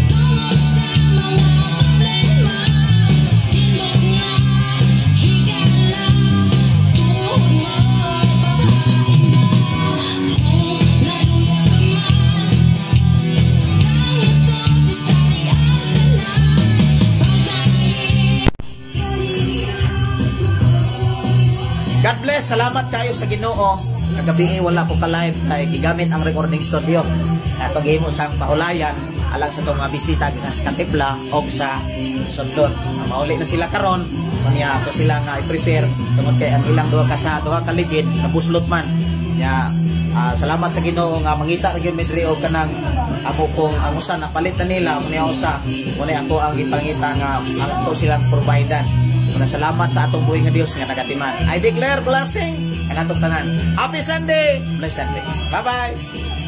Tungod sa mga problema, tindog na, higala, tuhod mo paghain na. Kung naluya ka man, kang Jesus isalig ang tanan. Pagdaig kaniya. God bless. Salamat kayo sa Ginoo. Kagabi wala ko ka-live kay gigamit ang recording studio. Ato gihimo sang pahulayan alang sa itong mga bisita gikan sa Katibla og sa Sundon. Mauli na sila karon. Unya ako sila nga i-prepare tungod kay ang ilang duha ka sa duha ka ligid nabuslot man. Nya salamat sa Ginoo nga mangita ra gyud mi diri og kanang ako kong ang usa napalit na nila, unya usa unya ako ang gipangita nga ang ato silang providean. Una, salamat sa atong buhi nga Dios nga nagatiman. I declare blessing kanatong tanan. Happy Sunday. Bless Sunday. Bye-bye.